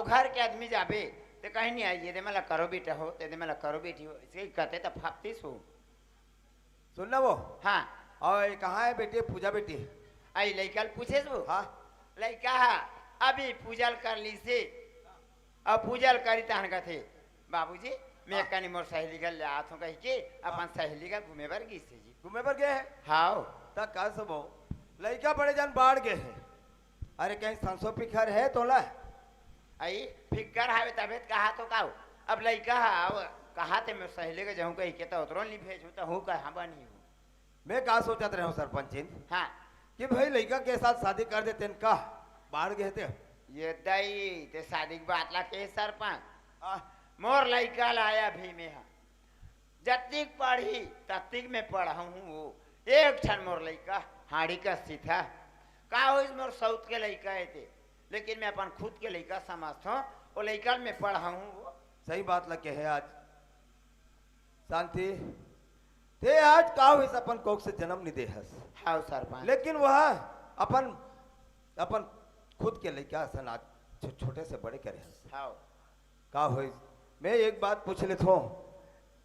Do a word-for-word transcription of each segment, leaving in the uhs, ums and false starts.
घर के आदमी जाबे, ते कहीं नहीं आई, "ये दे मला करो बेटा हो, ते दे मला करो बेटी हो", ऐसे ही कहते तब फापतीस हो। सुन ना वो। हाँ। और ये कहाँ है बेटी, पूजा बेटी? आई लइका ल पूछे वो। हाँ। लइका हा, अभी पूजा ल कर ली से, अब पूजा ल करी तहन कथे, "बाबूजी, मैं हाँ। कनी मोर सहेली घर ले आत हूँ," कही के अपन हाँ। सहेली घर घूमे बर गिस हे जी। घूमे बर गए है? हाव। त का सब हो? लइका बड़े जान बाढ़ गए है। अरे कहीं संसो फिकर है तोला? आई फिकर हावे तबे त कहा तो का हो? अब लइका हा, अब कहा ते मैं सहेली के जाऊँ कही के त उतरो नहीं भेजूँ त हूँ कहाँ बनी हूँ। मैं का सोचत रहे हूँ सरपंचिन? हाँ। कि भाई लइका के साथ शादी कर देते न का? बाढ़ गए थे। ये दई, ते शादी की बात ला के सरपंच? आ, मोर लइका लाया भी में हा। जतिक पढ़ी, ततिक में पढ़ाऊँ हूँ वो। एक ठन मोर लइका हाड़ी का सीधा। का होइस मोर सौत के लइका हे ते, लेकिन मैं अपन खुद के लइका समझत हूँ, वो लइका में पढ़ाऊँ हूँ वो। सही बात लगे है आज। शांति, ते आज का होइस अपन कोख से जन्म नहीं दे हस। हाव सरपंच। लेकिन वह अपन, अपन खुद के लइका असन आज छो-, छोटे से बड़े करे हस। हाव। का होइस? मैं एक बात पूछ लेत हूँ,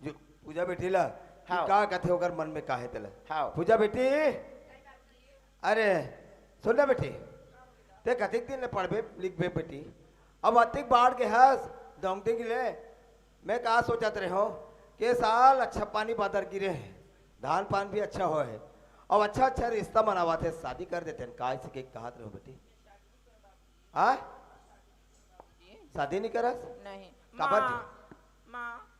जो पूजा बेटी ला, कि हाव। का कथे ओकर मन में का हे तेला? हाव। पूजा बेटी, अरे सुन ना बेटी, ते कतिक दिन ले पढ़बे लिखबे बेटी? अब अतिक बाढ़ के हस, दौंग दिन ले, मैं का सोचत रहे हूँ कि साल अच्छा पानी बादर गिरे है, धान पान भी अच्छा होए है, अब अच्छा अच्छा रिश्ता मनावत है, शादी कर देते हैं, का ऐसे के कहत रहे हो बेटी? हाँ? शादी नहीं करस? नहीं। काबर माँ, जी? माँ।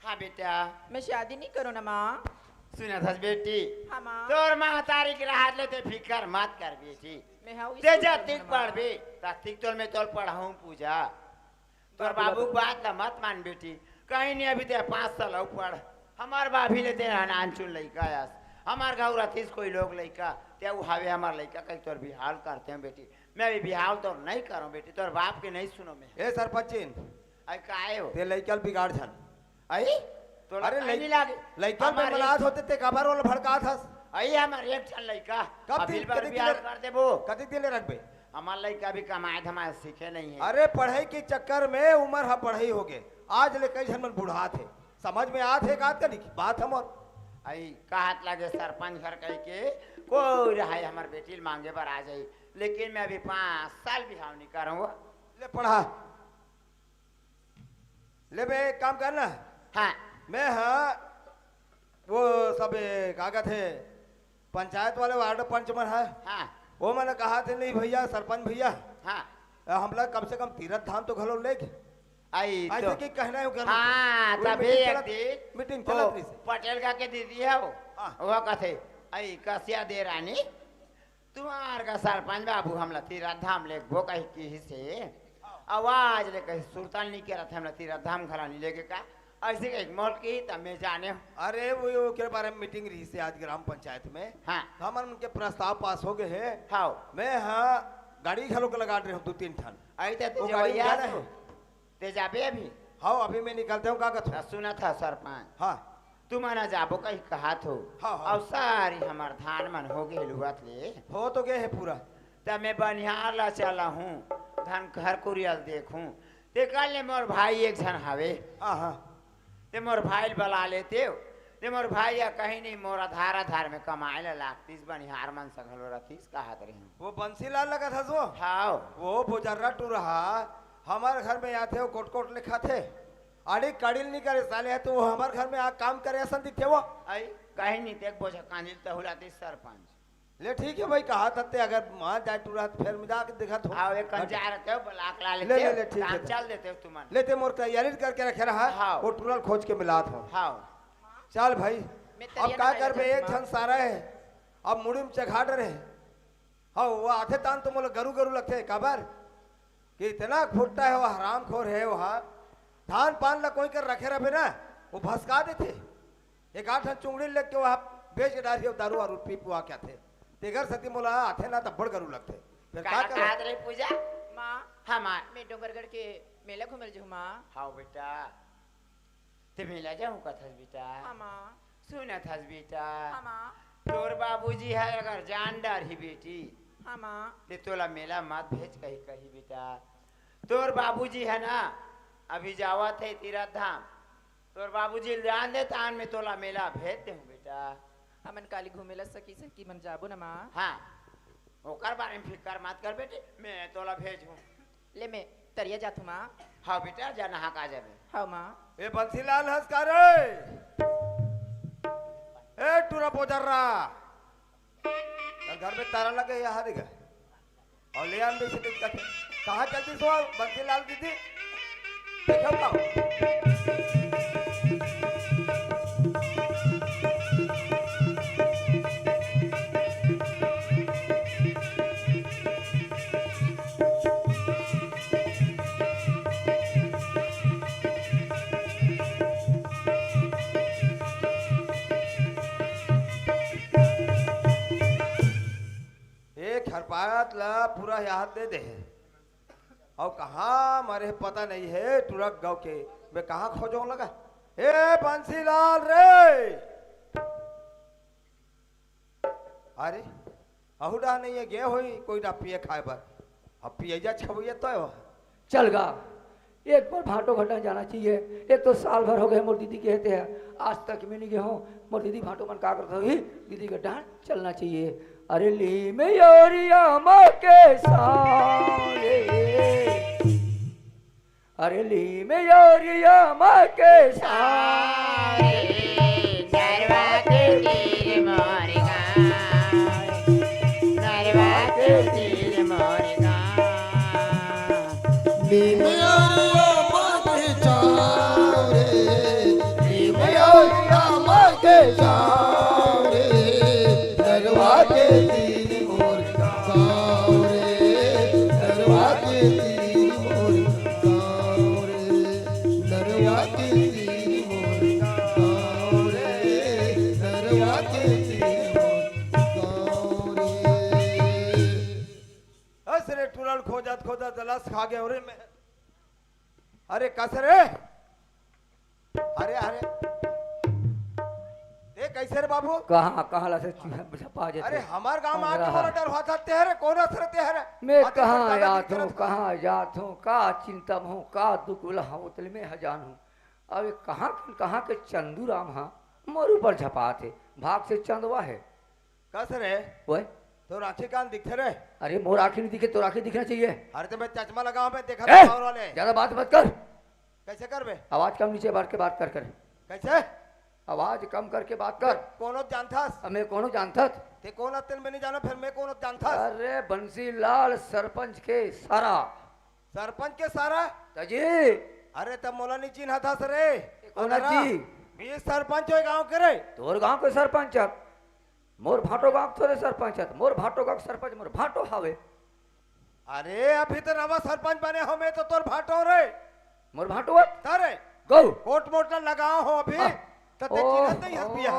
हाँ बेटा। मैं शादी नहीं करूँ ना माँ। सुनत हस बेटी? हाँ माँ। तोर महतारी के रहत ले ते फिकर मत कर बेटी। मैं हाँ ते स्कूल जतिक जाऊँ ना माँ। पढ़बे, ततिक तोल मैं तोल पढ़ाऊँ पूजा। तोर बाबू बाबू के बात ला मत मान बेटी। कहीं नहीं अभी ते पाँच साल अउ पढ़। हमार भाभी ले ते हनान चुन लइका आस। हमार घर रथिस कोई लोग लइका। ते उ हावे हमार लइका कहीं तोर बिहाव करते हैं बेटी। मैं अभी बिहाव तोर नहीं करूँ बेटी। तोर बाप के नहीं सुनो मैं। ए सरपंचिन। आई काहे हो? ते लइका ल बिगाड़ झन। आई? तोला अरे कहीं लइ-, नहीं लागे। लइका में हमार मनात एक होते ते काबर ओला भड़कात हस? आई हमार एक ठन लइका। कब अभी दिन, बार कतिक बिहाव दिन ले, कर देबो। कतिक दिन ले रखबे? हमार लइका अभी कमाए धमाए सीखे नहीं है। अरे पढ़ाई के चक्कर में उमर हा बढ़ई हो गे। आज ले कई झन मन बुढ़ात हे। समझ में आत हे का तनिक बात हमर? आई कहत लगे सरपंच घर कही के कोई रहे हमार बेटी ल मांगे बर आ जाई। लेकिन मैं अभी पाँच साल बिहाव नहीं करूँ। ले पढ़ा। ले बे, एक काम कर ना। हाँ। मैं हाँ, वो सब, ए, का कथे, पंचायत वाले वार्ड पंच मन है। हाँ। वो मन कहा थे, "नहीं भैया, सरपंच भैया, हाँ। अ, हमला कम से कम तीरथ धाम तो घलो ले के।" आई ऐसे तो। की कहना है ओकर हाँ, मतलब। तभी मीटिंग एक चलत, दिन मीटिंग वो चलत रही से। पटेल का के दीदी है वो। हाँ। वो कथे, "आई कसिया दे रानी, तुम्हार का सरपंच बाबू हमला तीरथ धाम लेगबो कही किहिसे, आवाज ले कही सुरता ल नहीं करत, हमला तीरथ धाम घला नहीं लेगे का?" ऐसे कही मोल की तब मैं जाने हूँ। अरे वो, वो के बारे में मीटिंग रही से आज ग्राम पंचायत में। हाँ। हमन उनके प्रस्ताव पास हो गए है। हाँ। मैं हाँ गाड़ी घलो के लगा रहे हूँ दो तीन ठन। आई तो वो गाड़ी में जा रहे हैं। ते जाबे अभी? हाँ, अभी मैं निकलते हूँ, का कथो? त सुनत हस सरपंच। हाँ। तुमन ह जाबो कही कहत हो। हाँ, हाँ। अउ सारी हमर धान मन हो गे लुवत ले। हो तो गे हे पूरा। त मैं बनिहार ला चला हूँ, धन घर कुरिया ल देखूँ। ते कल ले मोर भाई एक झन हवे। हाँ, हाँ। ते मोर भाई ल बला लेते हो। ते मोर भाई ह कहीं नहीं, मोर आधार आधार में कमाए ला लागतीस, बनिहार मन संग घलो रथिस, कहत रही। वो बंसीलाल लगत हस वो? हाँ। वो भुजर्रा टूरा हा, हमर घर में आथे, वो कोट कोट ले खाथे। आड़ी काड़ी ल नहीं करे साले, तो वो हमर घर में आ काम करे असन दिखे वो। आई, कहीं नहीं, देख बोझा कांजी ल तहुलातीस सरपंच। ले ठीक है भाई, कहा तत्ते अगर मान जाए टूरा तो फिर मैं जाके दिखत हो। हाँ, एक कंचा रखे हो, ब्लॉक ला ले, लेते ले, हो, ले, ठीक काम है। चल देते हो तुमन। लेते मोर तैयारी करके रखे रहा, हाँ। वो टूरा ल खोज के मिलात हो। हाँ। चल भाई, मैं अब तैयार का ना करबे, जात एक माँ। झन सारा है, अब मुड़ी में चघाट रहे। हाँ, वो आथे तान तो मोला गरू गरू लगथे, काबर? कि इतना फुट्टा है वो, हरामखोर है वो, हाँ। धान पान ला कोई कर रखे रहे ना, वो भसका देथे। एक आध ठन चुंगड़ी लेके वहाँ बेच के डारी, दारू वारू पी पुआ के आथे। तेकर सेती मोला आथे ना, तब बड़ गरू लगथे। फिर का का करो? कहत रही पूजा? माँ, हाँ, माँ। मैं डोंगरगढ़ के मेला घूमल जाहूँ, माँ। हाँ, बेटा। ते मेला जाहूँ कथस बेटा? हाँ, माँ। सुनत हस बेटा? हाँ, माँ। तोर बाबूजी ह अगर जान डारही बेटी, हाँ, माँ। ते तोला मेला मत भेज कही, कही बेटा। तोर बाबूजी हे ना, अभी जावत हे तीरथ धाम। तोर बाबूजी ल जान दे, तान में तोला मेला भेज देहूं बेटा। हमन काली घूमे ला सखी सखी मन जाबो ना माँ। हाँ, ओकर बारे में फिकर मत कर बेटी, मैं तोला भेजहूं। ले मैं तरिया जाथू माँ। हाँ बेटा, जा नहा का जाबे। हाँ माँ। ए बंसीलाल हस का रे? ए टूरा बोजर्रा, तोर घर में तारा लगे हे, यहाँ दिखा। अउ ले आन दे से देख के। कहाँ चलती सो बंसीलाल दीदी? देखो का। ए खरपात ला पूरा याद दे दे। अउ कहाँ मरे हे पता नहीं हे, टुरक गाँव के। मैं कहाँ खोजों लगा? ए बंसीलाल रे! अरे, अहू डहा नहीं हे, गे होही कोई डहा पिए खाए बर। अब पिए जा छवैया तो हे। चल गा, एक बार भांटो घटा जाना चाहिए। एक तो साल भर हो गए मोर दीदी के हेते हे, आज तक मैं नहीं गए हूँ। मोर दीदी भांटो मन का करत होही, दीदी के डांट चलना चाहिए। अरे लीम अउर आमा के सारे, अरे लीम अउर आमा के सारे, नरवा के तीर मोर गाँव रे, नरवा के तीर मोर गाँव। नीम अउर आमा के छाँव रे, नीम अउर आमा के छाँव रे, नरवा के तीर मोर गाँव रे, नरवा के तीर मोर गाँव रे, नरवा के तीर मोर गाँव रे, नरवा के तीर मोर गाँव रे। अस रे टूरा ल खोजत खोजत जलस खा गे रे मैं। अरे कस रे? अरे, अरे। ए, कइसे रे बाबू? कहाँ, कहाँ ला से चूहा झपा जेथे? अरे, हमर गाँव में आके मोला डरवाथस ते हरे, कोन हस रे ते हरे? मैं कहाँ जात हूँ, कहाँ जात हूँ, का चिंता में हूँ, का दुख उला हूँ, ओतले मैं हजान हूँ। अब ये कहाँ के, कहाँ के चंदू राम हा मोर ऊपर झपाथे, भाग से चंदवा हे। कस रे? ओए। तोर आँखी कान दिखथे रे? अरे, मोर आँखी नहीं दिखे, तोर आँखी दिखना चाहिए। अरे, तो मैं चश्मा लगाऊं, मैं देखा ए, था और वाले। ज्यादा बात मत कर। कैसे करबे? आवाज कम नीचे बढ़ के बात कर, कर। कैसे? आवाज कम करके बात कर। कोनो जानथस? अब मैं कोनो जानथत? ते कोन अस तेन मैं नहीं जानो, फिर मैं कोन जानथस? अरे, बंसीलाल सरपंच के सारा। सरपंच के सारा? त जी। अरे, तब मोला नहीं चिन्हथस रे। कोन अगरा? जी? मैं सरपंच होय गांव के रे। तोर गांव के सरपंच अब। मोर भांटो गांव के थोरे सरपंच हत। मोर भांटो गांव के सरपंच मोर भांटो हावे। अरे, अभी तो नवा सरपंच बने हो, मैं तो तोर भांटो रे। मोर भांटो हत? तारे। गौ। कोट मोट ल लगाओ हो अभी। हाँ। तो ते ओ, चिन्हत नहीं हस ओ, पिया।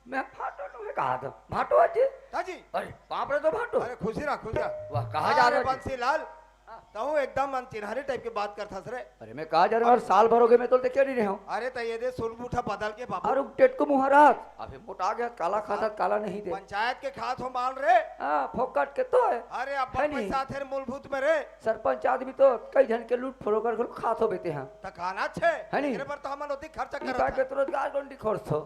मैं भांटो नु हे कहा था। भांटो हत जी? हाँ जी। अरे, बाप रे तो भांटो। अरे, खुशी रहा, खुशी रहा। वाह, कहाँ जा अरे, रहे हो जी? बंसीलाल। हाँ। तहूँ एकदम अनचिन्हारी टाइप के बात करथस रे। अरे मैं का जानों, साल भर हो गए मैं तो देखे नहीं रहे हूँ। अरे त ये दे सुन बूठा बदल के बाबू। अरे टेटको मुँह रहत, अभी मोटा गया, काला खाथस, काला नहीं दे। पंचायत के खात हो माल रे। हाँ, फोकट के तो है। अरे अब है नहीं। पैसा थे मूलभूत में रे। सरपंच आदमी तो कई झन के लूट फरोकर के खात हो बेटे हैं। त खाना छे। है नहीं। एकरे पर तो हमन ओती खर्चा ई करत बात हन। के तो रोजगार गंडी खोरथो।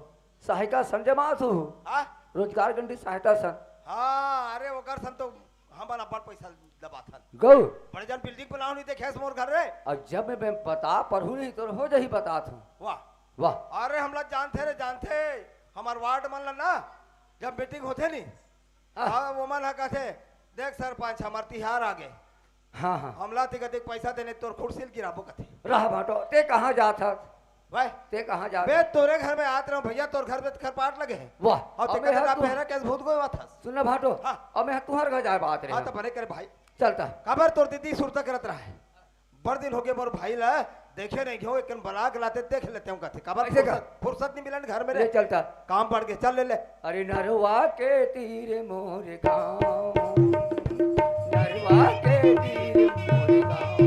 सहायता सन जमा तू। हाँ? रोजगार गंडी सहायता सन। हाँ, अरे ओकर सन तो हमन अपन पैसा दबाथन। गौ। बड़े जन बिल्डिंग बनाओ नहीं देखे मोर घर रे। और जब मैं बता पढ़ू नहीं तो हो जही बतात हूँ। वाह। वाह। अरे हमला जानथे रे, जानथे। हमार वार्ड मन ला ना, जब मीटिंग होथे नी, हाँ। हाँ, वो मन हा कथे, "देख सरपंच, हमार तिहार आ गए।" हाँ, हाँ। हमला ते कतेक पैसा देने तोर खुर्सी ल गिराबो कथे। रह भांटो, ते कहाँ जात हस? भाई, ते कहाँ जात बे, हस? तोरे घर में आत रहूं भैया, तोर घर में खरपाट लगे है। वाह, और ते अबे कते हाँ ना तू पहरा कैसे भूत गोय बात हस? सुन ना भांटो, हाँ। अब मैं तुहर घर जाए बात रहे हाँ, हैं। तो बने करे भाई। चलता। काबर तोर दीदी सुरता करत रहा है। बड़ दिन हो गए मोर भाई ला, देखे नहीं घेव, एक ब्लाक लाते देख लेते हूँ कथे। काबर ऐसे का? फुर्सत, फुर्सत नहीं मिलन घर में रे। ले चलता। काम बढ़ के चल ले ले। अरे नरवा के तीर मोर गाँव, नरवा के तीर मोर गाँव,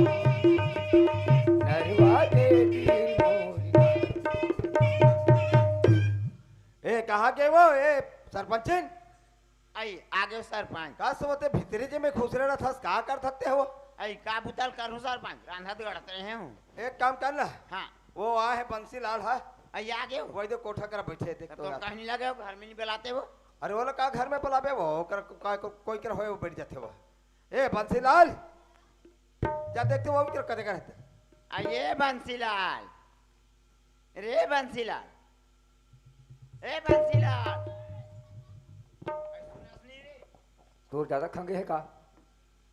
नरवा के तीर मोर गाँव। ए, कहाँ के वो? ए, सरपंचिन? आई, आगे सरपंच। का सोते भीतरे जे में खुसरे रहथस, का करथस ते हो? अई का बुतल करूं सरपंच, रांधत गढ़त रहे हूं। एक काम कर ना, हाँ। वो आ है बंसीलाल है, अई आ गए हो। वही दे कोठा करा बैठे देख तो तो। कहीं नहीं लगे हो, घर में नहीं बुलाते हो। अरे वो लोग का घर में बुलावे वो, ओकर का, को, कोई कर होए वो बैठ जाते वो। ए बंसीलाल, जा देखते वो उनके कदे का रहते। अये बंसीलाल, रे बंसीलाल, ए बंसीलाल। तोर ज्यादा खंगे है का?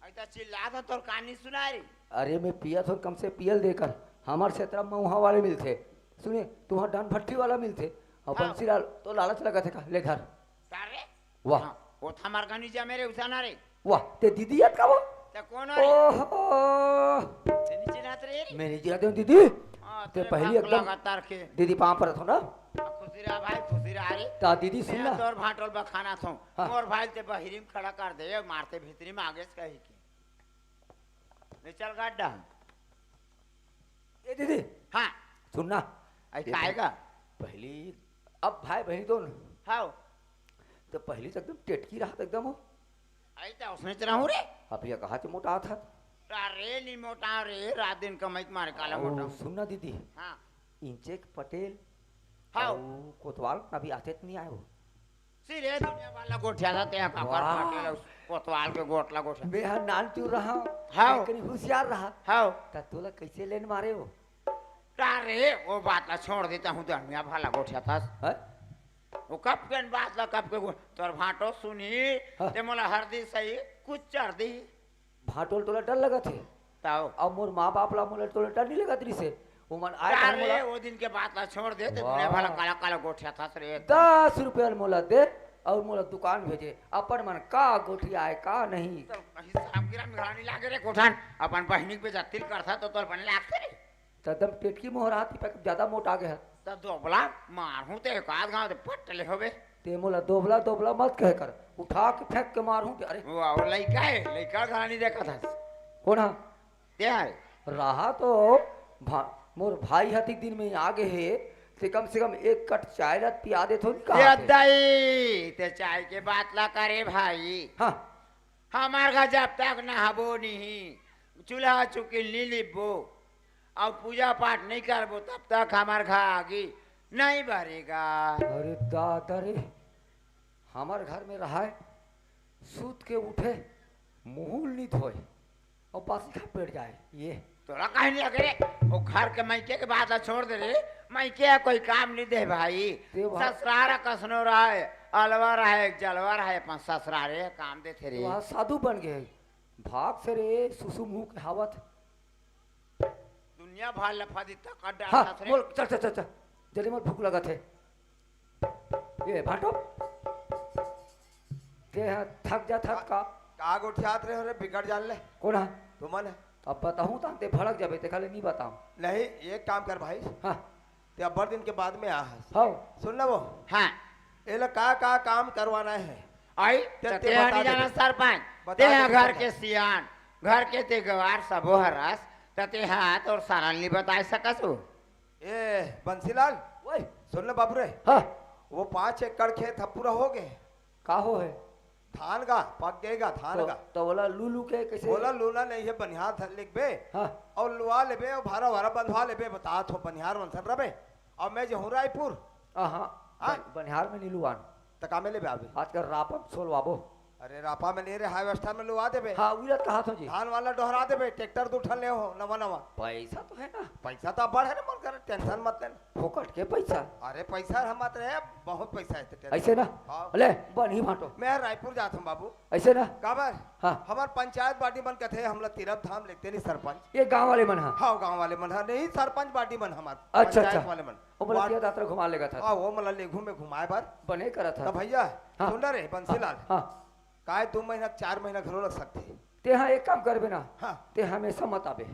अई त चिल्ला तो तोर कान नहीं सुना रे। अरे मैं पिया थोर कम से पियल देकर, हमार क्षेत्र में मऊहा वाले मिलथे। सुने, तुम्हार डान भट्टी वाला मिलथे। और हाँ। बंसीलाल तो लालच लगत है का, ले धर। का रे? वाह। हाँ, वो थमार गनी जा मेरे उसाना रे। वाह, ते दीदी याद का वो? ते कौन रे? ओहो। ते नहीं चिन्हत रे? मैं नहीं चिन्हत हूँ दीदी। हाँ, ते तेरे पहली भाग एकदम लगातार के। दीदी पाँव पर थो ना। हाँ, खुशी रहा भाई, खुशी रहा रे। ता दीदी सुन मैं ना। तोर भाटोल बखाना थो। हाँ। मोर भाई ते बहिरी में खड़ा कर दे, मारते भीतरी में आगे से कही के। ले चल गड्ढा। ए दीदी। हाँ। सुन ना। आई ये काहे तो का? पहली, अब भाई बहन दोनों। हाँ। तो पहली तो एकदम टेटकी रहत एकदम हो। आई तो उसने चला हूँ रे। अब ये कहा तो मोटा था। अरे नहीं मोटा रे, रात दिन कमाई के मारे काला ओ, मोटा हूँ। सुन ना दीदी। हाँ। इंचेक पटेल। हाँ। अउ कोतवाल अभी आते तो नहीं आए हो। सिरे दुनिया वाला गोठिया था, ते का कर वाह। फाटे ला, कोतवाल के गोठ ला गोठिया। मैं हा नान चू रहा। हाँ। कहीं होशियार रहा। हाँ। त तोला कैसे लेन मारे हो? अरे, वो बात ला छोड़ देता हूँ, दुनिया वाला गोठिया था। हैं? वो कब के बात ला, कब के गो-, तोर भाटो सुनी, हाँ। ते मोला हर दी सही, कुछ चढ़ दी। भाटोल तोला डर लगत हे? ताओ। अब मोर माँ बाप ला मोला तोला डर नहीं लगत रहिसे। ओमन आए का अरे, मोला वो दिन के बात ला छोड़ दे, ते वाह। दुनिया भला काला काला गोठिया था रे। दस रुपया मोला दे और मोला दुकान भेजे। अपन मन का गोठिया आए, का नहीं। तो कहीं साहब गिरा निगरानी लागे रे कोठन, अपन बहिनी के बेइज्जती करता तो तोर बने लागते रे। त एकदम टेटकी मोहरा हाथी पे ज्यादा मोटा गे है। त दोबला मारहूं ते एक आध गांव ते पट ले होबे। ते मोला दोबला, दोबला मत कहे कर, उठा के फेंक के मारहूं ते। अरे। वो, वो लइका है, लइका गानी देखा था। कौन हा? ते है। रहा तो भा-, मोर भाई हती दिन में आगे है, ते कम से कम एक कट चाय ला पिया देथो नहीं ये कहा थे। दाई, ते चाय के बात ला करे भाई। हाँ। हमार घर जब तक नहाबो नहीं, चूल्हा चुकी नहीं लिपबो, और पूजा पाठ नहीं करबो, तब तक हमार घर आगी नहीं भरेगा। अरे दादा रे, हमार घर में रहाय, सूत के उठे, मुंह नहीं धोए, और बासी खा बैठ जाए। ये तोरा कहीं नहीं लगे रे, वो घर के मायके के बात ला छोड़ दे रे, मायके कोई काम नहीं दे भाई। ते भाई। ससुरारा कसनो रहे, अलवा रहे, जलवा रहे, अपन ससुरारे काम देथे रे। वहाँ साधु बन गए, भाग से रे, सुसु मुंह के हावत। दुनिया भर लफा दी तक अड्डा हाँ, साथ रे। बोल, चल, चल, चल, चल। जल्दी मत भूख लगत है। ये भाटो। ते हा थक जा, थक का? का गोठियात रहे हो रे, बिगड़ जान ले। कौन हा? तुमन है। अब बताऊं तो ते भड़क जाबे, ते खाली नहीं बताऊं। नहीं, एक काम कर भाई। हाँ। ते अब्बड़ दिन के बाद में आ हस। हाँ। सुन ना वो। हाँ। एला का, का काम करवाना है? आई, ते, त ते ते बता नहीं दे। जाना सरपंच। बता ते दे, घर बता। के सियान, घर के ते गवार सबो हरस, त ते हा तोर सारा नहीं बता सकस हो। ए, बंसीलाल, ओए। सुन ले बाबू रे। हाँ। वो पाँच एकड़ खेत ह पूरा हो गए। का हो है? धान का, पक गएगा धान तो, का। तो बोला लू लू के कैसे? बोला लूना नहीं है, बनिहार धर लेबे। हाँ। और लुआ लेबे और भारा भारा बंधवा लेबे, बता थो बनिहार मनसन रबे। और मैं जहूँ रायपुर। हाँ, हाँ। हाँ? बन-, बनिहार में नहीं लुआन। त का में लेबे आबे? आजकल रापा में सोलवाबो। अरे रापा में नहीं रे, हार्वेस्टर में लुआ देबे। हाँ, उही ला कहा थो जी। धान वाला डोहरा देबे, ट्रैक्टर दू ठन ले हो, नवा नवा। पैसा तो है ना। पैसा तो अब्बड़ है ना, मन करे, टेंशन मत लेना। फोकट के पैसा। अरे पैसा हम मत रहे, बहुत पैसा है, टेंशन। ऐसे ना? हाँ। ले, बन ही भाटो। मैं रायपुर जात हूँ बाबू। ऐसे ना? काबर? हाँ। हमार पंचायत बॉडी मन कथे, हमला तीरथ धाम लेते नहीं सरपंच। ये गांव वाले मन हा? हाँ, गांव वाले मन हा, नहीं सरपंच बॉडी मन हमार। अच्छा, पंचायत अच्छा। वाले मन। वो बोला वार्ड तीरथ यात्रा घुमा लेगा था। हाँ, वो मला लेघू में घुमाए बर। बने करा था। त भैया, हाँ। सुन ना रे, बंसीलाल। हाँ, हाँ। काय दो महीना, चार महीना घलो लग सकते हैं। ते हाँ, एक काम करबे ना। हाँ। ते हमेशा मत आबे।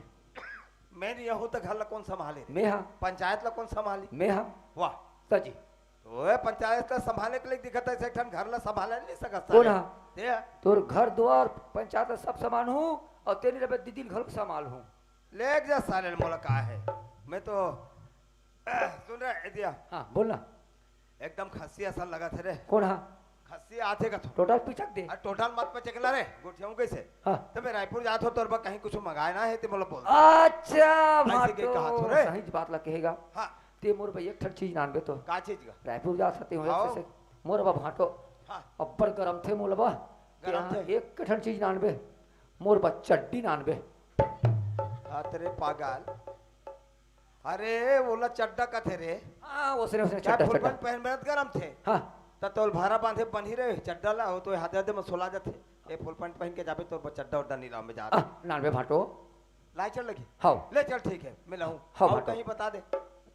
मैं नहीं रहूं तो घर ला कौन संभाले रे? मैं हाँ। पंचायत ला कौन संभाली? मैं हाँ। वाह। सर जी। ओए, पंचायत ला संभाले के लिए दिखत है, एक ठन घर ला संभाले नहीं सकत कौन साले। हाँ? ते हाँ। तोर घर द्वार, पंचायत ला सब संभाल हूँ, और तेरी रबे दीदी घर को संभाल हूँ। ले जा साले, मोला का है? मैं तो, सुन रहे, ए दिया। हाँ, बोल ना। एकदम खस्सी असन लगत हे रे। कौन हा? खस्सी आथे कथो। टोटल पिचक दे। अरे टोटल मत पिचक ला रे, गोठियाऊं कैसे? हाँ। त मैं रायपुर जात हो, तोर बर कहीं कुछ मंगाए ना हे, ते मोला बोल। अच्छा, ऐसे के भाटो, कहा थो रे? सही बात ला कहेगा। हाँ। ते मोर बर एक ठन चीज नानबे तो। का चीज का? रायपुर जात हते हो, हाँ। ऐसे से। मोर बा भाटो। हाँ। अब्बड़ गरम थे मोला बा। गरम ते थे। एक ठन चीज नानबे। मोर बा चड्डी नानबे। हाँ, तेरे पागल। अरे, ओला चड्डा कथे रे। हाँ, ओसने, ओसने, क्या चड्डा, फुल चड्डा। पैंट पहन में गरम थे? हाँ। त तोल भारा बांधे बनी रहे, चड्डा ला, हो तो हाथे हाथे में सोला जाथे। ए, फुल पैंट पहन के जाबे तो चड्डा उड्डा नहीं लाऊं मैं जात। आ, नानबे भाटो। लाई चल लगी? हाँ। ले चल, ठीक है, मैं लाऊं। हाँ, और भाटो। कहीं बता दे।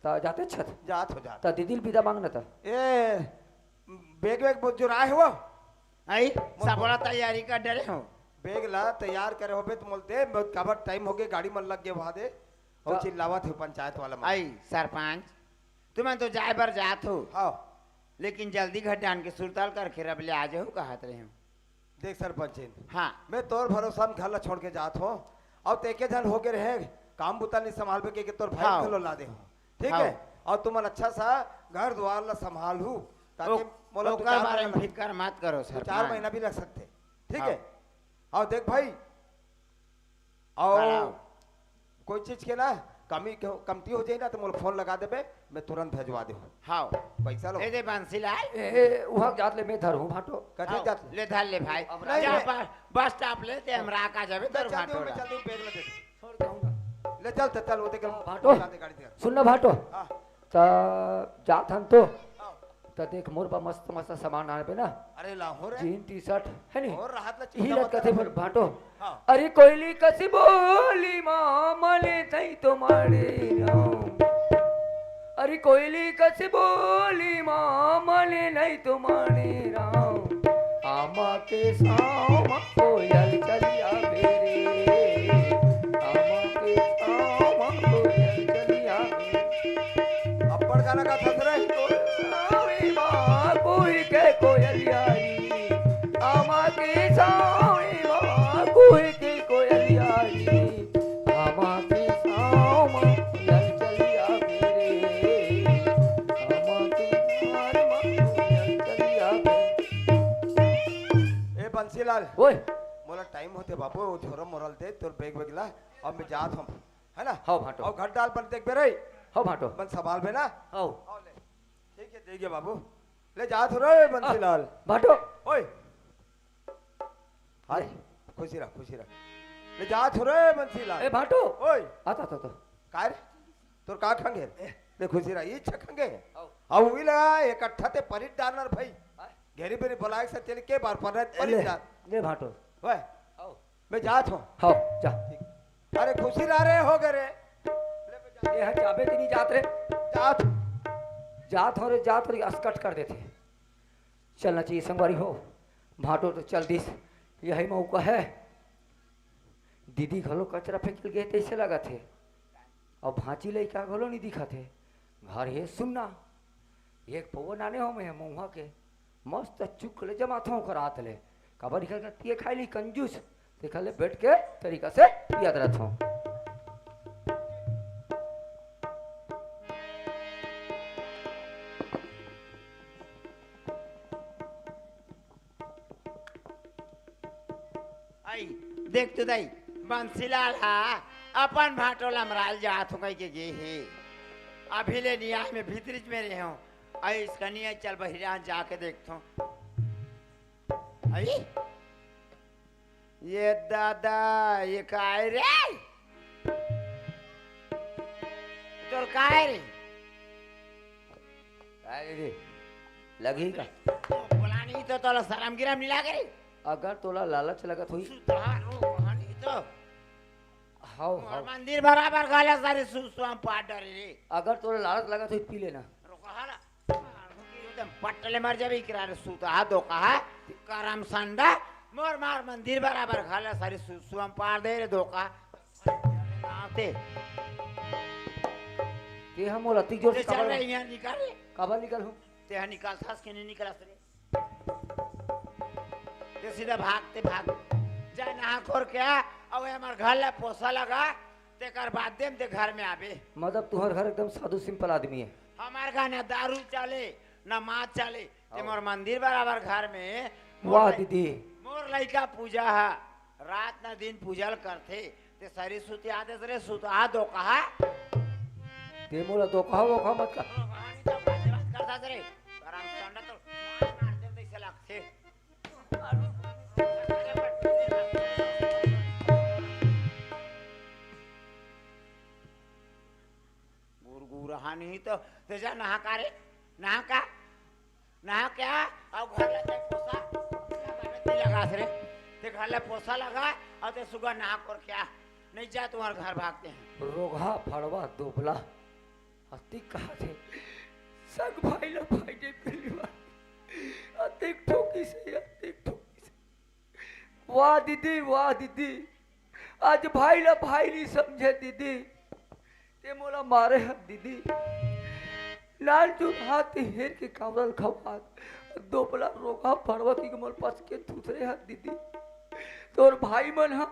त जाते छत? जात हो, जात। त दीदी ल विदा मांगना त। ए, बैग वैग बहुत जुराए हो? आई, मोर सबला तैयारी कर डरे हो। बैग ला तैयार करे होबे त मोल दे, मैं काबर टाइम होगे, गाड़ी मन लग गे वहां दे। और त चिल्लावत हो पंचायत वाला मन। आई, सरपंच, तुमन तो जाए बर जात हो। हाँ। लेकिन जल्दी घर डान के सुरताल करके रब ले आ जाहू कहत रहे हो। देख सरपंच जी, हाँ। मैं तोर भरोसा में घर ला छोड़ के जात हो, और तेके झन होके रहे, काम बुता नहीं संभालबे के, के तोर भाई हाँ। घलो ला दे हो, ठीक हाँ। है? और तुमन अच्छा सा घर द्वार ला संभाल हूँ, ताकि ओ-, मोला दो ओकर चार बारे में महीना, फिकर मत करो दो चार सरपंच। महीना भी लग सकते, ठीक हाँ। है? और देख भाई, और हाँ। कोई चीज के ना कमी, कमती हो जाए ना, तो मोला फोन लगा देबे, मैं तुरंत भेजवा देहूँ। हाँ। पैसा लो। ए दे बंसीलाल। ए, ए, उहाँ जात ले मैं धरहूँ भाटो। कथे हाँ, जात ले? ले धर ले भाई। अब जा नहीं। बस, बस स्टॉप ले, ते हमरा का जाबे मैं धर चल दूँ, भाटो मैं ला। चल दूँ, बैग ला दे। छोड़ दूँ ना। ले चल, ते चल, वो देख, हाँ, भाटो। ला दे गाड़ी दे। सुन ना भाटो। हाँ। त जात हन तो। हाँ। त देख मोर बा मस्त मस्त सामान आनबे ना। अरे लाहौर है। जीन टी शर्ट है नी? और राहत ला इही चिंता लत मत कथे कर। फिर भाटो। हाँ। अरे कोयली कसी बोली माँ मले तई तो मारे राम। अरे कोयली कसी बोली माँ मले नहीं तो मारे राम। आमा के साव मा कोयल चली आवे रे। आमा के साव मा कोयल चली आवे। अब्बड़ गाना गाथस रे। सावी माँ कोई के कोयलिया री। आमा के सावी माँ कोई के कोयलिया री। आमा के साव मा कोयल चली आवे रे। आमा के साव मा कोयल चली आवे। ए बंसीलाल। ओए। मोला टाइम होथे बाबू, झोरा मोरल दे, तोर बैग वैग ला, अब मैं जात हूँ, है ना? हाँ भाटो। और घर डाल पर देख बे रे। हाँ भाटो। मन संभाल बे ना। हाँ। हाँ, ले। ठीक है, दे गया बाबू। ले जात हो रे बंसीलाल। आ, भाटो। ओए। हाँ, ले। खुशी रह, खुशी रह। ले जात हो रे बंसीलाल। ए भाटो। ओए। आता, आता, आता। काय रे? तोर का खंगे? ए। ले खुशी रह, ये छ खंगे। आओ। अब वही लगा, इकट्ठा ते परित डालना रे भाई। हाँ। घेरी बेरी बुलाए से चल के बार पर ए, परित ले, डाल। ले भाटो। ओए। आओ। मैं जात हूँ। हाँ, जा। ठीक। अरे खुशी रह रे हो गए रे। ले मैं जात ये हर जाबे कि नहीं जात रे? जात। जात हो रे, जात हो रे, असकट कर देथे। चलना चाहिए संगवारी हो। भाटो तो चल दिस, यही मौका है। दीदी घलो कचरा फेंक के गए तैसे लगत हे। अब भांची लइका घलो नहीं दिखत हे। घर हे सुन्ना। एक पौवा नाने हो मैं मऊहा के। मस्त चुक ले जमाथों कर आत ले। काबर निकल के पिए खाए ली कंजूस। तेखर ले बैठ के तरीका से पियत रहथों। आई, देख तो दाई, बंसीलाल हा अपन भाटो लमराल जात हो कहि के गे हे। अभी ले नियाय में भीतरीच में रहे हो। आई, इसका नियाय चल बहिरा जाके देखथों। आई, ये दादा, ये काय रे? तोर काय रे? काय रे? लगही का? बोला नहीं तो तोला शरम गिरम नहीं लागे रे? अगर तोला लालच लगत होई। सुधार हो, कहानी तो। हाव, मोर हाव। मंदिर बराबर घाला सारे सु-, सुसुआम पाट डरे रे। अगर तोला लालच लगत होई, पी लेना। रोका हाला। एकदम पट्टले मर जाबे, इकरा रे सुतहा धोखा, करम संडा, मोर मार मंदिर बराबर घाला सारे सु-, सुसुआम पाट दे रे धोखा। आते। ते हम मोला अतिक जोर से ते चल काबर, रे, यहाँ निकाल रे। काबर निकल हूँ? ते यहाँ निकाल, सास के नहीं निकल रे। ते सीधा भाग, ते भाग। जा नहा खोर के आ, अउ हमार घर ला पोसा लगा, तेकर बाद देम ते घर में आबे। मतलब तुहर घर एकदम साधु simple आदमी है। हमार घर ना दारू चले, नमाज चले, ते मोर मंदिर बराबर घर में मोर वाह लइ-, दीदी। मोर लइका पूजा ह, रात न दिन पूजा ल करथे, ते सरी सुतिया देस रे, सुतहा दोकहा। ते मोला दोकहा वोकहा मत कर। दोकहा नहीं तो बाजे बात करता रे, गरम ठंडा तो मार मार दे, तैसे लगथे। गुरगुरहा नहीं तो, ते जा नहा का रे, नहा का, नहा क्या? अउ घर ला ते पोसा, लगास रे, ते घर ला पोसा लगा, अउ ते सुगा नहा कर क्या? नहीं जा, तुम्हार घर भागते हैं। रोगहा फड़वा दोबला, अतिक कहा थे, सग भाई ला भाई ने पहली बार, अतिक ठोकी से, अतिक ठोकी से। वाह दीदी, वाह दीदी, आज भाई ला भाई नहीं समझे दीदी, ते मोला मारे हक दीदी। नानचुन हाथ हेर के कावरल खवात, दोबला रोगहा फड़वा की मोर पस के दूसरे हक दीदी। तोर भाई मन ह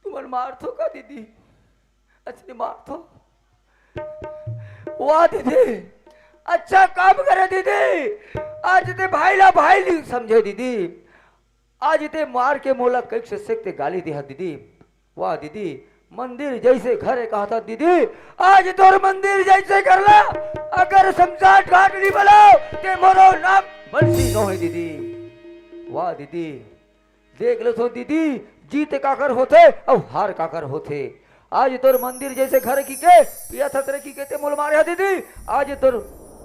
तुमन मारथो का दीदी? अच्छा मारथो। वाह दीदी, अच्छा काम करे दीदी। आज ते भाई ला भाई नहीं समझे दीदी, आज ते मार के मोला कई से सेक ते गाली देहा दीदी। वाह दीदी, मंदिर जैसे घर है कहा था दीदी, आज तोर मंदिर जैसे घर ला अगर शमशान घाट नहीं बनाओ, ते मोरो नाम बंसी नो है दीदी। वाह दीदी, देख लो तो दीदी, जीत काकर होथे अउ हार काकर होथे। आज तोर मंदिर जैसे घर की के पिया थतरे की के ते मोल मारे हा दीदी। आज तोर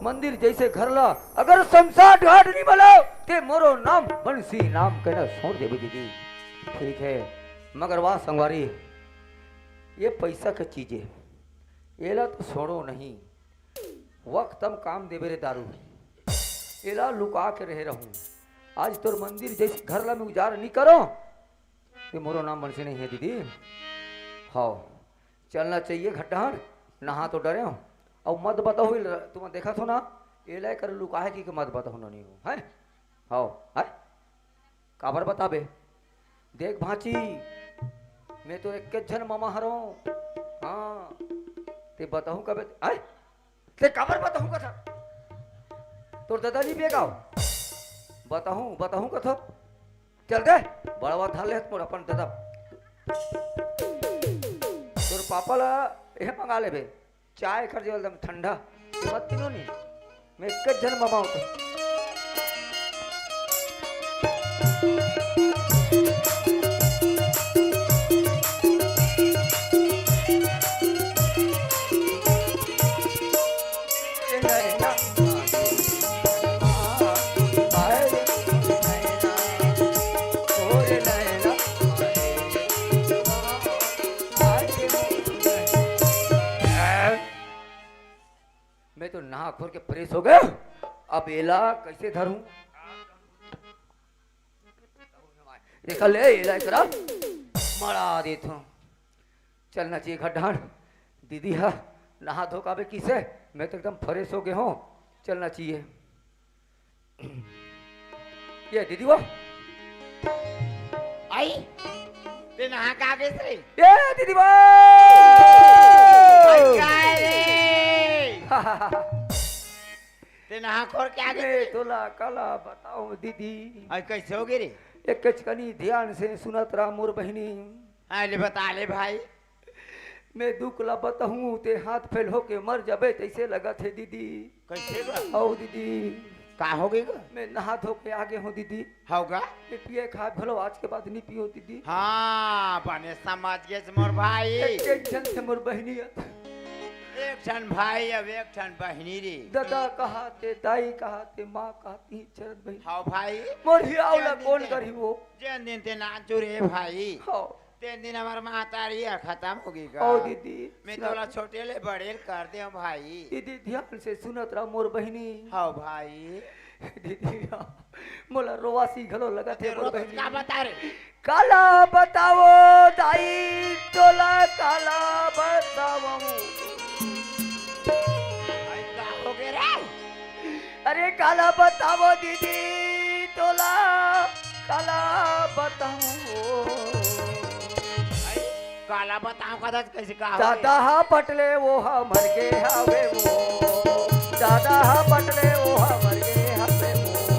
मंदिर जैसे घर ला अगर शमशान घाट नहीं बनाओ, ते मोरो नाम बंसी नाम कहना छोड़ देबे दीदी। ठीक है, मगर वाह संगवारी, ये पैसा के चीज है, एला तो छोड़ो नहीं। वक्त हम काम देबे रे दारू, एला लुका के रहे रहूं। आज तोर मंदिर जैसे घर ला मैं उजाड़ नहीं करो, ये मोरो नाम बंसी नहीं है दीदी। हाँ, चलना चाहिए घड्डाहन, नहा तो डरे हो। अब मत बताओ, तुम देखा थो ना, एला कर लुकाहे की के मत बताओ, नहीं हो, है? हाँ, है? काबर बताबे? देख भांची, मैं तो एक झन ममा हरों। हाँ, ते बताहूं कबे? आय? ते काबर बताहूं कथा? तोर दादा नहीं बेगाव? बताहूं, बताहूं कथा? चल दे, बड़वा धर ले मोर अपन दादा। तोर पापा ला ये मंगा लेबे। चाय कर दियो एकदम ठंडा। ये मत पीनो नहीं। मैं एक झन ममा होता। मैं तो नहा खोर के फ्रेश हो गया, अब एला कैसे धरूं? देखा ले, एला एकरा मड़ा देत हूं। चलना चाहिए घड्डाहन। दीदी हा नहा धो काबे किसे, मैं तो एकदम फ्रेश हो गए हूं। चलना चाहिए। ये दीदी वो। आई? ते नहा का आगे से? ये दीदी वो। आई काय रे? ते नहा खोर के आगे मैं से? तोला काला बताऊं दीदी। आई कैसे हो गए रे? एक कचकनी ध्यान से सुनत रहा मोर बहिनी। हाँ, ले बता ले भाई। मैं दुख ला बताहूं, ते हाथ फेल होके मर जाबे, तैसे लगत हे दीदी। कैसे बा? आओ दीदी। का हो गई गा? मैं नहा धो के आगे हूं दीदी। होगा? मैं पिए खाए भलो आज के बाद नहीं पियो दीदी। हाँ, बने समझ गए मोर भाई। एक, एक झन से मोर बहिनी है। एक ठन भाई अब एक ठन बहिनी रे। दादा कहा ते, दाई कहा ते, माँ कहा ती, चरत बहिनी। हाँ भाई। मोर ही आवला जेन दिन कौन ते, करी वो? जेन दिन ते नाचू रे भाई। हाँ। तेन दिन हमार महतारी ह खतम होगे गा। ओ दीदी, मैं सुना तोला छोटे ले बड़े ल कर दे भाई। दीदी, ध्यान से सुनत रह मोर बहिनी। हाँ भाई। दीदी, मोला रोवासी घलो लगत हे ते मोर रोत बहिनी। का बता रे? काला बताओ दाई, तोला काला बताओ। भाई, का हो गए रे? अरे काला बताओ दीदी, तोला काला बताओ। भाई, काला बताओ का, कैसे का हो गए? दादा हा पटले वो हा मर के हावे वो। दादा हा पटले ओ हा मर गे हवे मोर।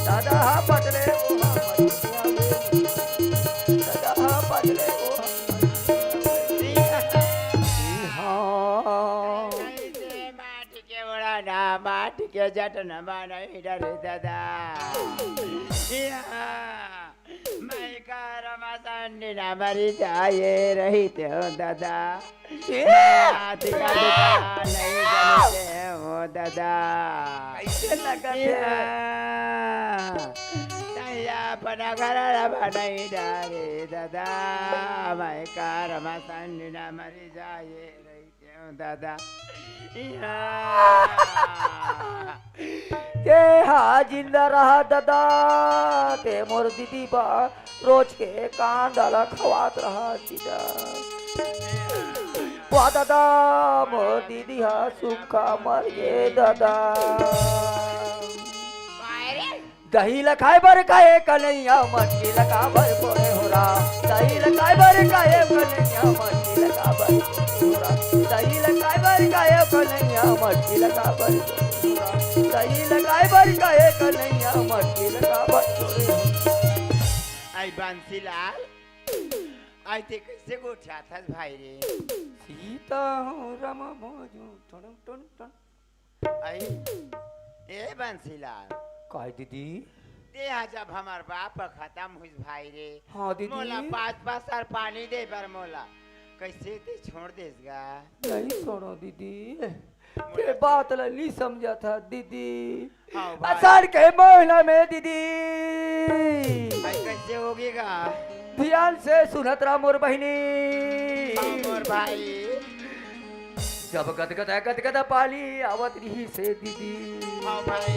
दादा हा पटले ओ हा मर गे हवे मोर। दादा हा पटले ओ हा मर गे हवे मोर। माटी के ओड़ा ना, माटी के जट न मानई डरे दादा। या। मैं करम संडी ना मरी जाए रहितेंव दादा। ए! मैं आदि का दुकान नहीं जानतेंव दादा। कैसे लगत हे? या। तैया अपना घर रवा नहीं डारे दादा। मैं करम संडी ना मरी जाए रहितेंव दादा। या। तेहा जिंदा रहा ददा, ते मोर दीदी बा रोज के कांदा ला खवात रहा ददा। वा ददा, मोर दीदी हा सुखा मर गे ददा। काय रे? दही ला खाए बर काहे कन्हैया, मटकी ला काबर कोड़े हो राम। दही ला खाए बर काहे कन्हैया, मटकी ला काबर कोड़े हो राम। दही ला खाए बर काहे कन्हैया, मटकी ला काबर कोड़े हो राम। दही ला खाए बर काहे कन्हैया, मटकी ला काबर कोड़े हो राम। आई बंसीलाल, आई ते कैसे गोठियाथस भाई रे? सीता हो राम भोजू, टुन टुन टुन। आई, ए बंसीलाल। काय दीदी? ते हा जब हमर बाप ह खतम होइस भाई रे, हाँ दीदी। मोला पाँच पाँच सर पानी दे बर मोला कैसे ते छोड़ देस गा? नहीं सुनो दीदी, मोला ते बात ला नहीं समझा था दीदी। हाँ भाई। आषाढ़ के महीना में दीदी। भाई कैसे होगी गा? ध्यान से सुनत रहा मोर बहिनी। हाँ मोर भाई। जब गदगदा गदगदा पानी आवत रहिसे दीदी। हाँ भाई।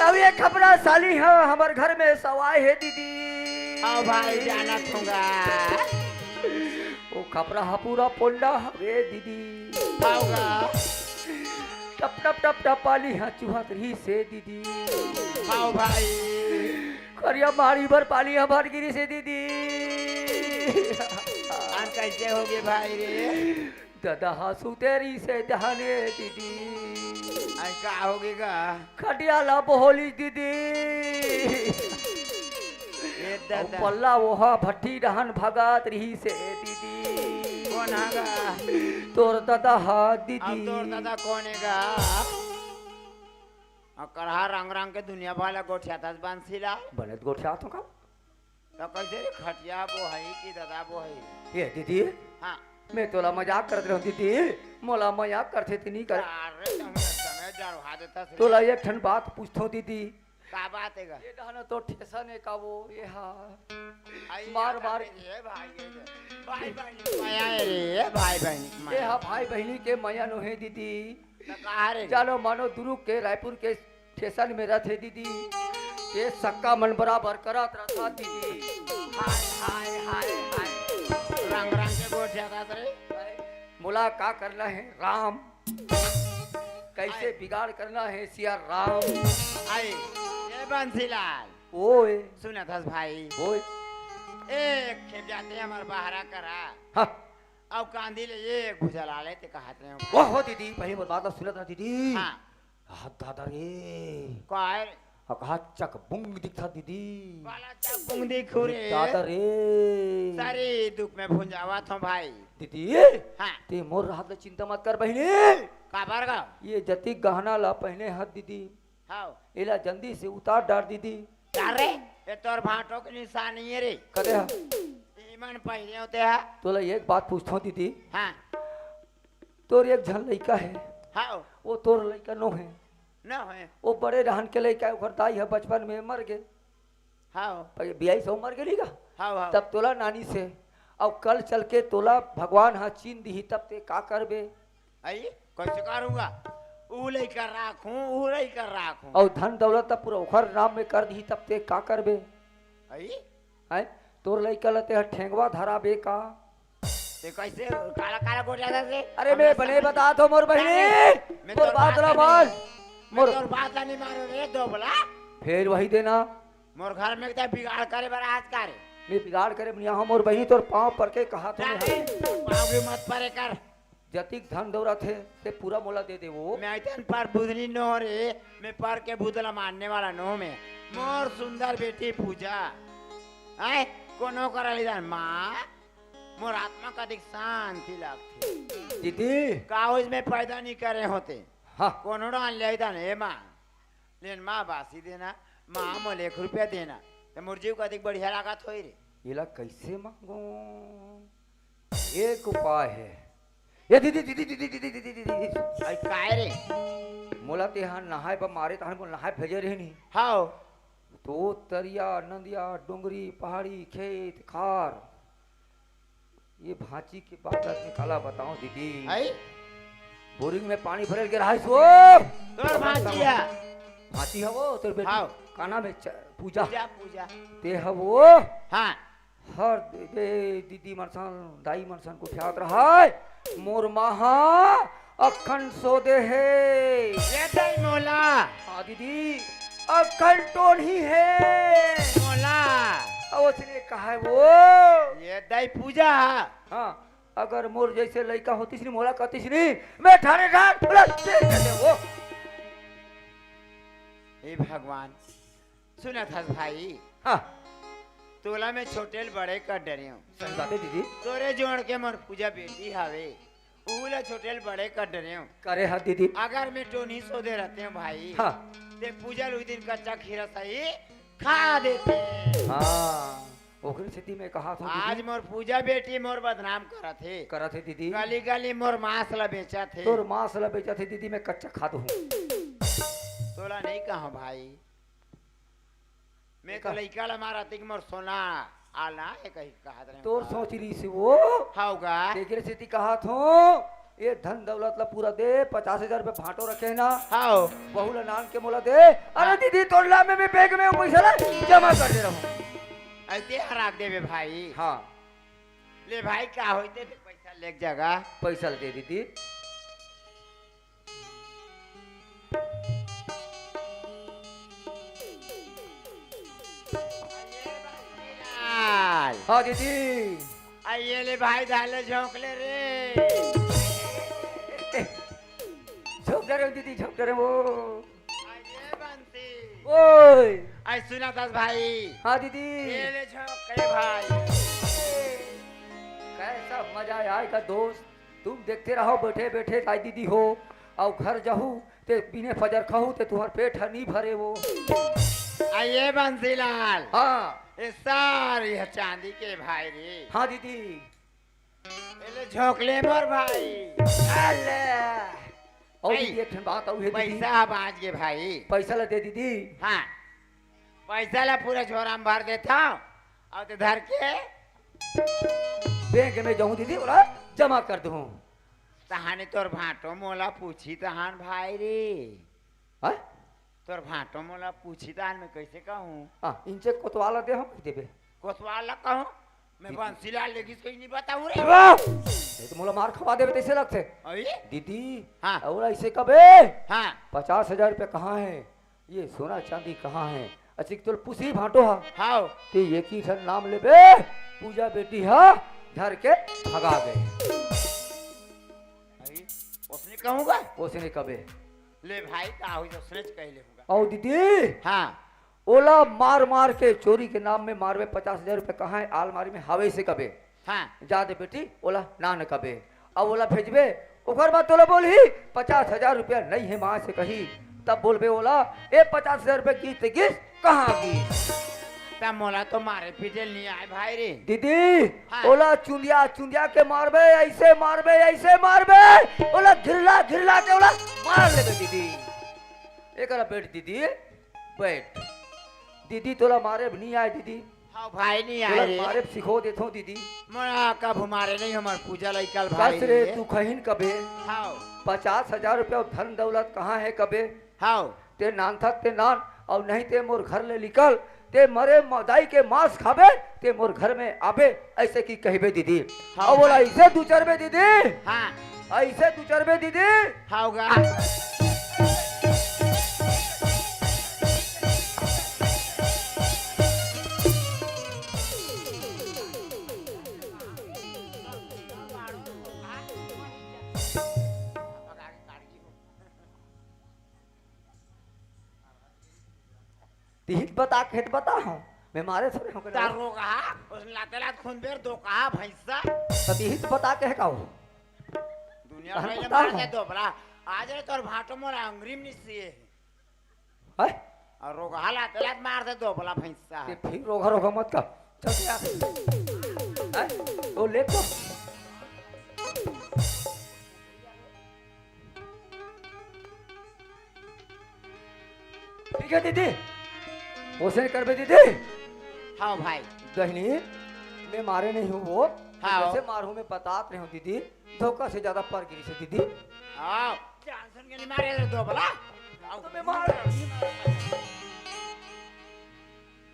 अब ये खपरा साली ह हमर घर में सवाय हे दीदी। हाँ भाई, जानत हूँगा। ओ खपरा ह पूरा पोंडा हवे दीदी। हाँ गा। टप टप टप टप पानी ह चुहत रहिसे दीदी। हाँ भाई। करिया मारी बर पानी ह भर गिरिसे दीदी। अन कैसे होगे भाई रे? ददा हा सुते रहिसे दहने दीदी। आई का होगे गा? खटिया ला बोहली दीदी। ए अउ ददा। पल्ला ओहा भट्ठी डहन भगात रहिसे दीदी। कोन हा गा? तोर ददा हा दीदी। अब तोर ददा कोन हे गा? अउ करहा रंग रंग के दुनिया भर ला गोठियाथस बंसीलाल। बने त गोठियाथों का? त कैसे रे, खटिया बोहई कि ददा बोहई? ए दीदी, हाँ। मैं तोला मजाक करत रहूं दीदी, मोला मजाक करथे ते नहीं कर। अरे, तुम समय डरवा देता से। तोला एक ठन बात पूछथों दीदी। का बात हे गा? ये डहना तो ठेसन हे का वो, ये हा। आई मार, यार, मार। ये भाई, ये भाई बहनी की मया हे रे, ये भाई बहनी की ये मया। हा भाई बहनी के मया नोहे दीदी। त कहा रे? चलो मानो दुरुग के रायपुर के स्टेशन में रथे दीदी, ये सक्का मन बराबर करत रथा दीदी। हाय, हाय, हाय, हाय। रंग रंग के गोठियाथस रे। मोला का करना हे राम, कैसे आय। बिगाड़ करना हे सिया राम। आय, ये बंसीलाल। ओए। सुनथस भाई। ओए। एक खेप जाते हमर बहरा करा। हाँ। अउ कांदी ले एक भुजा ला ले ते कहत रहे हो। ओहो दीदी, पहले मोर बात ला सुनत रहा दीदी। हाँ। हाथ दादा रे। काय? अउ कहा चकबुंग दिखथा दीदी। काला चकबुंग दिखू रे। दादा रे। सारी दुख में भुंजावत हूँ भाई। दीदी, हाँ। ते मोर रहत ले चिंता मत कर बहिनी। काबर गा? ये जतिक गहना ला पहने हत दीदी। हाँ। एला जल्दी से उतार डार दीदी। डार रे, ये तोर भांटो के निशानी हे रे। कदे हा? ईमन पहने होते हा। तोला एक बात पूछथों दीदी। हाँ। तोर एक झन लइका हे। हाँ। वो तोर लइका नोहे। न होय। वो बड़े रहन के लइका हे, ओकर दाई ह बचपन में मर गे। हाँ। पर बियाई से वो मर गे नहीं गा? हाँ, हाँ। तब तोला नानी से, अउ कल चल के तोला भगवान ह चीन दिही, तब ते का करबे? आई, कैसे करूँगा? ऊ लइका राखूं, ऊ लइका राखूं। अउ धन दौलत त पूरा ओखर नाम में कर दिही, तब ते का करबे? आई? हैं? तोर लइका ल ते ह ठेंगवा धराबे का? ते कैसे काला काला गोठियाथस रे? अरे, मैं बने बतात हूँ मोर बहिनी। मैं तोर बात ला मान। मोर तोर बात ला नहीं मानो रे, दोबला। फेर वही देना। मोर घर में ते बिगाड़ करे बर आज का रे? मैं बिगाड़ करे बनिया हूँ मोर बहिनी, तोर पाँव पर के कहा तू। पाँव भी मत परे कर। जतिक धन दौलत हे, ते पूरा मोला दे देवो। मैं अइसन पर बुधनी नो रे, मैं पर के बुध ला मानने वाला नो मैं। मोर सुंदर बेटी पूजा, आय, कोनो करा ले जान माँ, मोर आत्मा कतिक शांति लगथे। दीदी। कागज में पैदा नहीं करे होते। हाँ। कोनो डाल ले जान, ए माँ। लेन माँ बासी देना, माँ मोले एक रुपया देना, त मोर जीव कतिक बढ़िया लागत होई रे। एला कैसे मांगो? एक उपाय है। ए दीदी, दीदी, दीदी, दीदी, दीदी, दीदी। आई काय रे? मोला तेहा नहाए बर मारे, तहां मोला नहाए भेजे रहे नहीं। हाओ। तो तरिया, नदिया, डोंगरी, पहाड़ी, खेत, खार, ये भांची के बात में काला बताओ दीदी। आई? बोरिंग में पानी भरल के रहाइस वो। तोर भांची है। भांची है वो, तोर बेटी। हाओ। का नाम है? च-, पूजा। पूजा, पूजा। ते है वो। हाँ। हर दे, दे, दीदी मन सन, दाई मन सन गोठियात रहय, मोर माँ हा अखन सोदे हे। ये दाई मोला। हाँ दीदी, अखन टोनही हे। मोला। अउ ओसने कहाय वो। ये दाई पूजा। हाँ, अगर मोर जैसे लइका होतिस नी, मोला कहतिस नी, मैं ठाने ठान, बोला, चल चले वो। हे भगवान, सुनत हस भाई? हाँ। तोला मैं छोटे ले बड़े कर डरे हूँ। सही बात है दीदी। तोरे जोड़ के मोर पूजा बेटी हवे, उला छोटे ले बड़े कर डरे हूँ। करे हा दीदी। अगर मैं टोनी सोदे रहते हूँ भाई, हाँ। ते पूजा ल उही दिन कच्चा खीरा सही खा देते। हाँ, ओकरे सेती मैं कहा था आज दीदी। मोर पूजा बेटी मोर बदनाम करत हे। करत हे दीदी। गली गली मोर मांस ला बेचत हे। तोर मांस ला बेचत हे दीदी, मैं कच्चा खात हूँ। तोला नहीं कहा भाई। मैं तो का? लइका ला मारत कि मोर सोना आला है कही कहत रहे तोर होगा। सोच रही से वो। हाव गा। तेकरे सेती कहत हूँ, ये धन दौलत ला पूरा दे, पचास हजार रुपया भांटो रखे ना। हाव। बहू ला नान के मोला दे। अरे हाँ। दीदी, तोर ला में, में बैंक में वो पैसा ला जमा कर दे रहूँ। ऐसे हराक देवे भाई। हाँ। ले भाई, का होई ते, ते पैसा लेके जागा। पैसा ले दे दीदी। लाल। हाँ दीदी। आ ये ले भाई, धाले झोंक ले रे। झोंक दे रे दीदी, झोंक दे रे वो। आ ये बंसी। ओए। आई सुनत हस भाई। हाँ दीदी। ये ले झोंक ले भाई। कैसा मजा आएगा दोस्त, तुम देखते रहो बैठे बैठे दाई दीदी हो, अउ घर जाहू ते बिने फजर खाहू ते तुम्हार पेट ह नी भरे वो। आ ये बंसीलाल। हाँ। ये सारी है चांदी के भाई रे। हाँ दीदी। एले झोंक ले मोर भाई। अले। अउ आई, दीदी, एक ठन बात अउ हे दीदी। पैसा ह बांच गे भाई। पैसा ला दे दीदी। हाँ, पैसा ला पूरा झोरा में भर देथव, अउ ते धर के बैंक में जाहूं दीदी, ओला जमा कर दूं। तहाने तोर भांटो मोला पूछी तहान भाई रे। हाँ? तोर भांटो मोला पूछी त आज मैं कैसे कहूँ? हाँ, इंचे कोतवाल ला दे हम कह देबे। कोतवाल ला कहूँ? मैं बंसीलाल लेगिस कहीं नहीं बताऊँ रे। वाह! ये तो मोला मार खवा देबे तैसे लगथे। अरे? दीदी, हाँ। अउ ऐसे कबे? हाँ। पचास हजार रुपया कहाँ है? ये सोना चांदी कहाँ है? अचिक तोल पूछी भांटो हा। हाव। ते ये की ठन नाम लेबे? पूजा बेटी हा धर के भगा गए। अरे, उसने कहूँगा? उसने कबे? ले भाई, का होई तो उसने च कह लेहूँगा। अउ दीदी, हाँ। ओला मार मार के चोरी के नाम में मारबे, पचास हजार रुपया कहाँ है, आलमारी में हावे से कबे। हाँ। जा दे बेटी, ओला ना न कबे। अब ओला भेजबे, ओकर बाद तोला बोलही, "पचास हजार रुपया नहीं है माँ से कही।" तब बोलबे ओला, "ए पचास हजार रुपया गिस ते गिस, कहाँ गिस?" त मोला तो मारे पीटे ल नहीं आए भाई रे। दीदी, हाँ। ओला चुंदिया चुंदिया के मारबे, ऐसे मारबे, ऐसे मारबे, ओला घिरला घिरला के ओला मार लेबे दीदी। एकरा बैठ दीदी, बैठ। दीदी तोला मारे भी नहीं आए दीदी। हाँ भाई, नहीं तोला आए रे। मारे भी सिखो देथो दीदी। मोला कभू मारे नहीं हमर पूजा लइका ल भाई बस रे, रे। तू खहिन कबे। हाँ। पचास हजार रुपया धन दौलत कहाँ है कबे? हाँ। ते नानथस ते नान, अउ नहीं ते मोर घर ले निकल, ते मरे म-, दाई के मांस खाबे, ते मोर घर में आबे, ऐसे की कहिबे दीदी। हाँ, अउ बोला, हाँ। ऐसे दू चरबे दीदी। हाँ। ऐसे दू चरबे दीदी। हाँ, होगा। तिहित बता के त बता हूँ, मैं मारे थोड़े हूँ। तार रोगहा, उसने लाते लात खून बेर दो कहा भैंसा। त तिहित बता के हे का हो? दुनिया तहन पहले बता मार हूँ। दे दोबला। आज रे तोर भाटो मोर अंगरी में नहीं सिए। हैं? और रोगहा लाते लात मार दे दोबला भैंसा। ये फिर रोगहा रोगहा मत कर। चल के आ। हैं? ओ ले तो। ठीक है दीदी, ओसे करबे दीदी। हाँ भाई। बहिनी, मैं मारे नहीं हूँ वो। हाँ। कैसे मार हूँ मैं बतात रही हूँ दीदी। धोखा से ज्यादा पर गिरी से दीदी। हाँ। जान सुन के नहीं मारे रे दोबला। तो मैं मार।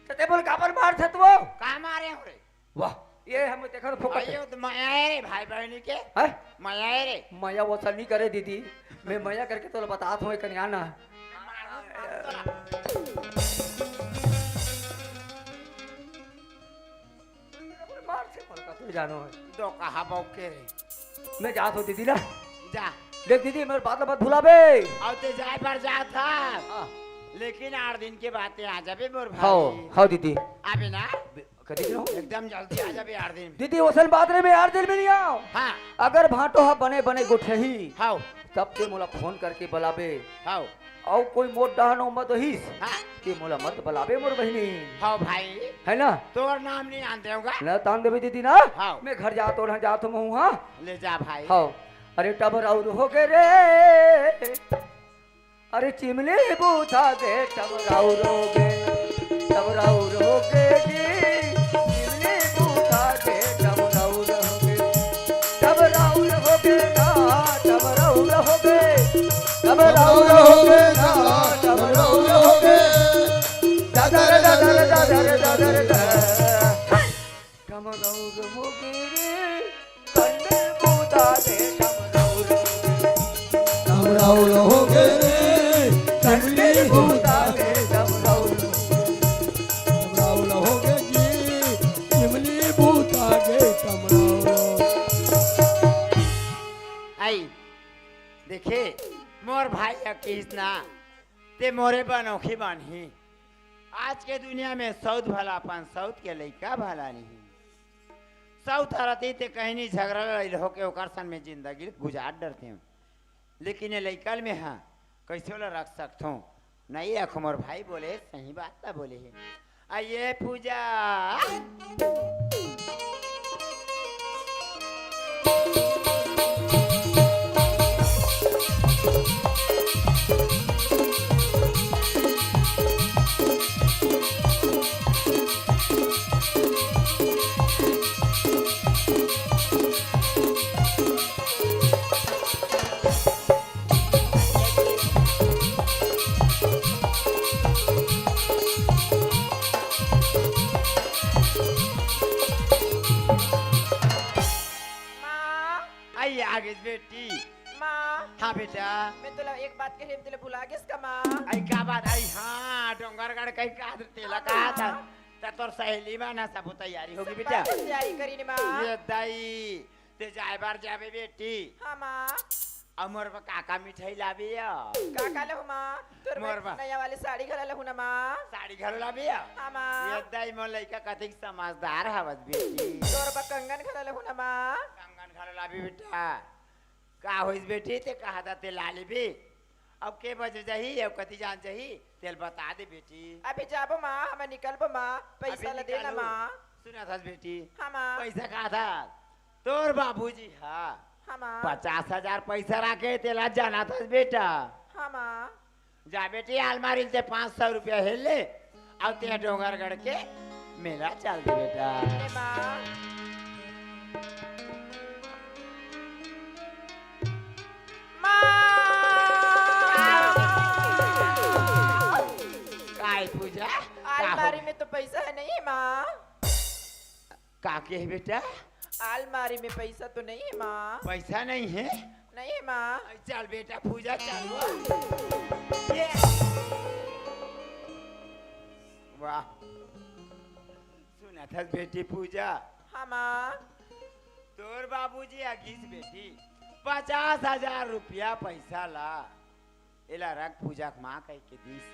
तो ते बोल काबर मार था तू? का मारे हो रे? वाह, ये हम देखा तो फोकट है। आइयो तो मया है रे भाई बहनी के। हैं? मया है रे। मया वो सब नहीं करे दीदी, मैं मया करके तो बतात हूँ कन्या ना। मार से पर का तू जानो है। दो कहा बौके रे। मैं जात हूँ दीदी ना। जा। देख दीदी, मेरे बात मत भुलाबे। अब ते जाए पर जात था। हाँ। लेकिन आठ दिन के बाद ते आ जाबे मोर भाई। हाँ, हाँ दीदी। आबे ना। कदी दिन हो? एकदम जल्दी आ जाबे यार दिन। दीदी, ओसन बात रे, मैं यार दिन में नहीं आओ। हाँ। अगर भाटो ह बने बने गोठही, हाँ। तब ते मोला फोन करके बलाबे। हाँ। अउ कोई मोर डहन उमत होइस, हाँ। ते मोला मत बलाबे मोर बहिनी। हाँ भाई। है ना? तोर नाम नहीं आन देऊंगा। न तान देबे दीदी ना। हाँ। मैं घर जात हूँ, जात हूँ, हाँ। ले जा भाई। हाँ। अरे टबर और हो गए रे। अरे चिमनी बूता के टमराऊ रोगे, टमराऊ रोगे जी। चिमनी बूता के टमराऊ रोगे, टमराऊ रोगे ना, टमराऊ रोगे, टमराऊ रोगे ना, टमराऊ रोगे। दादर, दादर, दादर, दादर, दादर। टमराऊ रोगे रे। चंडी बूता दे डमरौर। डमरौर हो गे रे, चंडी बूता दे डमरौर। डमरौर हो गे जी, चिमनी बूता दे डमरौर। आई, देखे, मोर भाई ह किहिस ना, ते मोरे बनौखी बान्ही। आज के दुनिया में सौत भला अपन सौत के लइका भला नहीं। सौत हरती ते कहीं नहीं झगड़ा लड़ाई होके ओकर सन में जिंदगी गुजार डरते हूँ। लेकिन ये लइका में हाँ, कैसे ओला रख सकत हूँ? नहीं रखो, मोर भाई बोले, सही बात ला बोले है। आ ये पूजा। माँ। आई आ गइस बेटी। माँ। हाँ बेटा। मैं तोला एक बात कहे, तोला भुला गेस का माँ? आई का बात? आई हाँ, डोंगरगढ़ कहीं का तेला हाँ, कहा था? माँ। त तोर सहेली बना सब तैयारी होगी सब बेटा। बात तैयारी करी ने माँ। ये दाई, ते जाए बार जाबे बेटी। हाँ माँ। अउ मोर बर का का मिठाई लाबे या? का का लहू माँ? तोर मोर बर बर। नया वाली साड़ी घला लहू ना माँ। साड़ी घलो लाबे या? हाँ माँ। ये दाई मोर लइका कतिक समझदार हवस बेटी। तोर बर कंगन घला लहू ना माँ। कंगन घलो लाबे बेटा। का होइस बेटी, ते कहा था ते ला लेबे। अब के बजे जाही, अब कति जान जाही, तेल बता दे बेटी। अभी जाबो माँ, हमें निकलबो माँ, पैसा अभी ला देना निकालू। माँ। सुना था बेटी। हाँ माँ। पैसा कहा था? तोर बाबूजी हा हाँ माँ। पचास हजार पैसा राखे तेला जाना था बेटा। हाँ माँ। जा बेटी, अलमारी से पाँच सौ रुपया हेर ले, अउ ते डोंगरगढ़ के मेला चल दे बेटा। ए माँ। माँ। काय पूजा? अलमारी में तो पैसा है नहीं है माँ। का के है बेटा? अलमारी में पैसा तो नहीं है माँ। पैसा नहीं है? नहीं है माँ। अरे चल बेटा, पूजा चालू। ये। वाह। सुना था बेटी पूजा। हाँ माँ। तोर बाबूजी अगिस बेटी, पचास हजार रुपया पैसा ला। एला रख पूजा के माँ कह के दीस।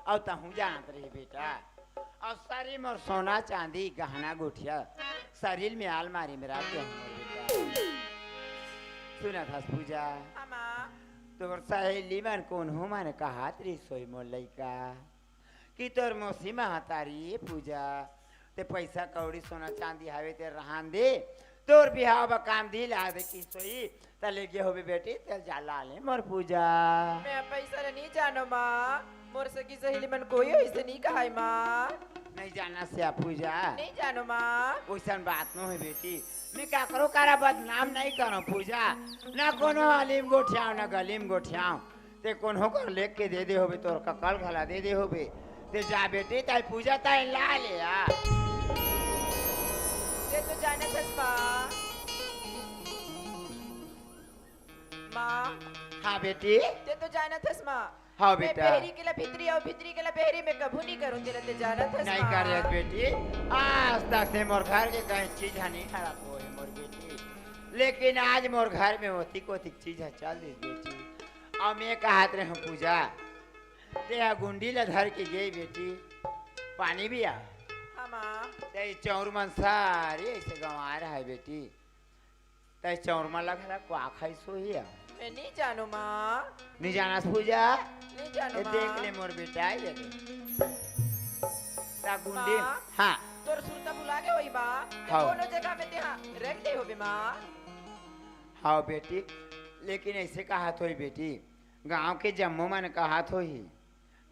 अउ तहूँ जानत रही बेटा, अउ सारी मोर सोना चांदी गहना गुठिया सरीर में आलमारी में रख दे हँव मोर बेटा। सुनत हस पूजा, हाँ माँ। तोर सहेली मन कोनो मन कहत रहिस होही मोर लइका कि तोर मौसी महतारी ए पूजा, ते पइसा कौड़ी सोना चांदी हवे ते रहन दे, तोर बिहाव बर काम दिला दे कहिस होही, त लेगे होबे बेटी, ते जा ला ले मोर पूजा। मैं पइसा ल नइ जानों माँ, मोर सखी सहेली मन कोई अइसे नइ कहय माँ। नइ जानस या पूजा? नइ जानों माँ। ओइसन बात नोहे बेटी, मैं काकरो करा बदनाम नइ करों पूजा, ना कोनो अली म गोठियावँ, ना गली म गोठियावँ। ते कोनो कर लेग के दे दे होबे, तोर कका ल घला दे दे होबे। ते जा बेटी, तैं पूजा तैं ला ले आ। ते तो जानत हस माँ। माँ। हाँ बेटी। ते तो जानत हस माँ। हाँ मैं बेटा। बहरी के ला भीतरी अउ भीतरी के ला बहरी में कभू नइ करों, तेला ते जानत हस माँ। नइ करे बेटी, आज तक से मोर घर के कहीं चीज ह नइ खराब होय मोर बेटी, लेकिन आज मोर घर में ओतिक ओतिक चीज ह चल दिस बेटी। अउ मैं कहत रहेंव पूजा, ते ह गुंडी ला धर के गे बेटी, पानी पिया। हाँ माँ। ते चौर मन सारी अइसे गंवार हे बेटी, ते चौर मन ला घला का खाइस होही या? मैं नइ जानों माँ। नइ जानस पूजा? नइ जानों ए, माँ। देख ले मोर बेटा, ये देख। ता गुंडी, माँ, हाँ। तोर सुरता भुला गे होही माँ। हाँ। कोनो जगह में ते ह रख दे होबे माँ। हाँ बेटी, लेकिन अइसे कहत होही बेटी, गाँव के जम्मो मन कहत होही,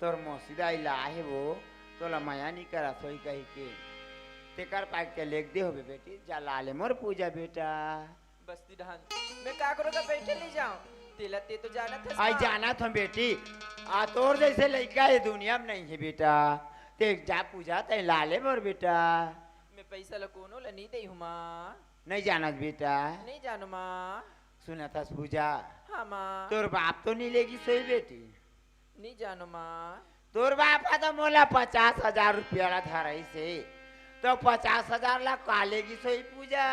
तोर मौसी दाई लाहे वो, तोला मया नइ करत होही कहिके। तेकर पाय के लेग दे होबे बेटी, जा ला ले मोर पूजा बेटा। बस्ती डहन मैं काकरो करा बइठे नइ जावँ, तेला ते तो जानत हस माँ। जानत हँव बेटी, आ तोर जइसे लइका ए दुनिया में नइ हे बेटा। ते जा पूजा, तैं ला ले मोर बेटा। मैं पइसा ला कोनो ला नइ देहूँ माँ। नइ जानस बेटा? नइ जानों माँ। सुनत हस पूजा? हाँ माँ। तोर बाप तो नइ लेगिस होही बेटी? नइ जानों माँ। तोर बाप ह तो मोला पचास हजार रुपया ला धराइस हे, तो पचास हजार ला का लेगिस होही पूजा?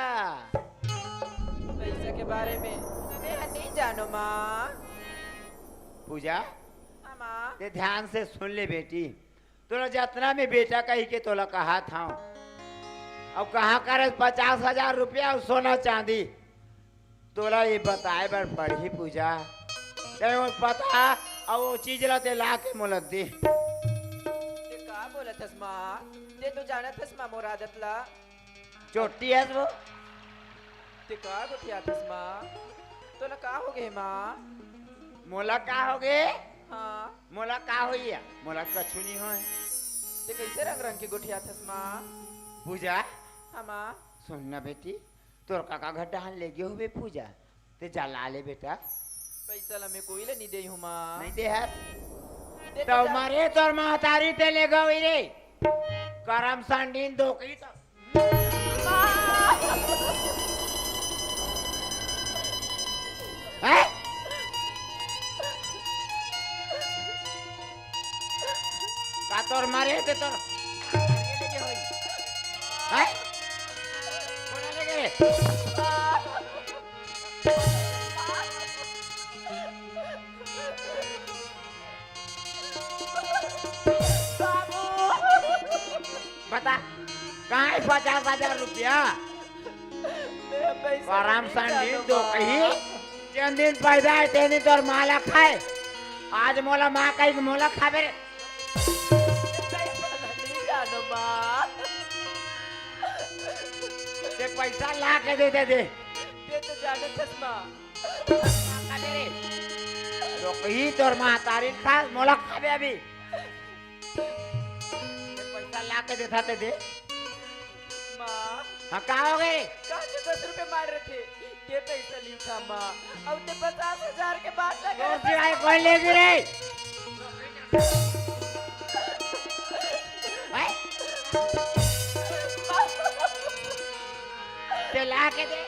पइसा के बारे में मैं ह नइ जानों माँ। पूजा, हाँ माँ। ते ध्यान से सुन ले बेटी, तोला जतना मैं बेटा कहिके तोला कहत हँव, अउ कहाँ करा पचास हजार रुपया अउ सोना चांदी, तोला ये बताय बर पड़ही पूजा। ते मोला बता, अउ वो चीज ला ते ला के मोला दे। ते का बोलत हस माँ? ते तो जानत हस माँ मोर आदत ला। चोट्टी हस वो। ते का गोठियाथस माँ? तोला का होगे हे माँ? मोला का होगे? हाँ। मोला का होही? मोला कछु नइ होय। ते कइसे रंग रंग के गोठियाथस माँ? पूजा। हाँ माँ। सुन ना बेटी, तोर कका घर डहन लेगे होबे पूजा। ते जा ला ले बेटा। पइसा ला मैं कोई ला नइ देहूँ माँ। नइ देहस? ते तो तो जा- मारे तोर महतारी ते लेगे होही रे। करम संडीन धोकही तो। हैं? का तोर मारे ते तोर? हैं? कोन लेगे? बता, कहाँ हे पचास हजार रुपया? मैं पैसा करम नहीं संडीन जानूंगा। धोकही, जेन दिन पैदा हे, तेन दिन तोर माँ ला खाए। आज मोला माँ कहिके मोला खाबे रे। पैसा नहीं जानूंगा। ते पैसा ला के दे दे दे। ते तो जानत हस माँ। खाबे रे। धोकही तोर महतारी खा, मोला खाबे अभी। पैसा ला के देथा ते दे। माँ। हाँ, का होगे? का तो दस रुपये मार रहे थे, ते पैसा ली उठा माँ। अउ ते पचास हजार के बात लगा तोर सिवाय कोई लेगी रे? हैं? ते ला के दे।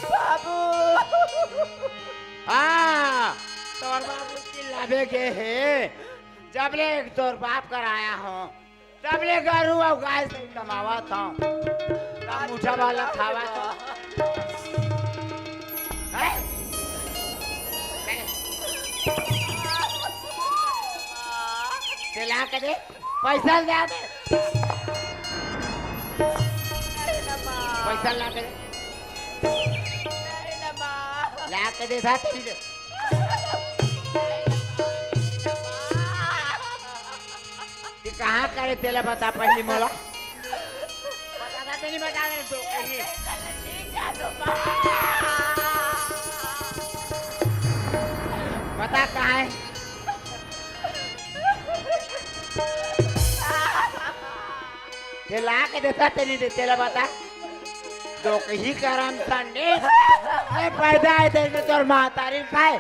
बाबू। हाँ, तोर बाबू चिल्लाबे गे हे। जब ले तोर बाप करा आया हँव, तब ले गरू अउ गाय से कमावत हँव। तब मुठा वाला खावत हँव। हैं? ते ला दे, पैसा ला दे। पैसा ला दे। ला के दे, साथ ही दे। ते कहाँ करे, तेला बता पहिली मोला। बता, बता, तेनी बता दे तो कहीं। बता कहाँ है? ते ला के देता, तेनी दे, तेला बता। तो कहीं करम संडे। ये पैदा है तेरे तोर महतारी खाए।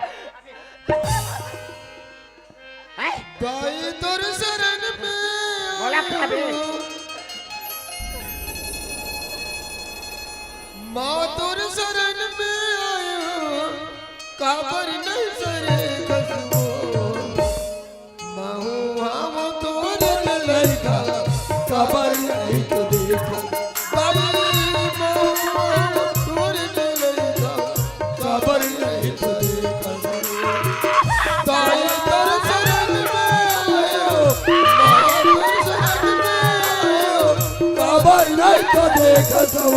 हैं? दाई तोर शरण में बोला क्या बे? आयो। माँ तोर शरण में आयो, काबर नहीं सरे कसबो। महू हम तोर लइका, काबर नहीं तो देखा। दाई महू हम तोर लइका, काबर नहीं तो देखा। ताई तोर शरण में आयो, माँ तोर शरण में आयो, काबर नहीं तो देखत हो।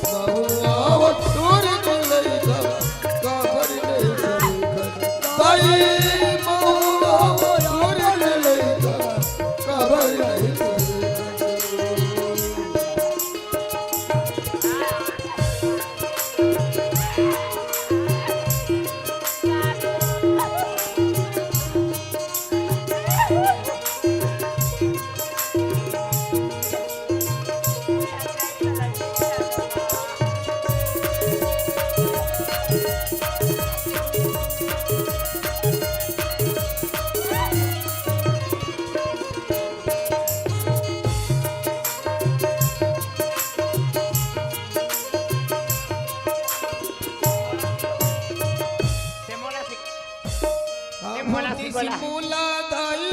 महुआ तोर लइका, काबर नहीं तो देखत। ताई महुआ तोर लइका, काबर नहीं तो देखत। ते मोला सिख-, ते मोला सिख बोला। मोला दाई,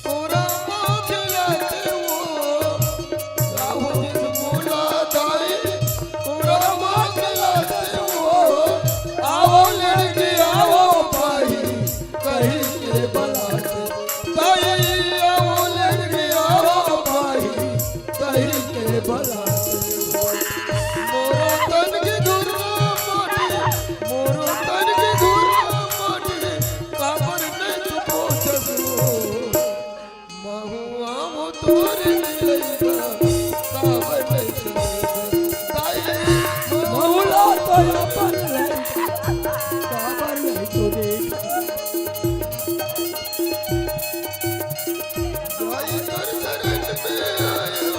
तोरा माँ खिलाते वो। राहु जिस मोला दाई, तोरा माँ खिलाते वो। आवो लड़की, आवो भाई, कहीं के बलाते। दाई, आवो लड़की, आवो भाई, कहीं के बलाते। मोरो तन के घुरवा माटी, मोरो तन के घुरवा माटी, काबर नहीं तू पोछस हो? महुआ वो तोर लइका, काबर नहीं तू देखस? दाई, महुआ तो अपन लइका, काबर नहीं तू देखस? भाई तोर शरण में आयो,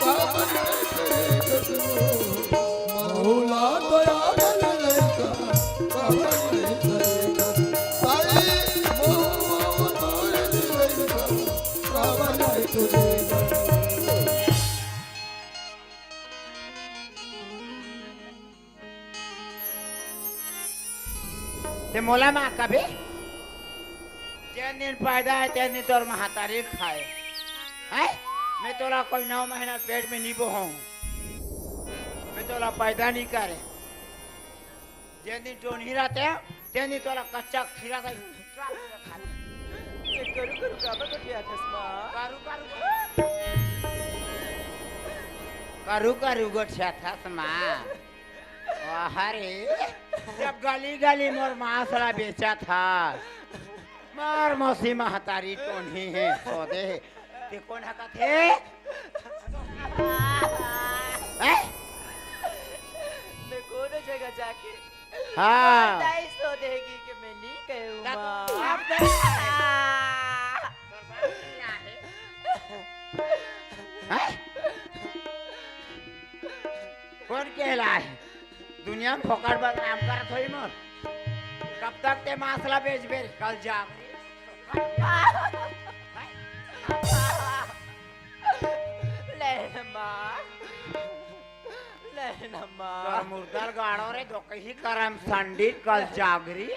काबर नहीं करे कसमो। महुआ तो अपन लइका, काबर नहीं करे कसमो। भाई महुआ तोर लइका, काबर नहीं करे कसमो। ते मोला माँ कबे? जेन दिन पैदा है, तेन दिन तोर महतारी खाए। हैं? मैं तोला कोई नौ महीना पेट में नहीं बोहूँ। मैं तोला पैदा नहीं करे। जेन दिन टोनही रहते, तेन दिन तोला कच्चा खीरा का ये करू करू काबर गोठियाथस माँ? करू करू। करू करू गोठियाथस माँ। वाह रे, जब गली गली मोर मांस ला बेचत हस, मोर मौसी महतारी टोनही हे, सोदे हे। ते कोन ह कथे? हैं? मैं कोनो जगह जाके हाँ। दाई सोदेगी कि मैं नहीं कहूँ ना माँ। तो आप नहीं आए। हैं? कोन कहलाए? दुनिया में फोकट बदनाम करत होही मोर। कब तक ते मांस ला बेचबे रे? कल जागरी। ले ना माँ, ले ना माँ। तोर मुर्दा ल गाड़ो रे, दो कहीं करम संडील कल जागरी।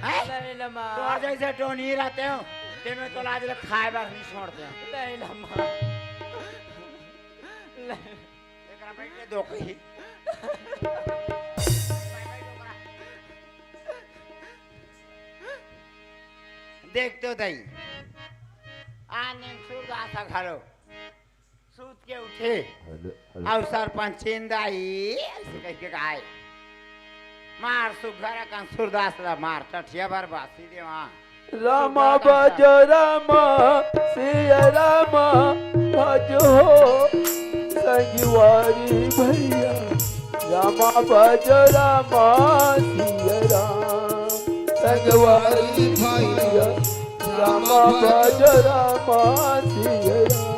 हैं? ले ना माँ। तोर जैसे टोनी रहते हो, ते में तो लाज ले खाए बर नहीं छोड़ते हो। ले ना माँ। ले। एकरा बैठ के दो कही। देख तो दई, आने सूरदास घलो सूत के उठे। Hello, hello. अउ सरपंचिन दाई अइसे कहिके गाय, मार सुघर अकन सूरदास ला मार टठिया भर बासी देवा। रामा भजो रामा, सिया रामा भजो हो, संगवारी भैया। रामा भजो रामा, सिया राम संगवारी भैया। रामा भजो रामा, सिया राम।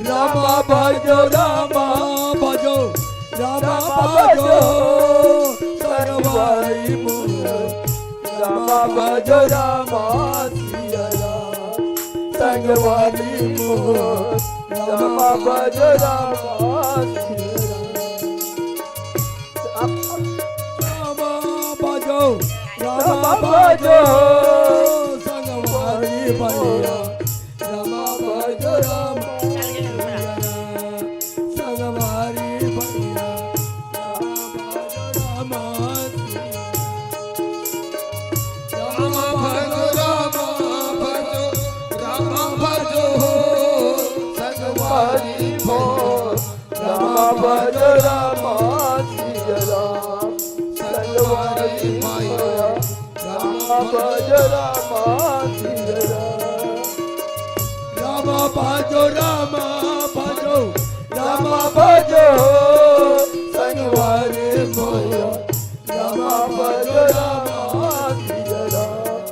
रामा भजो रामा, भजो रामा भजो, संगवारी मोर। रामा भजो रामा, सिया राम संगवारी मोर। रामा भजो रामा, सिया राम। रामा भजो, रामा भजो, संगवारी भैया। रामा भजो रामा, संगवारी भैया। रामा भजो रामा, रामा भजो रामा, भजो रामा भजो, संगवारी भैया। रामा भजो रामा, सिया राम संगवारी भैया। रामा भजो रामा, सिया राम। रामा भजो रामा, भजो रामा भजो, संगवारी भैया। रामा भजो रामा, सिया राम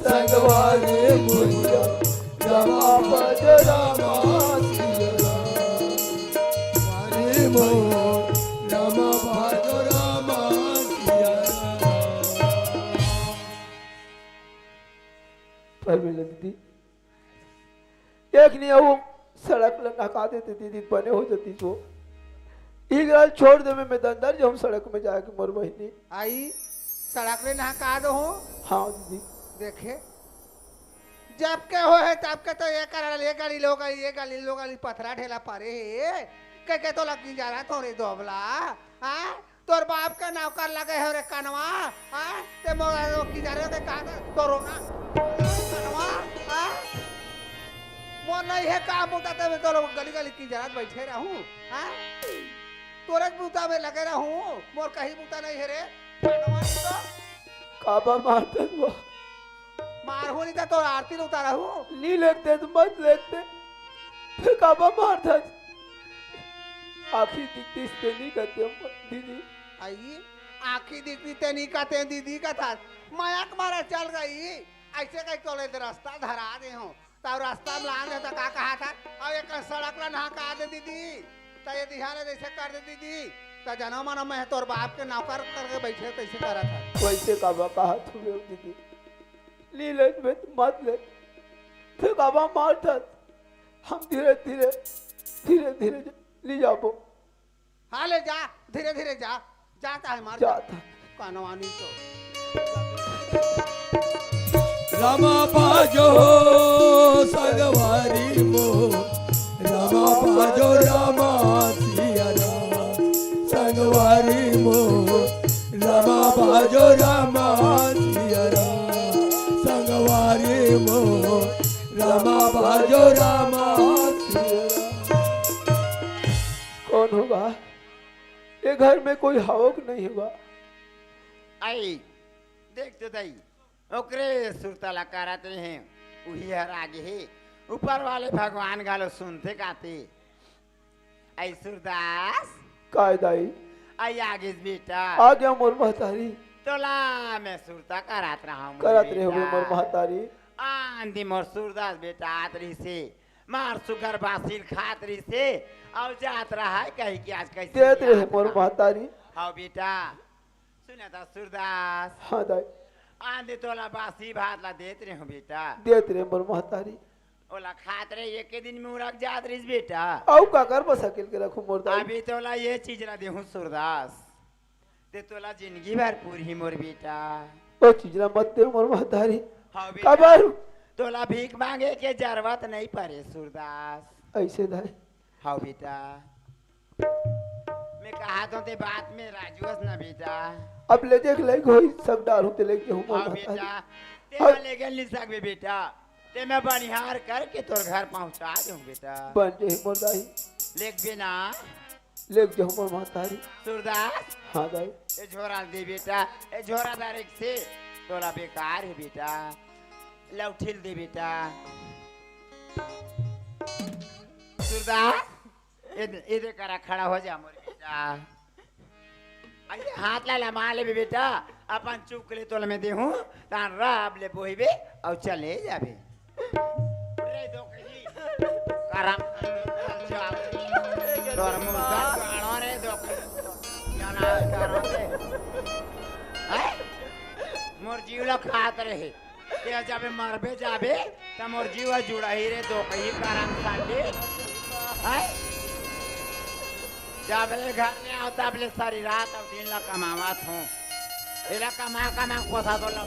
संगवारी भैया। रामा भजो रामा, सिया राम। हरे मोर, रामा भजो रामा, सिया राम। परमिला दीदी, एक नहीं वो सड़क ल नहका देते दीदी, बने हो जाती तो। इगराल छोड़ दे, मैं दंदर जो हम सड़क में जाके मोर बहिनी। आई, सड़क ले नहका दो हो। हाँ दीदी। देखे, जब के हो है तब के तो ये कर ये गाड़ी लो गाड़ी, ये गाड़ी लो गाड़ी, पथरा ढेला परे हे। के के तो लग जा रहा थोड़े दोबला। हाँ, तोर बाप के नौकर लगे हो रे कनवा। हाँ, ते मोर वो की जा रहे हो के का कर तोरो ना कनवा। हाँ, मोर नहीं है काम बूता, ते मैं तोरो गली गली की जरात बैठे रहूं। हाँ, तोरे बूता में लगे रहूं, मोर कहीं बूता नहीं है रे कनवा। नहीं तो काबा मारथस वो। मारहूं नहीं तो तोर आरती ल उतारहूं। नी लेते तो मत लेते, फिर काबा मारथस? आँखी दिखती ते नहीं कहते हम दीदी। आई, आँखी दिखती ते नहीं कहते दीदी कथस। मया के मारे चल गई, ऐसे कहीं तोले तो रास्ता धरा दे हो। तब रास्ता में लान दे तो का कहा था? अब एक सड़क ला नहका दे दीदी, तो ये दिहाने जैसे कर दे दीदी, तो जनो मनो मैं तोर बाप के नौकर करके बैठे कैसे करा था? वैसे काबा कहा तू दीदी, नी ले मत ले, फिर काबा मारथस। हम धीरे धीरे, धीरे धीरे ले जाबो। हाँ, ले जा, धीरे धीरे जा, जाता है मार जाता। कानवानी तो। रामा भजो संगवारी मोर, रामा भजो रामा सिया राम संगवारी मोर, रामा भजो रामा सिया राम संगवारी मोर, रामा भजो रामा सिया राम। कौन होगा? ये घर में कोई हवक नहीं होगा। आई, देख तो दाई, ओकरे सुरता ला करत रहे, उही हर आगे हे। ऊपर वाले भगवान घलो सुनथे काते। आई सूरदास। काय दाई? आई आगे बेटा। आ गया मोर महतारी। तोला मैं सुरता करत रहा हूँ करत रहे हुए मोर महतारी। आंधी मोर सूरदास बेटा आत रहिसे, मार सुघर बासी ल खात रहिसे, अउ जात रहा है कही कि आज कैसे देत रहे मोर महतारी। हाँ बेटा, सुना था सूरदास। हाँ दाई। आंधी तोला बासी भात ला देत रहे हूँ बेटा। देत रहे मोर महतारी। ओला खात रहे, एक दिन में उड़क जात रहिस बेटा। अउ काकर बस अकेल के रखूं मोर दाई? अभी तोला ये चीज ला देहूं सूरदास, ते तोला जिंदगी भर पूरही मोर बेटा। ओ चीज ला मत दे मोर महतारी। हाँ बेटा। काबर? तोला भीख मांगे के जरूरत नहीं परे सूरदास। ऐसे दाई। हाँ बेटा। मैं कहा तो ते बात में राजू हस ना बेटा। अब ले देख ले कोई सब डालू ते लेके हूँ हाँ बेटा। ते हाँ। ले गए नहीं सकबे बेटा। ते मैं बनिहार करके तोर घर पहुंचा दूं बेटा। बन जाही मोर दाई। लेग बे ना। लेग जाहूं मोर महतारी। सूरदास। हाँ दाई। ए झोरा दे बेटा, ए झोरा दारेक से तोला बेकार हे बेटा, लौठिल दे बेटा। सूरदास, ए, ए दे करा खड़ा हो जा मोर बेटा। अरे हाथ ला लमा लेबे बेटा, अपन चुक ले तोला मैं देहूं, तान रब ले बोहिबे अउ चले जाबे। रे दो कही, करम, तोर मुंह गाड़ो रे दो कही, जाना करो रे। हैं? मोर जीव ला खात रहे। ते जाबे मरबे जाबे, त मोर जीव जुड़ाही रे दो कही करम साली। हैं? जब ले घर में आवता, अब ले सारी रात अउ दिन ला कमावत हूँ। एला कमा कमा पोसा तो ला।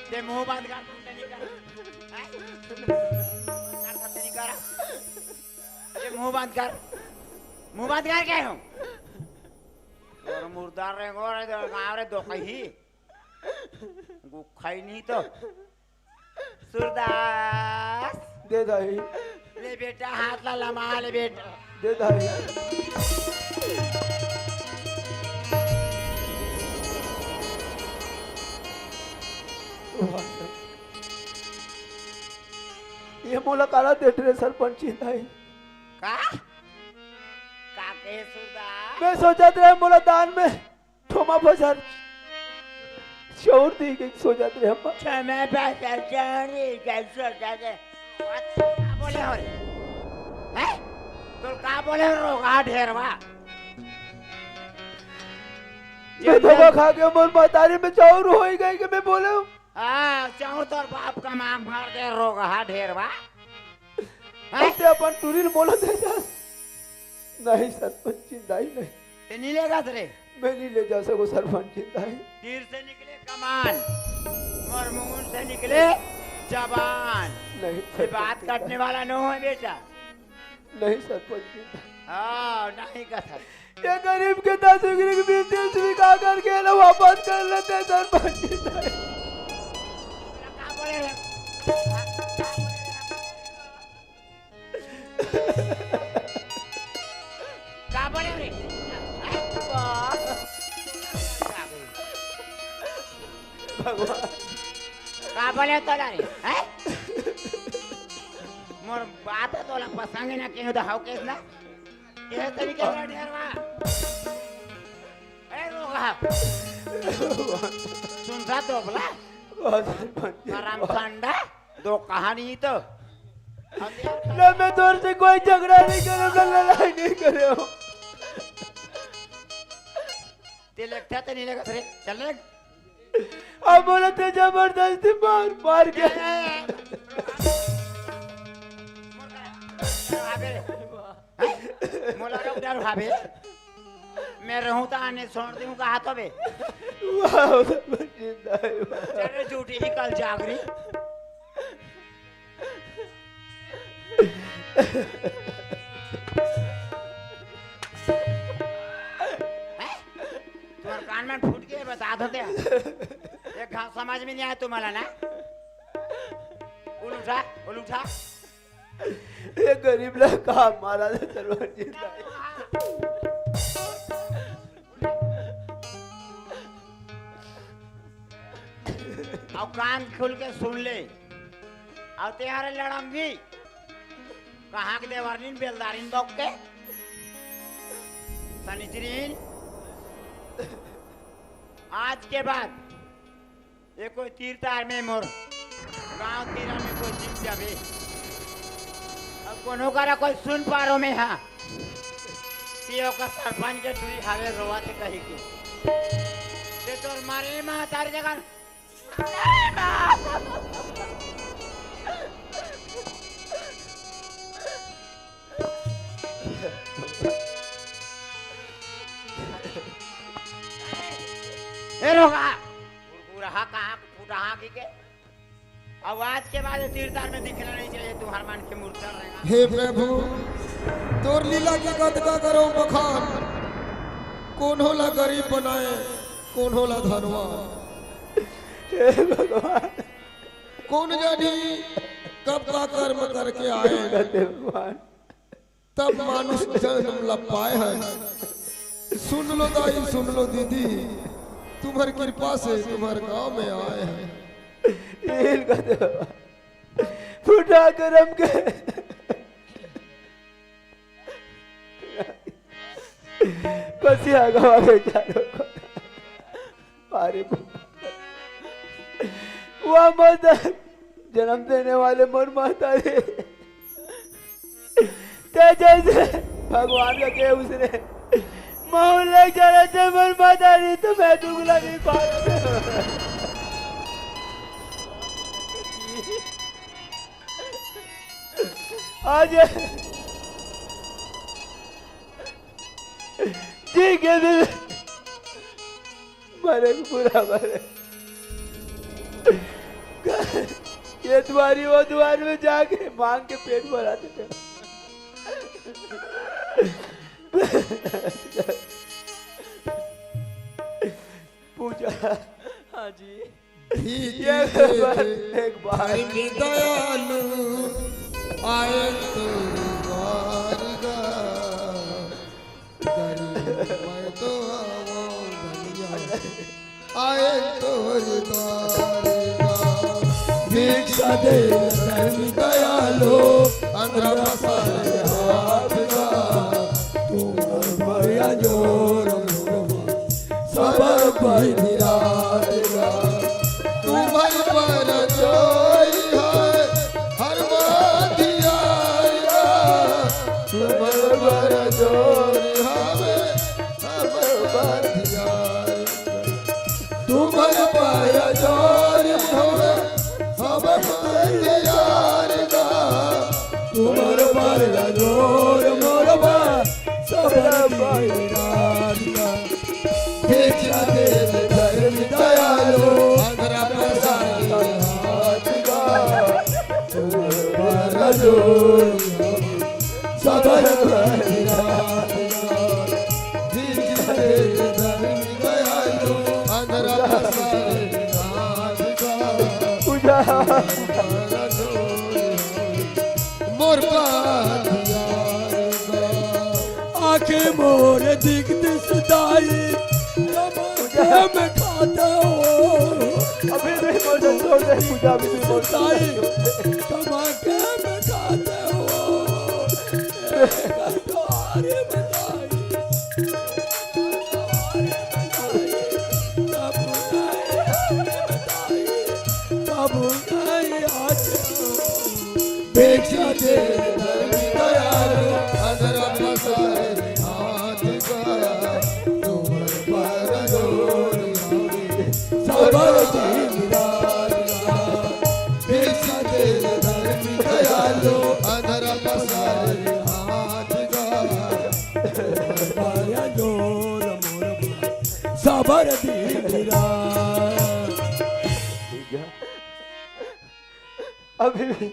ते मुंह बंद कर, तू नहीं कर। हैं? कर, तू नहीं कर। ये मुंह बंद कर, मुंह बंद कर, कहे हूँ। तोर मुर्दा रेंगो रे, गाँव रे दो कही। गुखाई नहीं तो। सूरदास। दे दाई। ले बेटा, हाथ ला लमा ले बेटा। दे दाई। ये मोला काला देत रे सरपंच जी दाई। का? का कहे सूरदास? मैं सोचत रहे मोला दान में थोमा बजार चाउर दी के सोचत रहे हम। थोमा बजार चाउर दी के सोचत रहे। का बोले हो रे? हैं? तोर का बोले हो रोगहा ढेरवा? मैं धोखा खा के मोर महतारी में चाउर होई गई के मैं बोले हूँ। हाँ, चाउर तोर बाप का मांग भर दे रोगहा ढेरवा। हैं? ऐसे अपन टूरी ल मोला दे जा। नहीं सरपंच जी, दाई नहीं। ते नहीं लेगा रे? मैं नहीं ले जा सको सरपंच जी, दाई। तीर से निकले कमान, मोर मुंह से निकले जबान। नहीं ये सरपंच बात जी, काटने दाई। वाला नो है बेटा। नहीं सरपंच जी, दाई। हाँ, नहीं कथा। ये गरीब के दस रुपये की बीस दिन स्वीकार करके ना वापस कर लेते सरपंच जी, दाई। का बोले रे? का बोले रे? भगवान। का बोले तोला रे? हैं? मोर बात तोला पसंद है ना, केहू तो हव केस ना? केहू तरीके से ढेरवा। ए रोगहा। सुनता दोगला? करम संडा, दो कहानी तो। ना मैं तोर से कोई झगड़ा नहीं करे, ना लड़ाई नहीं करे हूँ। ते लेगथा ते नहीं लेगथा रे, चल रे। अब बोला ते जबरदस्ती मार, मार के। ए, ए, ए। अबे। हैं? मोला रोक डर भाभी। मैं रहूं तो आने छोड़ दूं कहा तो बे। वाह, जिंदा है, वाह। चले झूठी ही कल जागरी। हैं? तुम्हारे कान में फूट के बता दो क्या? एक घास समझ में नहीं आया तुम्हारा ना? उल उठा, उल उठा। ये गरीब ला का मारा ले सरपंच जी, दाई। अउ कान खुल के सुन ले। अउ तेहारे लड़ंगी। कहाँ के देवरनीन बेलदारिन बौक के? सनिचरीन। आज के बाद ये कोई तीर तार में मोर गांव तीरा में कोई जीत जाबे, अब कोनो करा कोई सुन पारो में हा कि ओकर सरपंच के टूरी हावे रोवा ते कही के। ते तोर मारे माँ तार जगह। ए रोगा, गुरगुरहा कहाँ फुटहा की के? अब आज के बाद ये तीर तार में दिखना नहीं चाहिए, तुम्हार मन के मूर्छा रहेगा। हे प्रभु, तोर लीला के कतका करो बखान, कोनो ला गरीब बनाए, कोनो ला धनवान। हे भगवान। कोन जानी कब का कर्म करके आए, हे भगवान। तब मानुष जन्म ला पाए हे। सुन लो दाई, सुन लो दीदी, तुम्हर कृपा से तुम्हर गांव में आए हे। इनका तो फूटा करम के कसिया गवा के चारों को। अरे वो मत जन्म देने वाले मोर माता रे, ते जैसे भगवान का के उसने माहौल लग जाना थे मोर माता रे, तो मैं दुगला नहीं पाऊंगा। आज ठीक है, फिर मरे को बुरा मरे। ये दुआरी वो दुआरी में जाके मांग के पेट भराते थे। पूजा। हाँ जी। भीगी ये देख एक बार। धर्मी दयालु आए तो द्वारका। गरीब मैं तो आवो धनिया, आए तोर द्वारका। भिक्षा दे धर्मी दयालु, अंधरा पसारे हाथ का। तू मया जोर सब पर निरालेगा। तुम्हर पर जोर है हर माधियारेगा। तुम्हर पर जोर हवे सब माधियारेगा। तुम्हर पर जोर हवे सब माधियारेगा। तुम्हर पर जोर मोर बा सब माधियारेगा। भिक्षा दे धर्म दयालु, अंधरा पसारे हाथ का। तुम्हर जोर सबर परिहार का। भिक्षा दे धर्म दयालु, अंधरा पसारे हाथ का। पूजा। मोर पाथियार का। आंखें मोर दिख दिसदाई, तमाके में खाते हो। अभी नहीं बोल, छोड़ दे पूजा, अभी नहीं बोल। दिसदाई, तमाके में खाते हो। एक बार बताई। भिक्षा दे धर्म दयालु, अंधरा पसारे हाथ का। तुम्हर पर जोर हवे सब दिन रात का। भिक्षा दे धर्म दयालु, अंधरा पसारे हाथ का। तुम्हर पर जोर मोर सबर दिन रात। अभी भी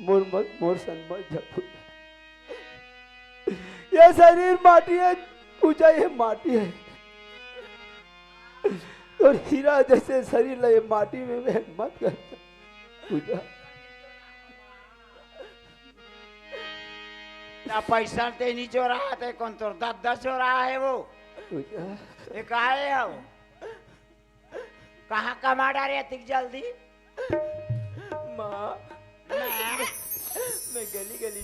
मोर मत, मोर सन मत जा पूजा। ये शरीर माटी है पूजा, ये माटी है। और हीरा जैसे शरीर ला ये माटी में मैं मत कर पूजा। ना पैसा ते नहीं चोरा, ते कौन तोर दादा चोरा है वो? पूजा। ये काहे है वो? कहाँ कमा डारे अतिक जल्दी? माँ, मैं गली गली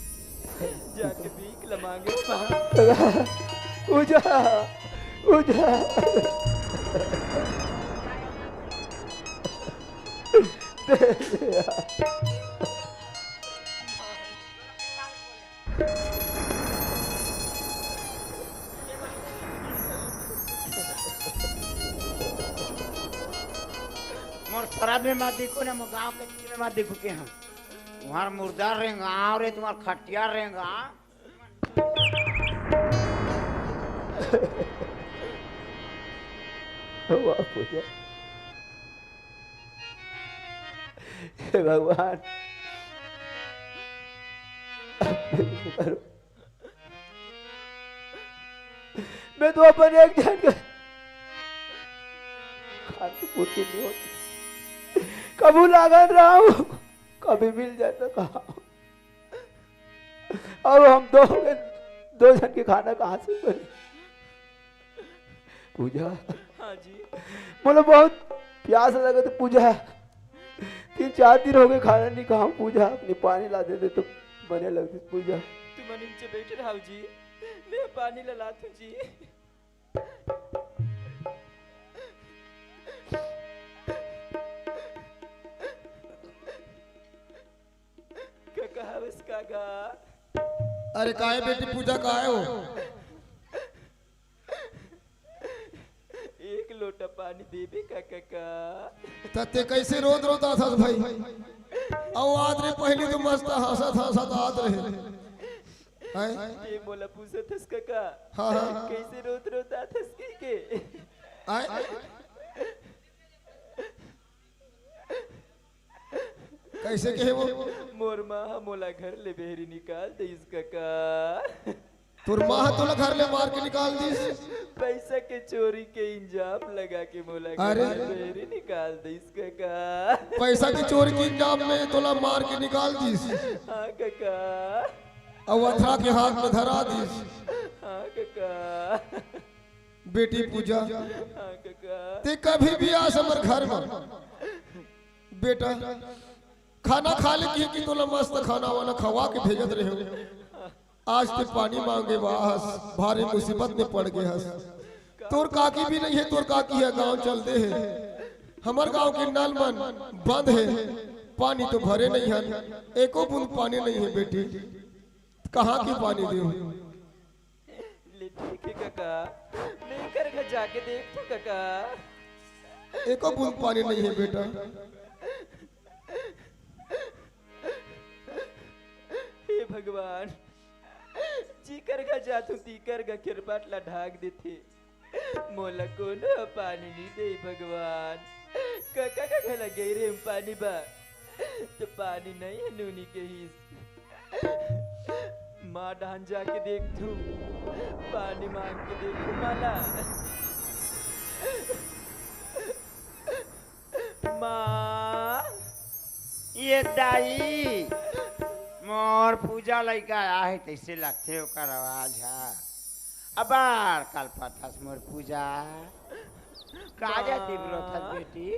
जाके भीख ल मांगे हूँ, माँ। पूजा, पूजा। मोर शराब में मत देखो ना, मोर गांव के चीज में मत देखो के हम। तुम्हार मुर्दा रेंगा और ये तुम्हार खटिया रेंगा। वाह पूजा। हे भगवान, करो। मैं तो अपन एक झन के खान तो पूर्ति नहीं होती, कभू लागन रहा हूँ, कभी मिल जाता कहा। अब हम दो, दो झन के खाना कहाँ से बने? पूजा। हाँ जी। मोला बहुत प्यास लगत हे पूजा, तीन चार दिन हो गए खाना नहीं खाऊं पूजा, अपने पानी ला देते तो बने लगती पूजा। तुम नीचे बैठे रहो जी, मैं पानी ला लात हूँ जी। का कहावस काका? अरे काहे बेटी पूजा, काहे हो? एक लोटा पानी देबे का काका? त ते कैसे रोत रोत आथस भाई? अउ आत रे, पहली तो मस्त हंसत हंसत आत रहे। हैं? ते मोला पूछत हस काका? हाँ, हाँ। कैसे रोत रोत आथस कहिके? आय? कैसे कहे वो? मोर माँ ह मोला घर ले बहरी निकाल दिस काका। तोर माँ ह तोला घर ले मार के निकाल दिस? पैसा के चोरी के इल्जाम लगा के मोला घर अरे। ले बहरी निकाल दिस काका। पैसा के चोरी के इल्जाम में तोला मार के निकाल दिस? हाँ काका। अउ अथरा के हाथ में धरा दिस? हाँ काका। बेटी पूजा, हाँ काका। ते कभी भी आस हमर घर में। बेटा, खाना खा ले, कि, कि तोला मस्त खाना वाना खवा के भेजत रहे हो। आज ते पानी मांगे बर आए हस, भारी मुसीबत में पड़ गए हस। तोर काकी भी नहीं है, तोर काकी ह गांव चल दे हे। हमर गांव के नल मन बंद हे, पानी तो भरे नहीं हन, एको बूंद पानी नहीं है बेटी, कहाँ के पानी देहूं? ले ठीक हे काका, मैं एकर घर जाके देखथों काका। एको बूंद पानी नहीं है बेटा। हे भगवान, जिकर घर जाथों तिकर घर किरपाट ला ढाक देथे, मोला कोनो पानी नहीं दे भगवान। काका का घर ला गई रहे पानी बर, त पानी नहीं है नूनी कहिस। माँ डहन जाके देखथों, पानी मांग के देखथों माँ ला। माँ। ये दाई, मोर पूजा लइका आहे, तइसे लगथे ओकर आवाज ह। अबार कलपत हस मोर पूजा। का जाति ब्रोथस बेटी?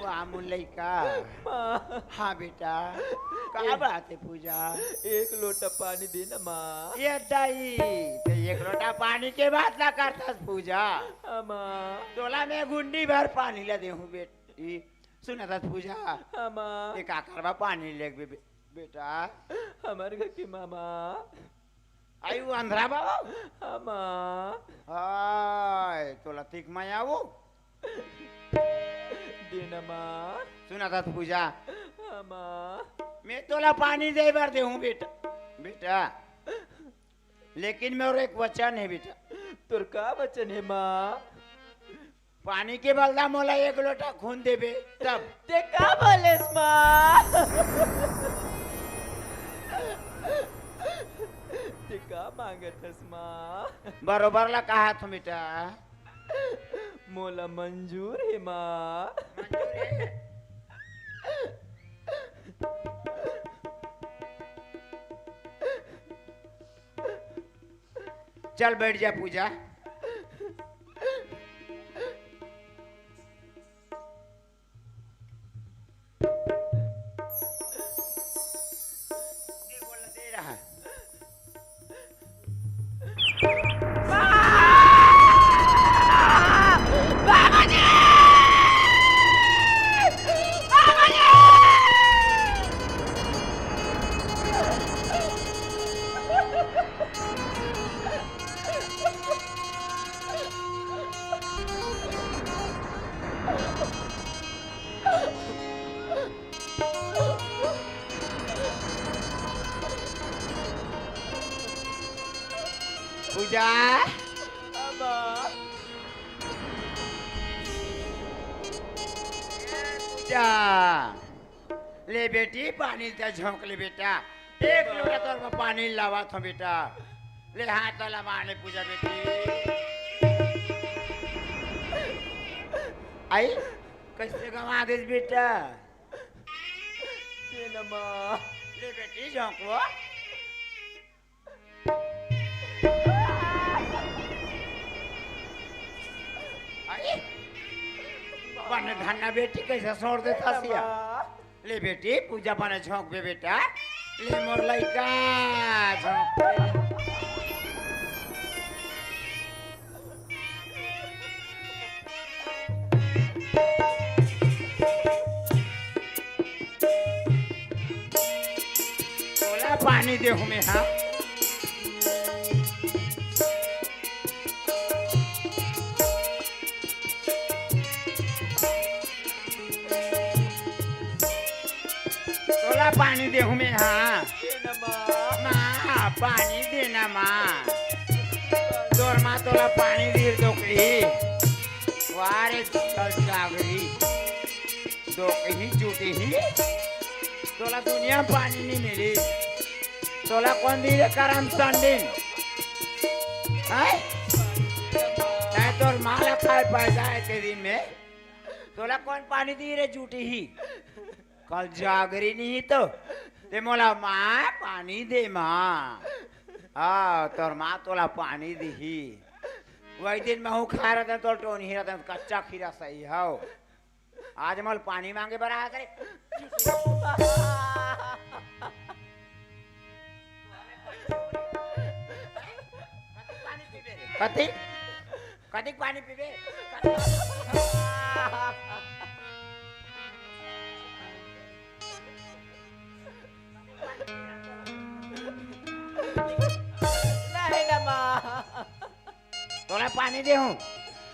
वाह मोर लइका। माँ। हाँ बेटा, का ए- बात हे पूजा? एक लोटा पानी दे ना माँ। ये दाई, ते एक लोटा पानी के बात ला करथस पूजा? हाँ माँ। तोला मैं गुंडी भर पानी ला देहूँ बेटी। सुनत हस पूजा? हाँ माँ। ते का करबा पानी लेके बे-, बेटा? हमर घर के मामा। आई वो अंधरा बाबा? हाँ माँ। हाय, तोला तिक माया वो। देना माँ। सुनत हस पूजा? हाँ माँ। मैं तोला पानी दे बर देहूँ बेटा, बेटा। लेकिन मोर एक वचन हे बेटा। तोर का वचन हे माँ? पानी के बदला मोला एक लोटा खून देबे तब। ते का बोलेस माँ? ते का मांगत हस माँ? बरोबर ला कहाथों बेटा। मोला मंजूर हे माँ। मंजूर हे? चल बैठ जा पूजा। पूजा। पूजा। ले बेटी, पानी ला झोंक ले बेटा। एक लोटा तोर बर पानी लावत हंव बेटा। ले हाथ ला मार ले पूजा बेटी। आई, कइसे गंवा देस बेटा? दे ना माँ। ले बेटी झोंकवा। अरे, बने धन्ना बेटी कइसे छोड़ देथस या। ले बेटी, पूजा बने झोंकबे बेटा। ले मोर लइका, झोंक। तोला पानी देहूं मैं, हाँ? तोला पानी देहूं मैं, हाँ। दे ना माँ। माँ, पानी दे ना माँ। तोर माँ तोला पानी दिही तो कही, वाह रे कल जागरी, तो कही झूठी ही, तोला दुनिया में पानी नहीं मिली। तोला कोन दिही रे करम संडिन? हैं? तैं तोर माँ ला खाए पैदा हे ते दिन में, तोला कोन पानी दिही रे झूठी ही? कल जागरी नहीं तो ते मोला माँ पानी दे माँ। हाँ, तोर माँ तोला पानी दिही। वही दिन महूं खाए रहतेंव तोर टोनही रहतेंव, कच्चा खीरा सही हव। आज मोला पानी मांगे बर आया करे। कति? कतिक पानी पीबे? नहीं ना माँ। तोला पानी देहूं,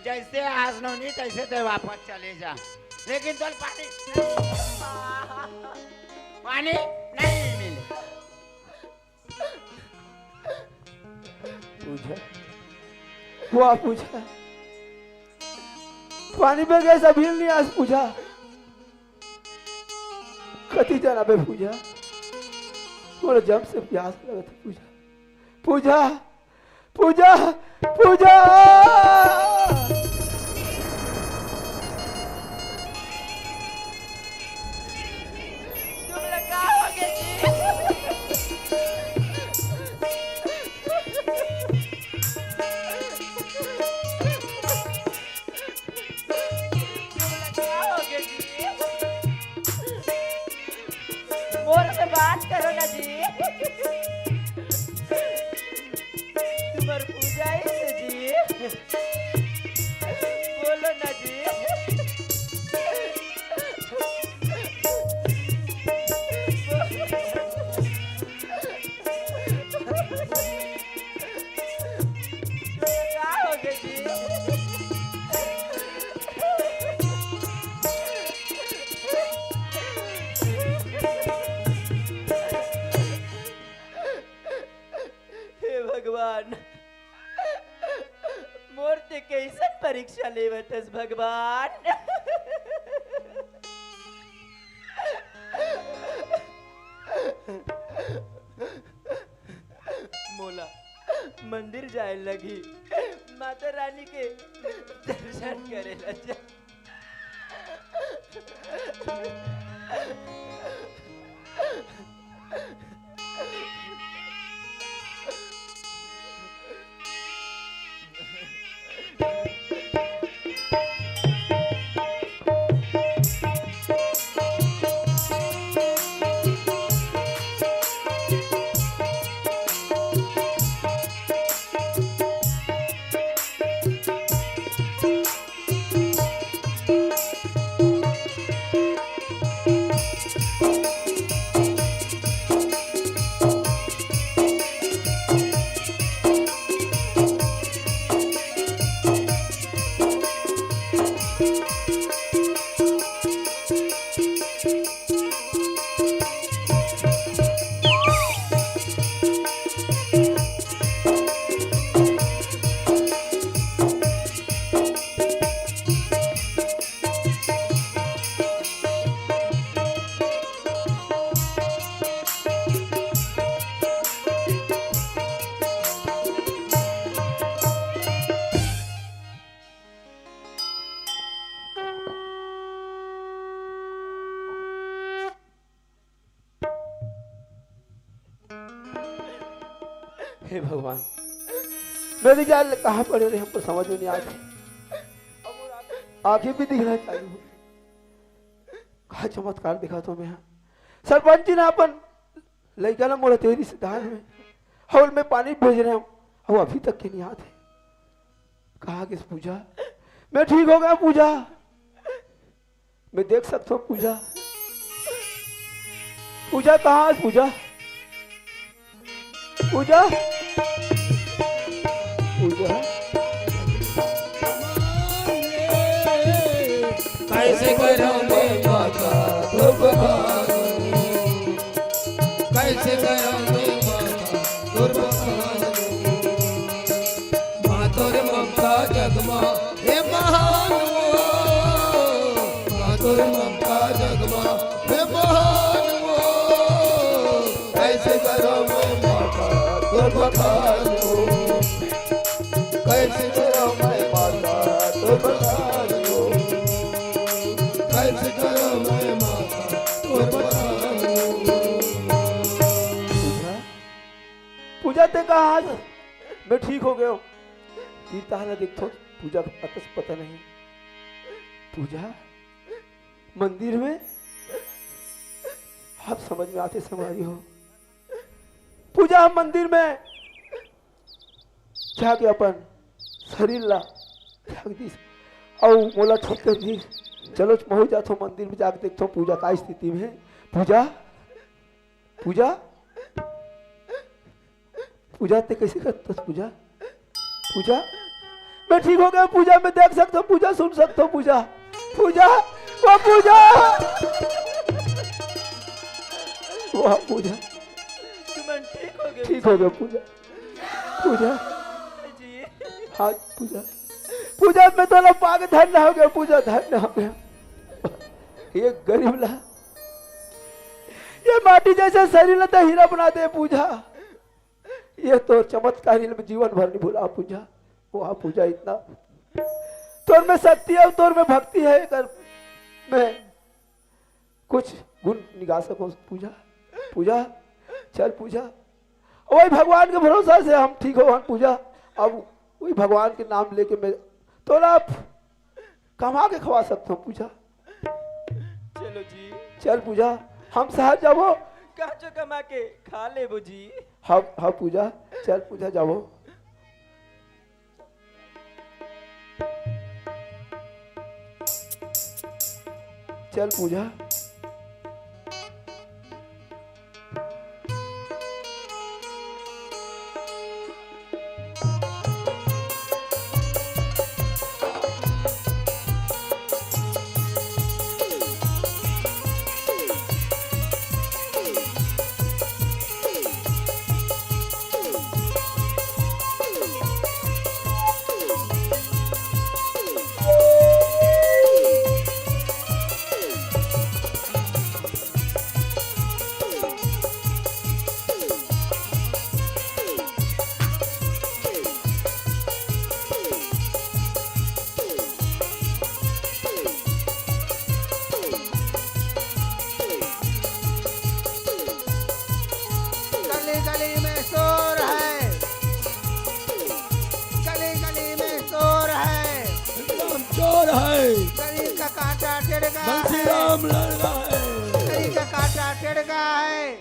जइसे आस नोनी तइसे ते वापस चले जा, लेकिन तोला पानी, पानी नहीं मिले। पूजा, वाह पूजा, पानी बगैर सब हिल नहीं आज पूजा। कति जाना बे पूजा, मोला जम से प्यास लगत हे पूजा। पूजा, पूजा, पूजा। तुमला का होगे जी? तुमला का होगे जी? मोर से बात करो ना जी। तुम्हार पूजा ही से जी। बोलो ना जी। का होगे जी? हे भगवान, मोर ते कइसन परीक्षा लेवत हस भगवान? मोला मंदिर जाए लगही, माता रानी के दर्शन करे ला जा। हे भगवान, मेरी जान कहाँ पड़े रहे, हमको समझ में नहीं आते। आंखें भी दिखना चालू हो। का चमत्कार दिखा तो मैं? सरपंच जी ने अपन लइका ला मोला तेरी से दान में हौल में पानी भेज रहे हूँ, वो अभी तक के नहीं आते। कहाँ गिस पूजा? मैं ठीक हो गया पूजा। मैं देख सकता हूँ पूजा। पूजा कहाँ है पूजा? पूजा। पूजा। कैसे करूं मैं माता तुम बखान? कैसे करूं मैं माता तुम बखान? माँ तोर ममता जगमा हे महान वो, माँ तोर ममता जगमा हे महान वो। कैसे करूं मैं माता तुम बखान वो? कैसे करूं मैं माता तुम बखान वो? कैसे करूं मैं माता तुम बखान वो? पूजा, पूजा ते कहा आज मैं ठीक हो गया हूँ। तीर ताहला देखो, पूजा का पता से पता नहीं। पूजा मंदिर में, आप समझ में आते संगवारी हो। पूजा हम मंदिर में जाके अपन शरीर ला त्याग दीस, अउ मोला ठीक कर दीस। चलो, महू जाथो मंदिर में जाके देखथो पूजा का स्थिति में। पूजा, पूजा, पूजा ते कैसे करथस पूजा? पूजा, मैं ठीक हो गया पूजा, मैं देख सकता हूँ पूजा, सुन सकता हूँ पूजा। पूजा, वो पूजा, वाह पूजा, तुम ठीक हो गए। ठीक हो गया पूजा। पूजा, जी। हाँ पूजा, पूजा मैं तो ना पाके धन्य हो गया पूजा, धन्य हो गया। ये गरीब ला, ये माटी जैसे शरीर ला तो हीरा बना दे पूजा। ये तो चमत्कारी में जीवन भर नहीं भुला पूजा। वाह पूजा, इतना तोर में शक्ति है, तोर में भक्ति है, अगर मैं कुछ गुण निकाल सको पूजा। पूजा, चल पूजा, वही भगवान के भरोसा से हम ठीक हो हन पूजा। अब वही भगवान के नाम लेके मैं तोला कमा के खवा सकता हूँ पूजा। चलो जी। चल पूजा, हम शहर जाबो। कहाँ जो कमा के खा लेबो जी। हाँ, हाँ पूजा, चल पूजा जाबो। चल पूजा। गली गली में शोर है, गली गली में शोर है। एकदम चोर है। गली का कांटा टेढ़ गा है। बंसीराम लड़गा है। गली का कांटा टेढ़ गा है।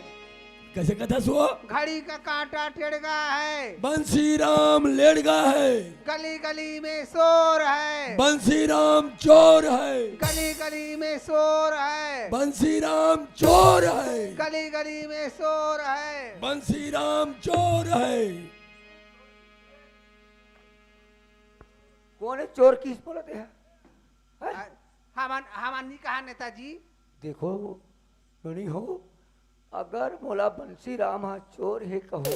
कैसे कथा सुआ? घड़ी का कांटा टेढ़ गा है। बंसीराम लेड़गा है। गली गली में शोर है। बंसीराम चोर है। गली गली में शोर है। बंसीराम चोर है। गली गली में शोर है। बंसीराम चोर है। कौन है चोर, किस बोलते हैं? हैं? हमन, हमन नहीं कहा नेताजी। देखो, सुनी हो, अगर मोला बंसीराम हा चोर हे कहो,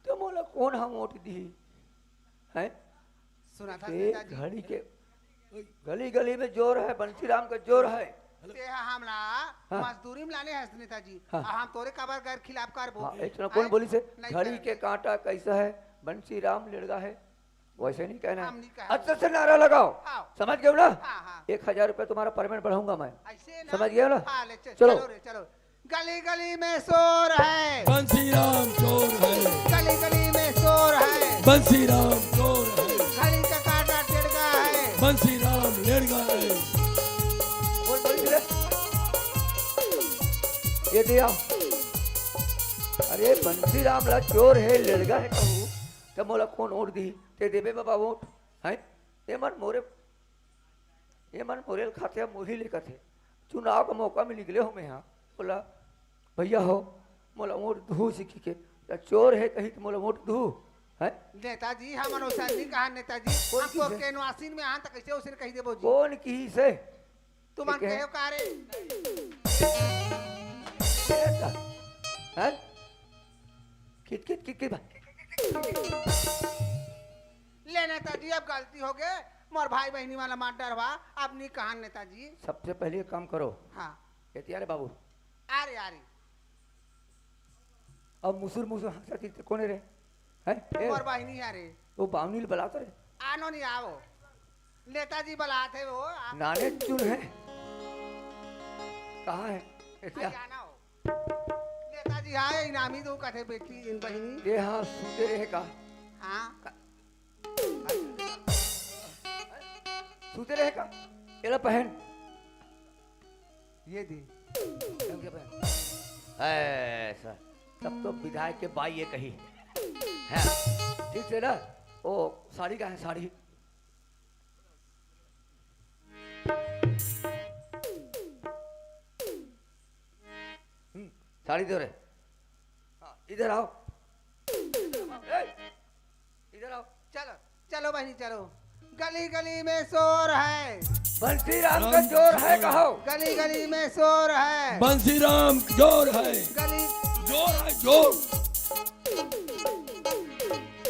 तो मोला कौन हा वोट दिही? हैं? सुना था ए, नेताजी। घड़ी के, गली गली में जोर है, बंसीराम का जोर है। ते हा हमला हाँ। मजदूरी में लाने हस नेताजी। हाँ। आ हम तोरे काबर गैर खिलाफ करबो? हाँ, इतना कौन हैं? बोली से? नहीं घड़ी सर। के कांटा कैसा है, बंसीराम लेड़गा है। वैसे नहीं कहना है। हम नहीं कहना। अच्छा से नारा लगाओ। हाँ। समझ गए ना? हाँ, हाँ। एक हजार रुपए तुम्हारा परमेंट बढ़ाऊंगा मैं। ऐसे ना। समझ गए ना? हाँ, ले, चल, चलो। चलो रे, चलो। गली गली में शोर है। बंसीराम चोर है। गली गली में शोर है। बंसीराम चोर है। घड़ी का काटा टेढ़ा है। बंसीराम लेड़गा है। बोल, बोल, बोल। ये दिया। अरे बंसीराम ला चोर है, लेड़गा है कहू, त मोला कोन वोट दी? ते देबे बाबा वोट, हैं? ये मन मोरे, ये मन मोरे ल खाथे, मोही ले कथे। चुनाव का मौका में निकले हो मैं यहाँ। बोला, "भैया हो, मोला वोट दू सिक्की के, या चोर है कही त मोला वोट दू, हैं?" नेताजी, हमन वैसा नहीं कहा नेताजी। कोई हमको किसे? केनवासिन में आन त कैसे उसे कही देबो जी? कोन किसे? तुमन ठीक है। कहे का रे? हैं? कित, कित, कित, कित बा? ले नेताजी, अब गलती हो गए, मोर भाई बहिनी वाला मार डरवा, अब नहीं कहा नेताजी। सबसे पहले एक काम करो। हाँ। एतिया रे बाबू। अरे, अरे। अब मुसुर मुसुर हंसा चित्र कोने रे? हैं? ए, मोर बहिनी है रे। वो बावनी ल बलात रे। आनो नहीं आओ। नेताजी बलात है वो, आ- नाने चुन है। कहाँ है? एतिया। आई आना हो। नेताजी आए, इनामी दो कथे बेटी इन बहिनी। ये हाँ, सुते रहे का? हाँ। सुते रहे का? एला पहन। ये दे। ऐसा। तब तो विधायक के बाई ये कही। हाँ, ठीक से ना? ओ, साड़ी का है, साड़ी? हम्म, साड़ी दो रे। हाँ, इधर आओ। ए, इधर आओ। चलो, चलो बहिनी, चलो। गली गली में शोर है। बंसीराम का चोर है कहो। गली गली में शोर है। बंसीराम जोर है। गली जोर है, जोर।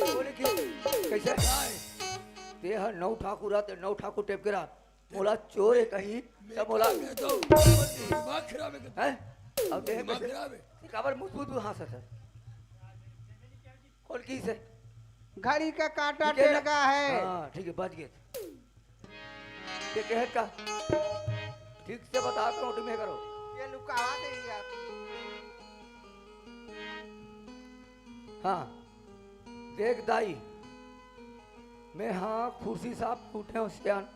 बोले कि कैसे? ते हर नौ ठाकुर आते, नौ ठाकुर टेप के रात। मोला चोर है कही, तब मोला मैं तो दिमाग खराब है। हैं? अब देख दिमाग कैसे? खराब है। काबर मुझ मुझ हाँसत है। कौन की से? घड़ी का कांटा ठीक है ना? टेढ़ा है। हाँ, ठीक है, बच गए। ये कहे का? ठीक से बता तो तुम्हें करो। ये लुकावा दे यार। हाँ, देख दाई, मैं हाँ खुशी साहब उठे हो सियान,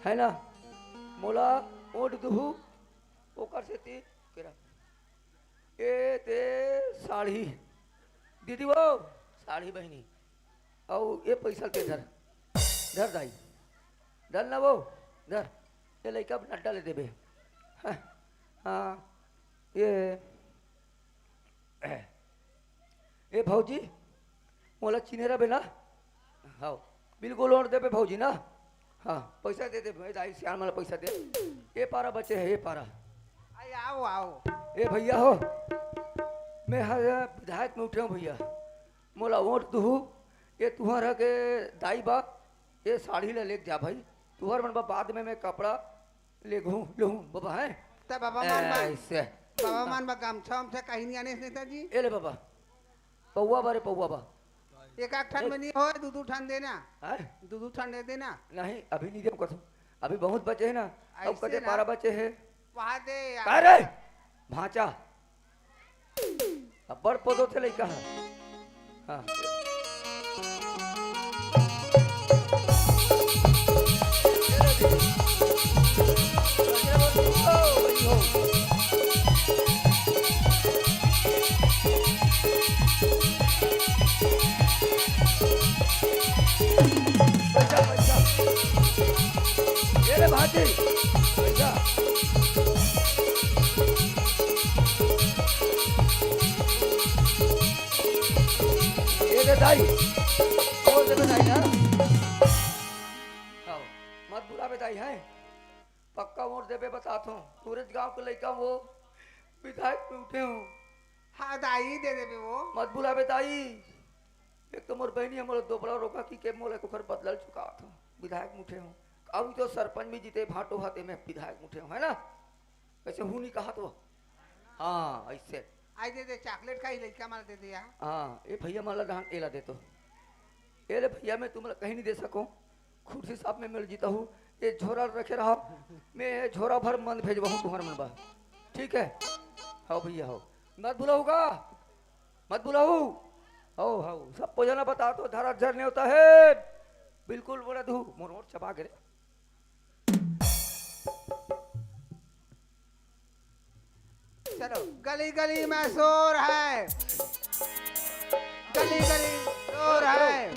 है ना? मोला वोट दुहू, ओकर सेती केरा। ए ते साड़ी दीदी वो, साड़ी बहिनी, अउ ये पैसा के धर, धर दाई, धर ना वो, धर, ये लइका अब नड्डा ले देबे। हाँ, हाँ, ये, ए भौजी, मोला चिन्हे रबे ना? हाँ, बिल्कुल वोट देबे भौजी ना? हाँ, पैसा दे दे, मैं दाई सियान मोला पैसा दे। ये पारा बचे है, ये पारा। आई, आओ, आओ। ए भैया हो, मैं हर विधायक में उठे हूँ भैया, मोला वोट दुहू, ये तुहर के दाई बा, ये साड़ी ला लेके जा भाई, तुहर मन बा बाद में मैं कपड़ा लेगहूँ, लेहूँ, बाबा, हैं? त बाबा मन बा, ऐसे। बाबा मन बा गमछा उमछा कहीं नहीं आने से नेताजी? ए ले बाबा, पौवा बा रे, पौवा बा। एक आध ठन में नहीं होय, दू दू ठन देना। हैं? दू दू ठन दे देना। नहीं, अभी नहीं देव कसम। अभी बहुत बचे हैं ना। अब ऐसे कते ना। पारा बचे हैं। वहाँ दे यार। का रे? भांचा। अब्बड़ पदो थे लइका ह। हाँ। पैसा, पैसा। ये ले भांची, पैसा। ये दे दाई, वोट देबे दाई ना। आओ, मत बुलाबे दाई, हैं? पक्का वोट देबे, बतात हूँ। सूरज गांव के लइका वो विधायक में उठे हूँ। हाँ दाई, दे देबे वो। मत बुलाबे दाई। एक तो मोर बहिनी ह मोला दोबड़ा रोका कि के मोला ओकर बदला ल चुकावत हूँ। विधायक में उठे हूँ। अभी तो सरपंच भी जीते, भाटो हाथे में विधायक में उठे हूँ, है ना? वैसे हूँ नहीं कहा तो। हाँ, ऐसे। आई दे दे, चॉकलेट खाई, लइका मन ला दे दे यार। हाँ, ये भैया मन ला दान एला दे तो। ये ले भैया, मैं तुमला कहीं नहीं दे सकूँ। खुर्सी साहब में मिल जीता हूँ। ये झोरा रखे रहा, मैं ये झोरा भर मन भेजवा हूँ तुम्हारे मन बा। ठीक है? हव भैया, हव। मत भुलाहू गा, मत भुलाहू। हव, हव, सबो झन ला बता तो, धरा झर नेवता हे। बिल्कुल बोला दू, मोर ओठ चबा गे रे। चलो, गली गली में शोर है, गली गली शोर है,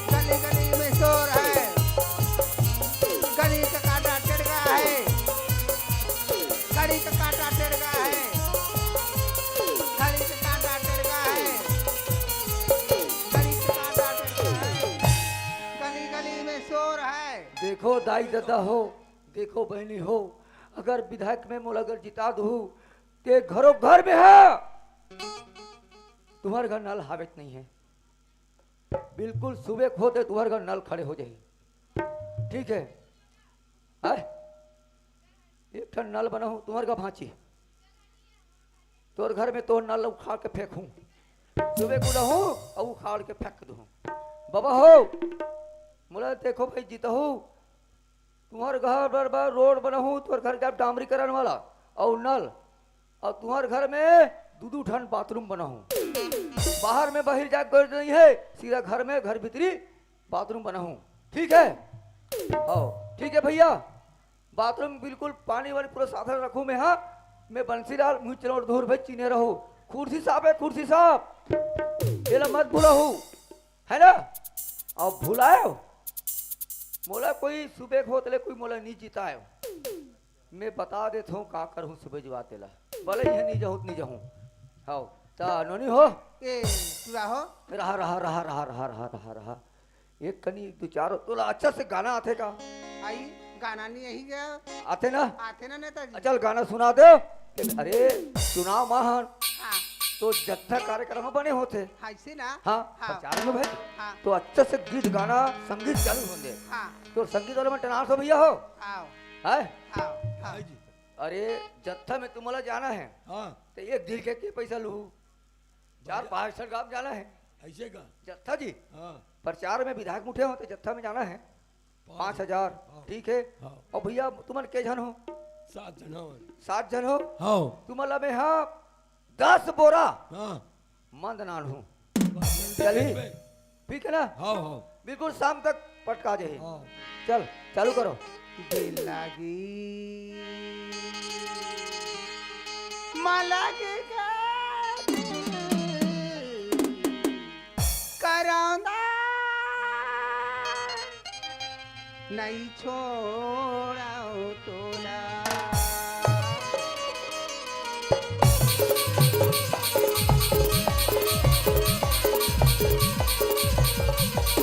गली गली में शोर है, गली का कांटा टेढ़ गा है, गली का कांटा टेढ़ गा है, गली का कांटा टेढ़ गा है, गली का कांटा टेढ़ गा है, गली गली में शोर है। देखो दाई ददा हो, देखो बहिनी हो, अगर विधायक में मोला अगर जिता दू, ते घरो घर में हा, तुम्हर घर नल हावे के नइ हे। बिल्कुल सुबह के होते तुम्हर घर नल खड़े हो जाही। ठीक है, आय, एक ठन नल बनाहूं तुम्हर घर भांची, तोर घर में तोर नल उखाड़ के फेंकहूं। सुबह के उठहूं अउ उखाड़ के फेंक दूहूं। बाबा हो, मोला देखो भाई, जितहू तुम्हर घर बर, बर रोड बनाहूं, तुम्हर घर के डामरीकरण वाला अउ नल, अउ तुम्हर घर में दू दू ठन बाथरूम बनाहूं। बाहर में बहिर जाए के जरूरत नइ हे, सीधा घर में, घर भीतरी बाथरूम बनाहूं। ठीक है? हव, ठीक है भैया, बाथरूम बिल्कुल पानी वानी पूरा साधन रखहूं मैं। हां, मैं बंसीलाल, मुंह चलोर धूर भाई, चिन्हे रहू। खुर्सी साहब हे, खुर्सी साहब, एला मत भुलाहू। है ना? अउ भुलाएव, मोला कोई सुबह के होत ले कोई मोला नइ जिताएव। मैं बता देत हूं का करहूं सुबह जुआ तेला। भले इहे नइ जाहूं त नइ जाहूं। हव, त नोनी हो। ए, तू रहो। रहा, रहा, रहा। एक कनी दू चार तोला अच्छा से गाना आथे का? आई, गाना नइ आही गा। आथे ना? आथे ना नेताजी। चल गाना सुना दे। अरे, चुनाव माहन। हां। तो जत्था कार्यक्रम बने होथे। हां, अइसे ना? हां, हां। प्रचार में भाई। हां। तो अच्छा से गीत गाना, संगीत चालू होने दे। हां। तो संगीत वाले में टनार सो भैया हो? हां। हैं? हां, हां। भाई जी। अरे, जत्था में तुम्हाला जाना हे। हां। तो एक दिल के, के पैसा लूहू? चार भैया। पांच ठन गांव जाना हे। अइसे का? जत्था जी। हां। प्रचार में विधायक उठे हो तो जत्था में जाना हे। पांच। पांच हजार। हां। ठीक हे। हां। अउ भैया, तुमन के झन हो? सात झन हो। सात झन हो? हां। तुमन ला मैं हा दस बोरा हां। मंद नान हूं। बस, चली। ठीक हे। ठीक हे ना? हां, हां। बिल्कुल शाम तक पटका जाही। हां। चल, चालू करो। दिल लागी, मलग के करौंदा, नइ छोड़व तोला।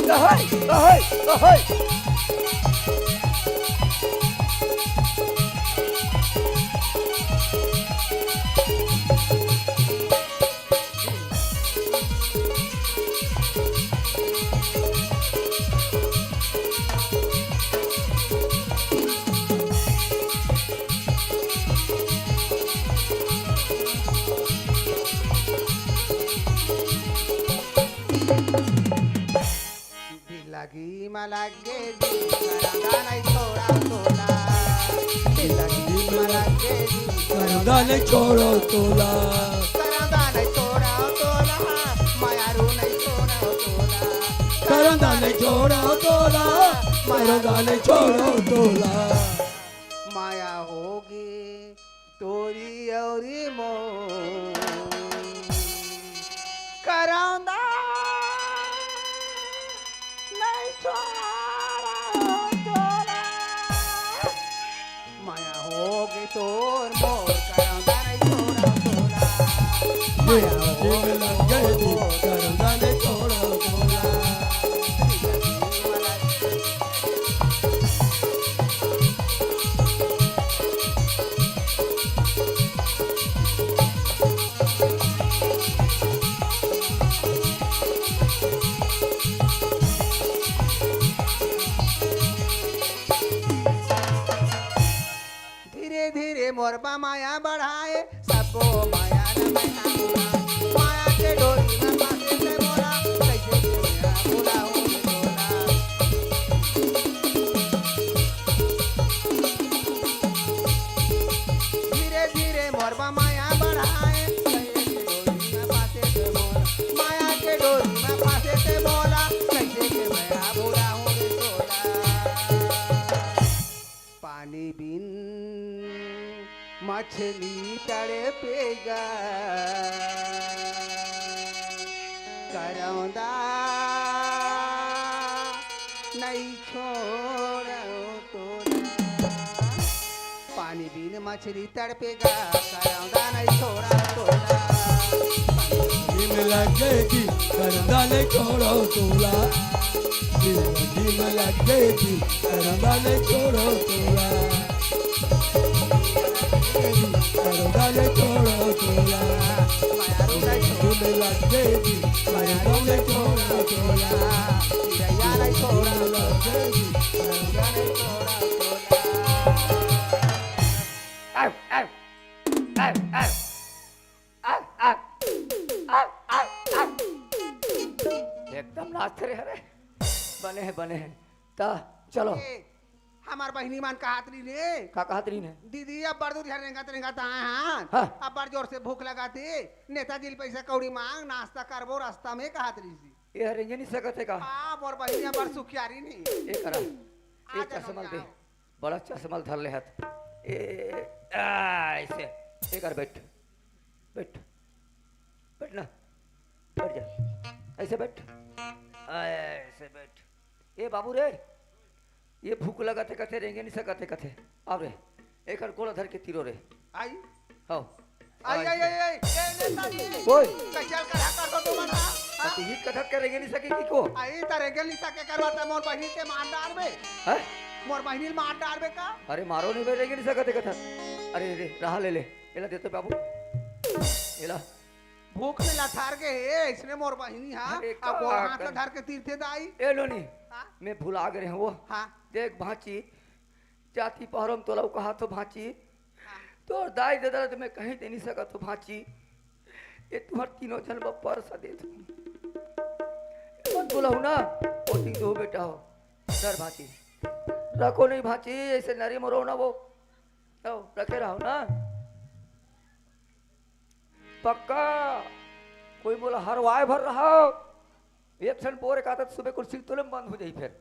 रहय, रहय, रहय। दिल लागी मा लागे जी, करौंदा नइ छोड़व तोला। दिल लागी मा लागे जी, करौंदा नइ छोड़व तोला। करौंदा नइ छोड़व तोला, मयारू नइ छोड़व तोला। करौंदा नइ छोड़व तोला, करौंदा नइ छोड़व तोला। माया होगे तोरी अउरी मोर, करौंदा नइ छोड़व तोला। माया होगे तोर मोर, करौंदा नइ छोड़व तोला। माया होगे तोर मोर, करौंदा नइ छोड़व तोला। धीरे धीरे मोर बा माया बढ़ाए, सबो माया ल मैं हाथुआ। माया के डोरी म फांसे ते मोला, कइसे के मैं भुलाहूं तोला। धीरे धीरे मोर मछली तड़पेगा, करौंदा नहीं छोड़ो तोला। पानी बिन मछली तड़पेगा, करौंदा नहीं छोड़ो तोला। बिन लगे जी, करौंदा नहीं छोड़ो तोला। बिन, बिन लगे जी, करौंदा नहीं छोड़ो तोला। एकदम नाचत रहे हरे। बने हे, बने हे। त चलो। ए, हमर बहिनी मन कहत रहिन हे। का कहत रहिन हे? दीदी, अब्बड़ दूर झन रेंगत रेंगत आए हन। हाँ। अब्बड़ जोर से भूख लगत हे। नेताजी ले पइसा कौड़ी मांग, नाश्ता करबो रस्ता में, कहत रहिस हे। ए हर रेंगे नहीं सकत हे का? हाँ, मोर बहिनी अब्बड़ सुखियारी नहीं। ए करा। आ ए जानो चश्मा दे। जाओ। बड़ा चश्मा धर ले हत। ए, आ, ऐसे। ए कर बैठ। बैठ। बैठ ना। बैठ जा। ऐसे बैठ। आ, ऐसे बैठ। ए बाबू रे, ये भूख लगत हे कथे, रेंगे नहीं सकत हे कथे। आव रे, एकर गोड़ धर के तीरो रे। आई। हव। आई, आई, आई, आई, ए, नेताजी। ओए। कइसे कर हा कर दो तुमन, हाँ? हाँ? अति हित कथत के रेंगे नहीं सके की को? आई, त रेंगे नहीं सके करवा, त मोर बहिनी के मार डारबे। हैं? मोर बहिनी ल मार डारबे का? अरे मारो नहीं बे, रेंगे नहीं सकत हे कथत। अरे रे, रहा ले ले। एला देते बाबू। एला। भूख में लथार गे हे, अइसने मोर बहिनी हा, अरे अब का वो हाथ कर- ला धर के तीरथे दाई। ए नोनी, हाँ? मैं भुला गे रहेंव वो। हाँ। देख भांची, जाति पहरो म तोला कहाथों भांची, हाँ। तोर दाई ददा ल त मैं कहीं दे नहीं सकत हों भांची, ये तुम्हर तीनों झन बर परसा देथों। मत भुलाहू ना, ओती दो बेटा हो, धर भांची, रखो नहीं भांची, ऐसे नरी मरो ना वो, आओ, रखे रहो ना। पक्का कोई मोला हरवाए भर रहा। एक ठन बोरे का आदत सुबह कुर्सी तोले में बंद हो जाई फिर।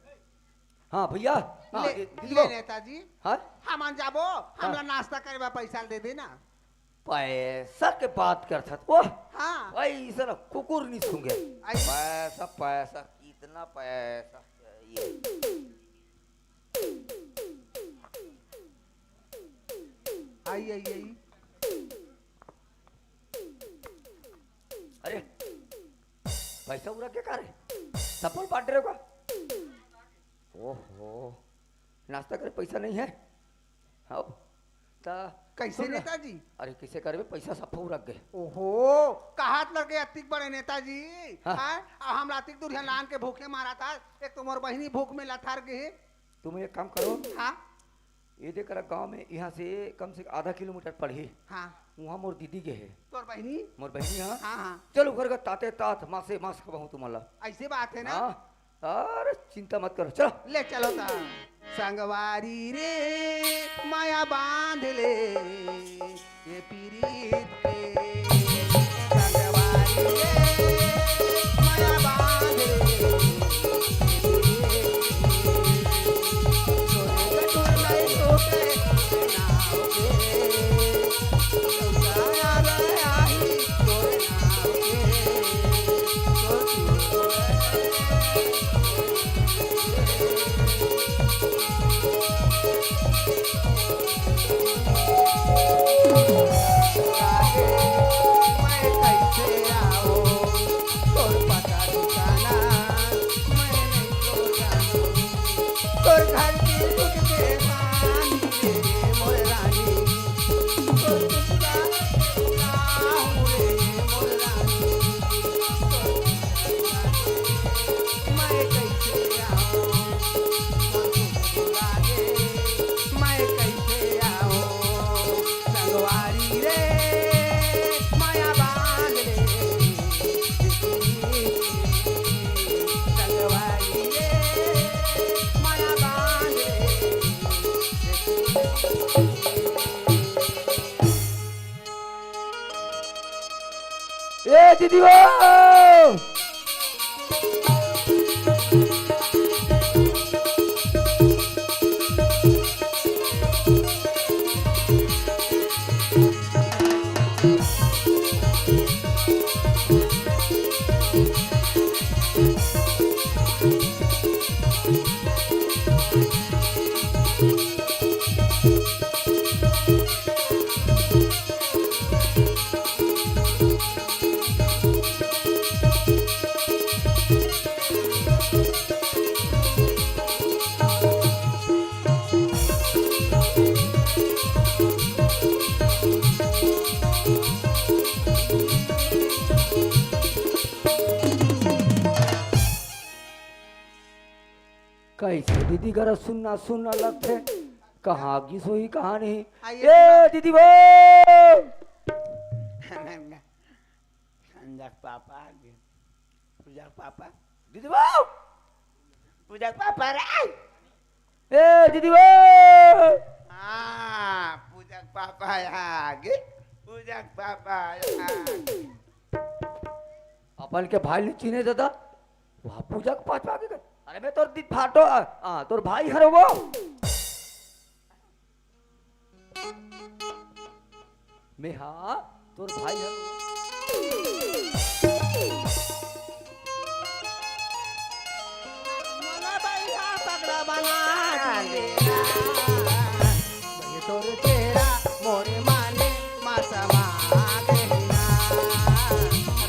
हाँ भैया, हाँ, ले, दे, दे ले दो। नेताजी, हाँ? हमन जाबो, हाँ। हमला नाश्ता करे बर पैसा दे देना। पैसा के बात करथस वो? हाँ। भाई, इसे ना कुकुर नहीं सूंघे। आई। पैसा, पैसा, कितना पैसा चाहिए? आई, आई, आई। अरे, पैसा उरक गे का रे? सफल बांट रहे हो का? ओहो, नाश्ता करे पैसा नहीं है? हाँ, त कैसे सुन ना। नेताजी? अरे, कैसे करबे, पैसा सफा उरक गे। ओहो, कहात लगे अतिक बड़े नेताजी। हाँ। हाँ? अब हम रातिक दूर लान के भूखे मारत हस, एक तो मोर बहिनी भूख में लथार गे हे। तुम एक काम करो। हाँ। ये दे करा गांव में यहाँ से कम से कम आधा किलोमीटर पड़ही। हाँ। वहाँ मोर दीदी गे हे। तोर बहिनी? मोर बहिनी, हाँ। हाँ, हाँ। चलो घर का ताते तात मासे मास खवाहूँ तुम्हारा। ऐसे बात है ना? हाँ। अरे चिंता मत करो, चलो। ले चलो ता। संगवारी रे, माया बांध ले, ये पीरीत के। संगवारी रे, माया बांध ले, ए दीदी हो। कइसे दीदी करा सुन्ना सुन्ना लगथे? कहाँ गिस होही, कहाँ नहीं? आइए। ए दीदी वो, संजय के पापा आ गे। पूजा के पापा। दीदी वो, पूजा के पापा रे। ए दीदी वो। हाँ, पूजा के पापा आ गे। पूजा के पापा आ गे। अपन के भाई ल चिन्हे दादा। वहाँ पूजा के पापा आ गे। अरे मैं तोर दी फाटो, आ, आ, तोर भाई हरो वो। मैं हाँ, तोर भाई हरो। मोला भैया पगला बना दिए ना। ये तोर चेहरा मोरे माने मा समा गे ना।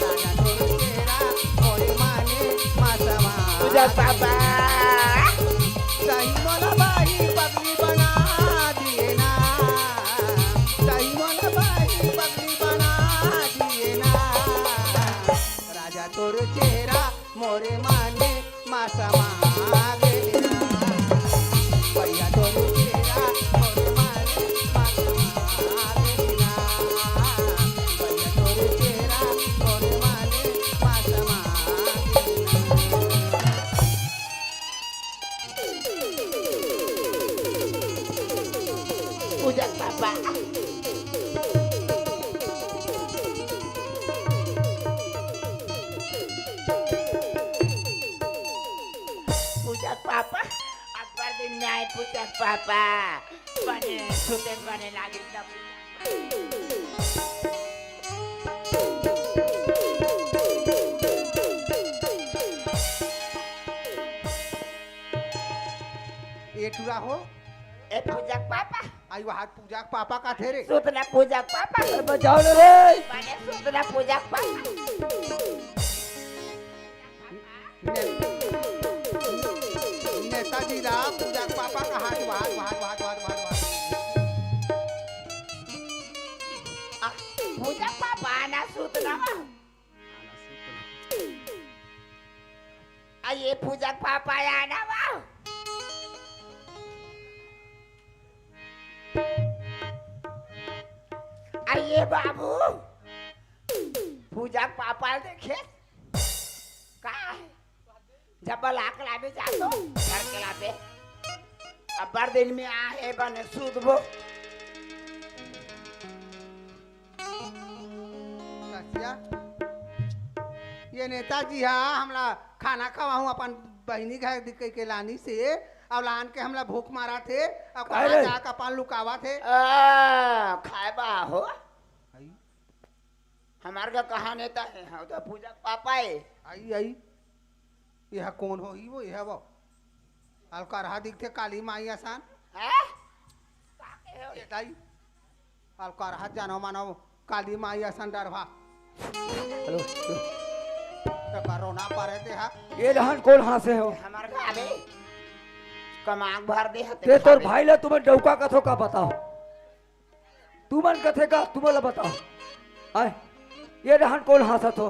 राजा तोर चेहरा मोरे माने मा समा पूजा गे पापा। सही मोला भाई पगली बना दिए ना। सही मोला भाई पगली बना दिए ना। राजा तोर चेहरा मोरे माने मा समा गे ना। भैया तोर चेहरा मोरे माने मा समा गे ना। भैया तोर चेहरा मोरे माने मा समा गे ना। पूजा के पापा। पूजा के पापा, अब्बड़ दिन में आए पूजा के पापा। बने सुते बने लागे तब। ए टूरा हो। ए पूजा के पापा। आई वहां पूजा के पापा का थे रे। सुतना पूजा के पापा। अरे बजाओ ना रे। माने सुतना पूजा के पापा। ने-, नेताजी ला पूजा के पापा का हाथ, हाथ, हाथ। आ, पूजा के पापा ना सुतना। आ ये पूजा के पापा आना बा। आ ये बाबू, पूजा के पापा देखे का है? जब लाख लाबे जातो, घर के लाबे। अब्बड़ दिन में आहे बने सुतबो। कसिया, ये नेताजी हा हमला खाना खवाहूं अपन बहिनी घर दिख के लानी से, अउ लान के हमला भूख मारा थे, अउ काहे कहाँ रे? जाके अपन लुकावा थे। आ, खाए बा हो। आई। हमार का कहा नेता है, हम तो पूजा के पापा है। आई, आई। यह कौन हो? ई वो, यह वो। अलकरहा दिखथे काली माई असन। हैं? का कहे हो? ये दाई। अलकरहा जानो मानो काली माई असन डरवा। Hello, hello. तो करो ना पारे ते हा। ये रहन कौन हाँसे हो? हमार का अबे? कमाग भर दे हते ते तोर खाबे। भाई ला तुमन डौका कथो का बताओ? तुमन कथे का, तुमन ला बताओ। आय, ये रहन कौन हाँसत हो?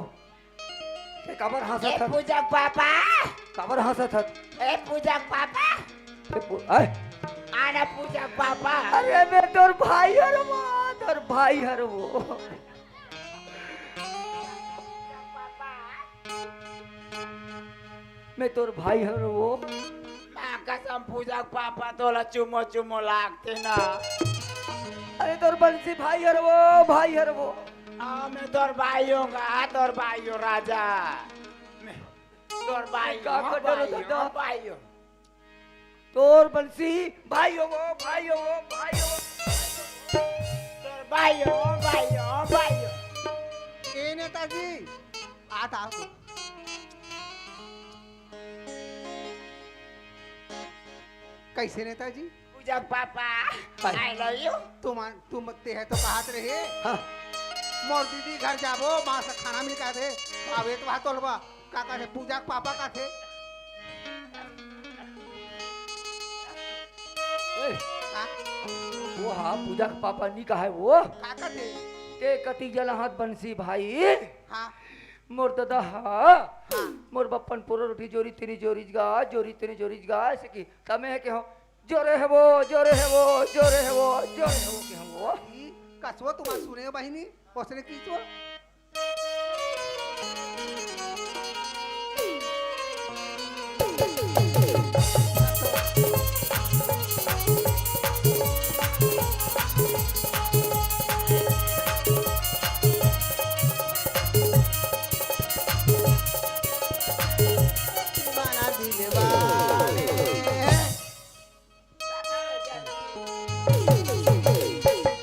ते काबर हाँसत ए हत? पूजा के पापा। काबर हाँसत हत? ए पूजा के पापा। ए पू-, आय। आना पूजा के पापा। अरे मैं तोर भाई हर वो, तोर भाई हर वो। मैं तोर भाई हर वो। माँ कसम पूजा के पापा तोला चुमो चुमो लागते ना। अरे तोर बंसी भाई हर वो, भाई हर वो। हाँ, मैं तोर भाई हूँ गा, तोर भाई हूँ राजा। मैं तोर भाई का हूँ, कर डरो भाई दादा? हूँ, भाई हूँ। तोर बंसी भाई हो वो, भाई हो वो, भाई हो वो। तोर भाई हूँ, भाई हूँ, भाई हूँ। ए नेताजी, आ, आ। कैसे नेताजी? पूजा पापा, हाय। I love you। तुम, तुम ते है तो कहत रहे। हाँ। मोर दीदी घर जाबो, माँ से खाना मिल के दे। आवे तो वहाँ तोलबा, का कहे, पूजा के पापा का थे? ए, हाँ? वो हाँ, पूजा के पापा नी कहे वो। का का थे? ते कति जला हाथ बंसी भाई। हाँ। मोर ददा हा, हाँ। मोर बप्पन पूरा रोटी जोरी तेनी जोरीज गा, जोरी तेनी जोरीज गा, ऐसे कि तमे हे के हो, जोरे हे वो, जोरे हे वो, जोरे हे वो, जोरे हे वो के हो वो। ई कसो तुम्हार सुने हो बहिनी, ओसने की सो?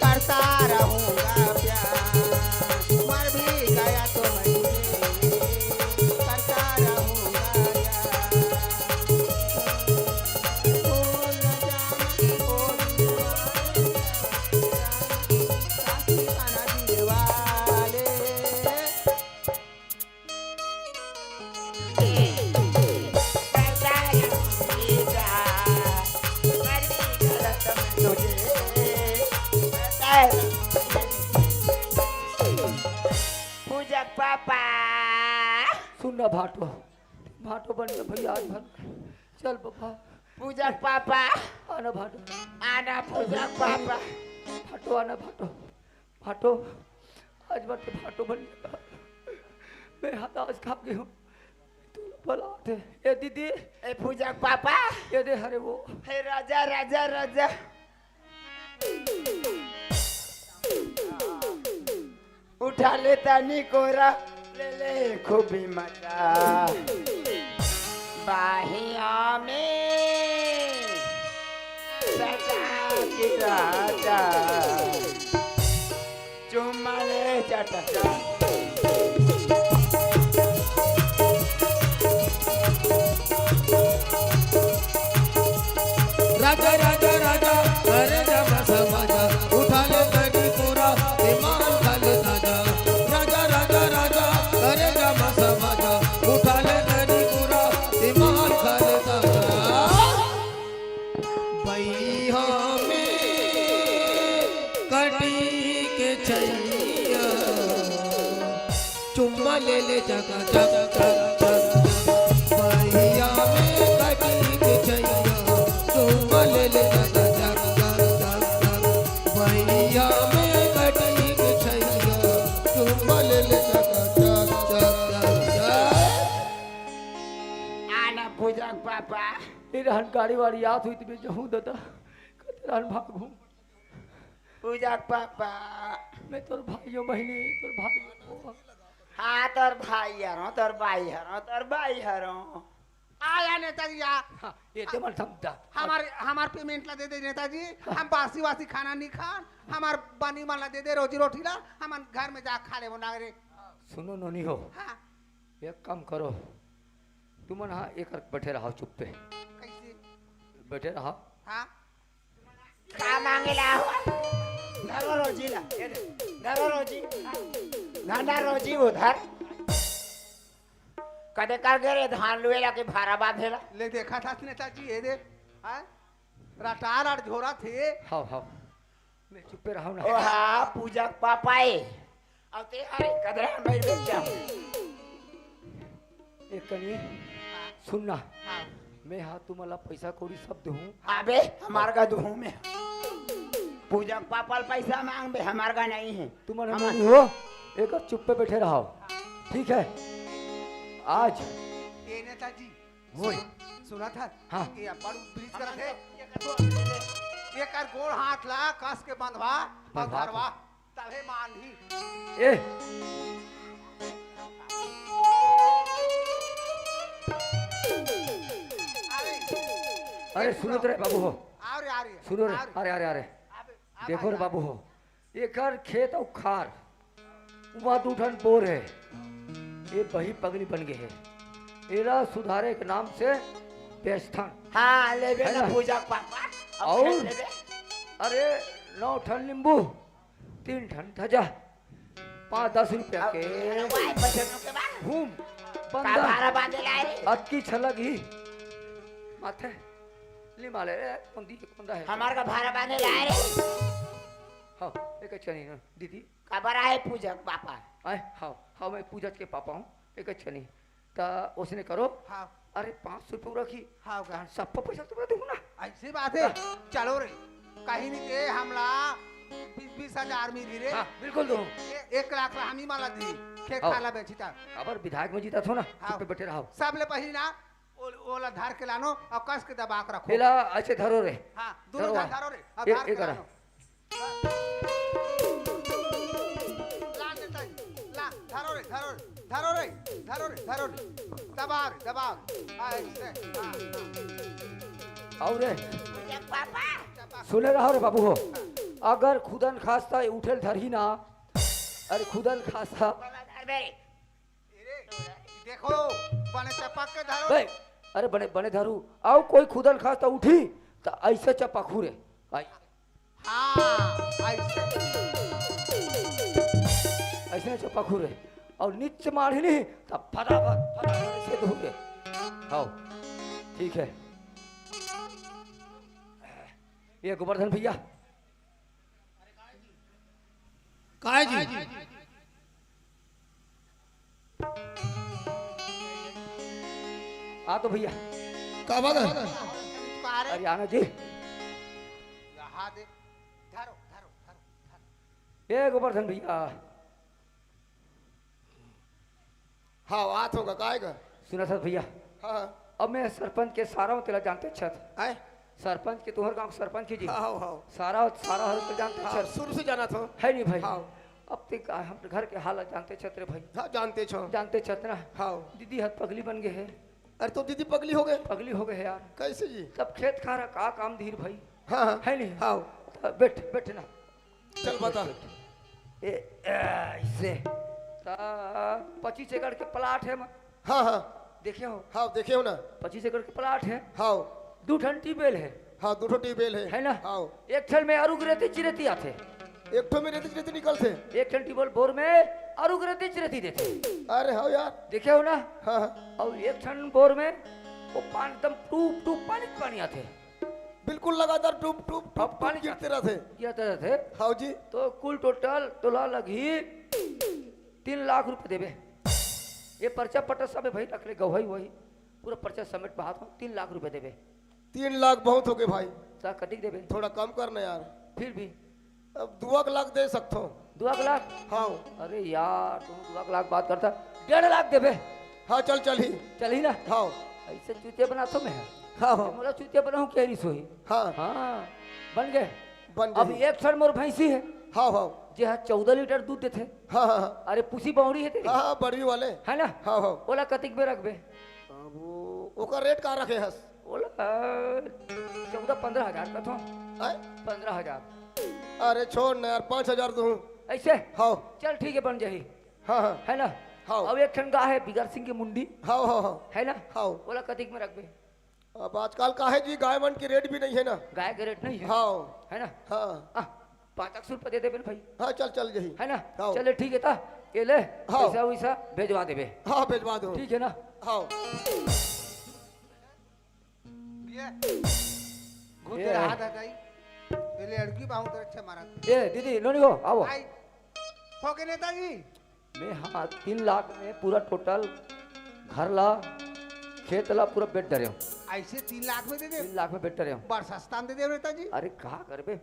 करता रहूंगा प्यार, मर भी गया तो मैं करता रहूंगा प्यार। भूल न जाना ओ दिल वाले, साथी बना दिल वाले। पूजा पापा। सुन ना भाटो, भाटो बन जा भैया आज भर। चल बाबा। पूजा पापा। आना भाटो। आना पूजा पापा। भाटो आना भाटो। भाटो, आज बार तो भाटो बन गया। मैं हताश खा गई हूँ। तू बला दे। ए दीदी। ए पूजा पापा। ये दे हरे वो। हे राजा, राजा, राजा। उठा ले तनी कोरा, ले ले खूबी मजा। बाहिया में सजा के राजा, चुम्मा ले चटका। राजा, राजा, राजा, अरे जमा समाजा, उठा ले तनी पूरा, ईमान खाले ताजा। राजा, राजा, राजा, अरे जमा समाजा, उठा ले तनी पूरा, ईमान खाले ताजा। भैया में कटी के छैया। चुम्मा ले ले जगा जग जग जग जग। बहिया में कटी के छैया। चुम्मा ले ले जगा जग जग जग जग। बहिया में कटी के छैया। चुम्मा ले ले जगा जग जग जग जग। आना पूजा पापा। ए रहन गाड़ी वाड़ी आत हुई त मैं जहूँ ददा। कते रहन भागहूँ। पूजा पापा। मैं तोर भाई हो बहिनी, तोर भाई हो। हाँ, तोर भाई हरों, तोर भाई हरों, तोर भाई हरों। आया नेताजी, आ। हाँ, ये तो मन समझा। हमार, हमार payment ला दे दे नेताजी। हाँ। हम बासी वासी खाना नहीं खान, हमार बनी मन ला दे दे रोजी रोटी ला, हमन घर में जा खा लेबो ना रे। सुनो नोनी हो। हाँ। एक काम करो, तुमन हाँ एक बैठे रहो चुप्पे। कैसे? बैठे रहो। हाँ। का मांगे ला हो? धरो रोजी ला, ये दे। धरो रोजी। धंधा रोजी उधर। कदे कर गे रे धान लुए ला के भारा बांधे ला? ले देखा था नेताजी, ये दे। हाँ? रटार आर झोरा थे। हाव, हाव। मैं चुप्पे रहो ना। ओ हाँ, पूजा के पापा ए। अब ते हरे कदरा मेरे बेटा। ए कनी, हाँ। सुन ना। हाँ। मैं हा तुम्हारा पैसा कौड़ी सब दूँ। हाँ बे, हमार का दूँ मैं। पूजा के पापा ले पैसा मांग बे, हमार का नहीं है। तुमन हमार नहीं हो, एक चुप्पे बैठे रहो। ठीक है? आज ये नेताजी, होय। सुन-, सुना था? हाँ। ये अपन ब्रिज करत हे। एकर गोड़ हाथ ला कस के बंधवा अउ बंधवा धरवा, तभे मानही। ए। अरे। अरे, सुनो तो रे बाबू हो। आ रे, आ रे। सुनो रे, आ रे। अरे, अरे, अरे। अबे, अब देखो रे बाबू हो, एकर खेत अउ खार, उमा दू ठन बोर हे, ये बही पगली बन गे हे। एला सुधारे के नाम से बेचथन। हाँ, लेबे है ना ना? पूजा के पापा, अब अउ खेत लेबे। अरे, नौ ठन नींबू, तीन ठन धजा, पाँच दस रुपया अब के अरे वाह, बचनों के बाद घूम, का बंदा, भारा बांधे लाए रे? अतकी छलक ही, माथे, लिमा ले रे, कौन दी, कौन दा है? हमार का भारा बांधे लाए रे? हाँ, एक अच्छा नहीं ना, दीदी। काबर आए पूजा के पापा? आय, हाव, हाव, मैं पूजा के पापा हूँ, एक अच्छा नहीं। त ओसने करो। हाव। अरे, पाँच सौ रुपये रखी। हाव गा। सब पर पैसा तुमला दूँ ना। ऐसी बात है। चलो रे, कहीं नहीं के हमला बीस बीस हजार मिली रे। हाँ, बिल्कुल दूँ। ए-, एक लाख ला हमी माला दी, खेत हाव। खाला बेची ता। अबर विधायक में जीता थो ना, हाव। चुप बैठे रहो। सबले पहली ना, ओ-, ओला धर के लानो अउ कस के दबा के रखो। एला ऐसे धरो रे। हाँ, दोनों धरो। धर धरो रे, अउ ए-, धर ए के करा। लानो। ला नेताजी, ला, धरो रे, धरो रे, धरो रे, धरो रे, धरो रे। दबाओ रे, दबाओ रे। हाँ, ऐसे, हाँ, हाँ। अउ रे, पापा। सुने रहो रे बाबू हो, अगर खुदन खास्ता उठेल धरही ना, अरे खुदन खास्ता। ए रे, देखो, बने चपक के धरो। ए, अरे बने, बने धरू, अउ कोई खुदन खास्ता उठी, त ऐसे चपकू रे। आई। हाँ, ऐसे। ऐसे चपकू रे। अउ नीचे माढ़ी नहीं, तब फटाफट, फटाफट ऐसे धू रे। हाव, ठीक है। ये गोवर्धन भैया। काय जी? आ तो भैया। का बात है? अरे आना जी। यहाँ दे। धरो, धरो, धरो, धरो। ए गोवर्धन भैया। हाँ, आत होगा, काय गा? सुना था भैया। हाँ, हाँ। अब मैं सरपंच के सारा हूँ, तेला जानते छत। आय? सरपंच के, तुम्हारे गांव के सरपंच के जी। हाँ, हाँ, हाँ। सारा, सारा हर को जानते हाँ, छत। शुरू से जाना था। है नहीं भाई। हाँ। अब ते का, हम घर के हालत जानते छत रे भाई। हाँ, जानते छो। जानते छत ना। हाँ। दीदी हर पगली बन गए है। अरे तो दीदी पगली हो गए? पगली हो गए है यार। कैसे जी? तब खेत खार का काम धीर भाई। हाँ, हाँ। है नहीं? हाँ। तो बैठ, बैठ ना। चल बता। ए, ऐसे। ता पच्चीस एकड़ के प्लाट है म-, हाँ, हाँ। देखे हो? हाँ, देखे हो ना। पच्चीस एकड़ के प्लाट है। हाँ। दू ठन ट्यूबवेल है। हाँ, दू ठो ट्यूबवेल है। है ना? हाँ। एक ठन में अरुग रेती चिरेती आथे। एक ठो में रेती चिरेती निकलथे। एक ठन ट्यूबवेल बोर में अरुग रेती चिरेती देथे। अरे हाँ यार। देखे हो ना? हाँ, हाँ। अउ एक ठन बोर में वो पानी एकदम टूप टूप पानी के पानी आथे। बिल्कुल लगातार टूप, टूप, टूप, अब पानी टूप गिरते रहते। गिरते रहते। हाँ जी। तो कुल टोटल तोला लगही तीन लाख रुपए देबे। ये पर्चा पट्टा सब है भाई, रख ले गवाही वही, पूरा पर्चा समेट बहात हूँ, तीन लाख रुपए देबे। तीन लाख बहुत हो गए भाई। सा कटिक देबे। थोड़ा कम करना यार। फिर भी। अब दुआ के लाख दे सकथो। दुआ के लाख? हाँ। अरे यार, तुम दुआ के लाख बात करता, डेढ़ लाख देबे। हाँ, चल, चल ही। चल ही ना? हाँ। ऐसे चूतिया बनाथो मैं। हाँ, हाँ। मोला चूतिया बनाऊं, कह रही सोही। हाँ। हाँ, बन गए। बन अब गई। एक ठन मोर भैंसी है। हाँ, हाँ। जे हा चौदह लीटर दूध देथे। हाँ, हाँ, हाँ। अरे, पूसी बौड़ी है तेरी। हाँ, हाँ, बड़वी वाले। है ना? हाँ, हाँ। ओला कतिक में रखबे? अब वो, ओकर रेट का रखे हस? ओला, चौदह, पन्द्रह हजार कथो। आय? पन्द्रह हजार। अरे, छोड़ ना यार, पाँच हजार दूँ। ऐसे? हाँ। चल, ठीक है, बन जाही। हाँ, हाँ। है ना? हाँ। अब एक ठन गाय है, बिगर सिंह की मुंडी। हाँ, हाँ, हाँ। है ना? हाँ। ओला कतिक में रखबे? अब आजकल का है जी, गाय मन की रेट भी नहीं है ना। गाय के रेट नहीं है। हाँ। है ना? हाँ। आ, पाँच एक सौ रुपया दे देबे ना भाई। हाँ, चल, चल यही। है ना? हाँ। चले, ठीक है ता, ये ले, हाँ। पैसा वैसा भेजवा देबे। हाँ, भेजवा दो। ठीक है ना? हाँ। ये, घुट ये रहा है। दादाई। पहले अड़की बाहू तो अच्छा मारा था। ए, दीदी, नोनी हो, आओ। आई। हो गए नेताजी? मैं, हाँ, तीन लाख में पूरा टोटल घर ला, खेत ला पूरा बेच डरे हूँ। ऐसे तीन लाख में दे दे? तीन लाख में बेच डरे हूँ। बड़ सस्ता में दे दे नेताजी। अरे, का करबे?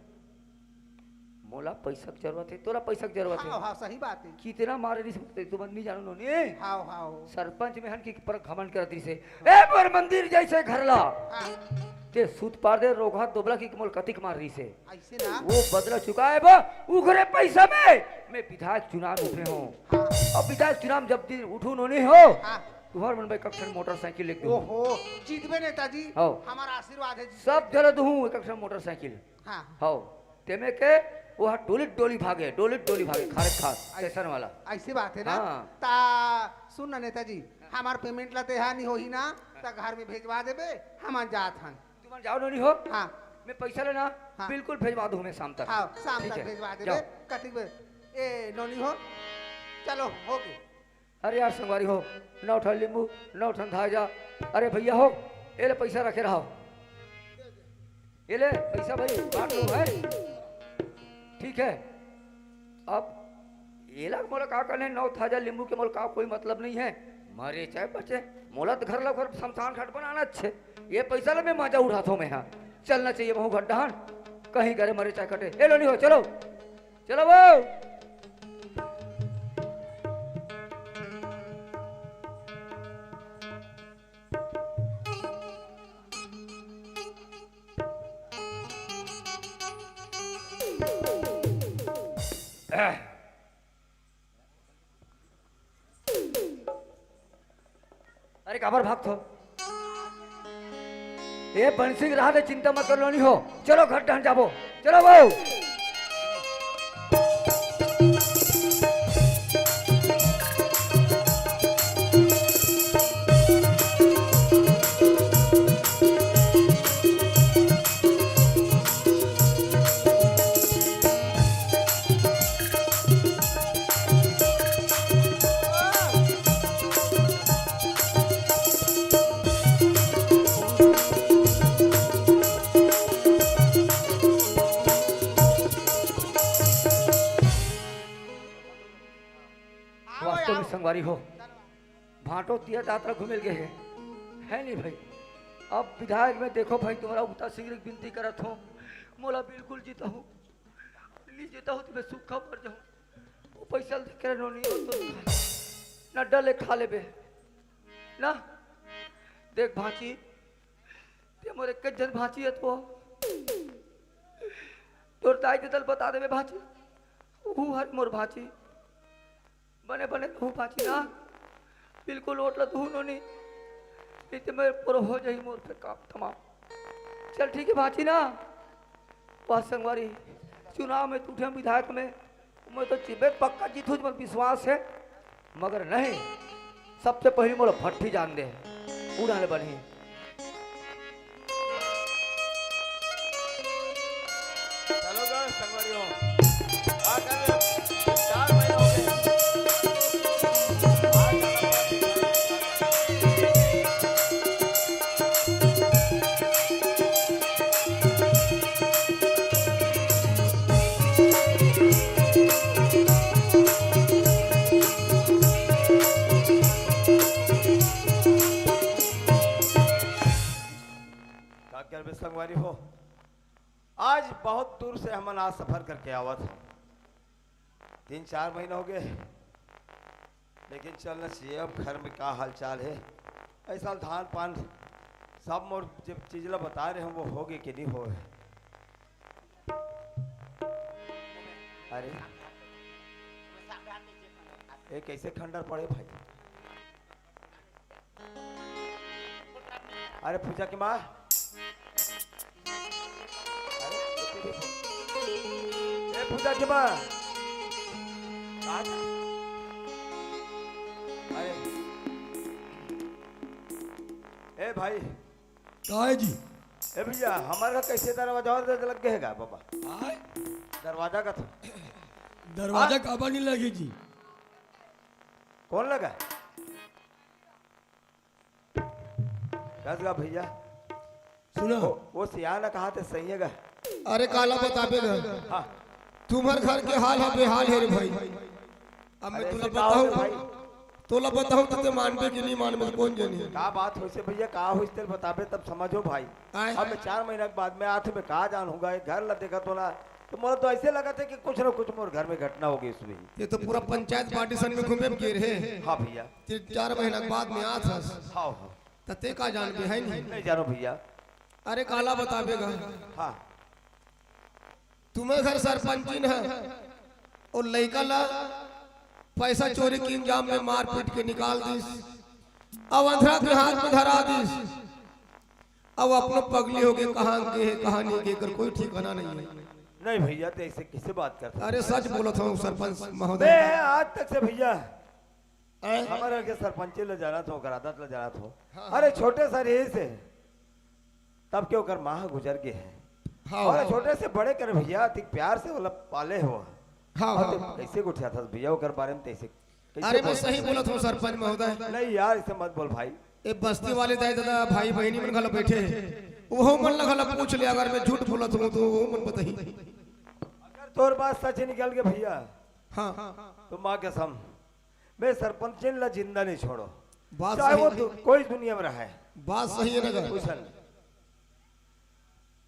मोला पैसा के जरूरत है, तोला पैसा के जरूरत है। हाँ, हाँ, सही बात है। कितना मारे रिस, तू मन नहीं जानू नोनी। हाँ, हाँ। सरपंच में हन की पर घमंड कर दिस हे। ए, मोर मंदिर जैसे घर ला। हाँ। ते सूत पार दे, रोगहा दोबला की मोल कतिक मार रिस हे। ऐसे ना। वो बदला चुकाए बा, उघरे पैसा में मैं विधायक चुनाव उठे हूँ। हाँ। अब विधायक चुनाव जब दिन उठू नोनी हो, हाँ। तुम्हार मन भाई कक्षण मोटरसाइकिल लेके दूँ। ओहो, जीतबे नेताजी। हाँ। हमारा आशीर्वाद है, जीतबे। सब जरा दूँ एक कक्षण मोटरसाइकिल। हाँ। हाँ। तेमे के वो डोली डोली भागे, डोली डोली भागे, खारे खार, ऐस-, स्टेशन वाला। ऐसी बात है ना? हाँ। ता सुन ना नेताजी, हमार पेमेंट ला तेहा नहीं होही ना, ता घर में भेजवा देबे, हम जात हन। तुमन जाओ नोनी हो। हाँ। मैं पैसा लेना, हाँ। बिल्कुल भेजवा दूँ मैं शाम तक। हाँ, शाम ठीक तक है, भेजवा देबे। जाओ। कतिक बे-, ए, नोनी हो, चलो, हो गए। अरे यार संगवारी हो, नौ ठन लींबू, नौ ठन धाजा। अरे भैया हो, ए ले पैसा रखे रहो। ए ले पैसा भाई, बांट लो भाई। ठीक है, अब एला मोला का करना हे, नौ थाजा लींबू के मोला का कोई मतलब नहीं है। मरे चाहे बचे, मोला तो घर ला घर शमशान घाट बनाना हे। ये पैसा ला मैं मजा उठाथों मैं हा। चलना चाहिए महूँ घर डहन, कहीं करे मरे चाहे कटे। ए लो नहीं हो, चलो, चलो वो। अरे काबर भागथो? ए बंसी के रहा दे, चिंता मत कर लो, नहीं हो। चलो घर डहन जाबो, चलो वो। वास्तव में संगवारी हो, भांटो तीरथ यात्रा घूमे ल गे हे, है नहीं भाई? अब विधायक में देखो भाई, तुम्हारा उगता सिंह विनती करत हो, मोला बिल्कुल जिताहू, नहीं जिताहू तो मैं सूखा मर जाहूँ। वो पैसा दे के नोनी हो तो नड्डा ले खा लेबे ना। देख भांची, ते मोर एक झन भांची हे तो तोर दाई ददा ल बता देबे भांची, वो हर मोर भांची। बने बने रहू भांची ना, बिल्कुल ओट ल दुहू नोनी, नहीं ते मैं पूरा हो जाही मोर फिर काम तमाम। चल ठीक है भांची ना, वाह संगवारी, चुनाव में तू उठे विधायक में, मैं तो चिबे पक्का जीतहूँ, मोर विश्वास हे, मगर नहीं, सबसे पहले मोला भट्ठी जान दे, उड़ाने बनी। चलो गा, संगवारी हो। आ कर चार महीना हो गए। का करबे संगवारी हो, आज बहुत दूर से हमन आज सफर करके आवत हन। तीन चार महीना हो गए, लेकिन चलना चाहिए। अब घर में का हालचाल हे, ऐसा धान पान सब मोर जब चीज ला बता रहे हैं, वो होगे कि नहीं होगे? अरे, ये कैसे खंडर पड़े भाई? अरे पूजा के माँ, अरे, ए पूजा के माँ, अरे, ए भाई, काय जी? ए भैया, हमारे घर कैसे दरवाजा और लग गए गा बाबा? आय? दरवाजा का था। दरवाजा हाँ? काबर नहीं लगे जी? कौन लगा? कस गा भैया? सुनो। वो, वो सियान कहा थे सही है गा? अरे काला बताबे गा। हाँ। तुम्हर घर के हाल हे बेहाल हे रे भाई। अब मैं अरे तोला ऐसे का हो बताहूँ, गया भाई? तोला बताहूँ तो ते मानबे कि नहीं मानबे, कौन जानी। का बात होइसे भैया, का होइसे तेल बताबे तब समझो भाई। आय। अब मैं चार महीना के बाद में आथे, मैं का जानहूँ गा, ये घर ला देखा तो ना, तो मोला तो ऐसे लगा था कि कुछ ना कुछ मोर घर में घटना हो गई उसमें ही। ये तो पूरा पंचायत पार्टी सन में घूमे गे रहे। हाँ भैया। तीन चार महीना के बाद में आत हस। हाँ, हाँ। त ते का जानबे, है नहीं? नहीं जानो भैया। अरे काला बताबे गा। हाँ। तुम्हर घर सरपंचिन ह, वो लइका ला पैसा चोरी के इल्जाम में मारपीट के निकाल दिस, अब अंधरा के हाथ में धरा दिस, अब अपनो पगली हो गए, कहाँ के हे, कहाँ नहीं के, एकर कोई ठिकाना नहीं है। नहीं भैया, तो ऐसे कैसे बात करते? अरे सच बोलत हूँ सरपंच महोदय। मैं आज तक से भैया, आय? हमारे के सरपंच ला जानत हो, ओकर आदत ला जानत हो। हाँ, अरे हाँ। छोटे से रहे से, तब के ओकर माँ गुजर गए हैं। हाँ, और हाँ। छोटे से बड़े कर भैया, अति प्यार से ओला पाले हो। हाँ, और हाँ, ते हाँ। कैसे उठा था भैया ओकर बारे में तैसे? कैसे अरे मैं बोल- सही बोलत हूँ सरपंच महोदय। नहीं यार, ऐसे मत बोल भाई। ए बस्ती वाले दाई दादा, भाई बहनी मन घला बैठे हैं, वो मन ला घला पूछ ले, अगर मैं झूठ बोलत हूँ तो वो मन बताही। अगर तोर बात सच निकल के भैया, हाँ। तो माँ कसम, मैं सरपंचिन ला जिंदा नहीं छोड़ो, बात चाहे वो सही। दु-, कोई दुनिया में रहे। बात सही है ना? कुछ नहीं।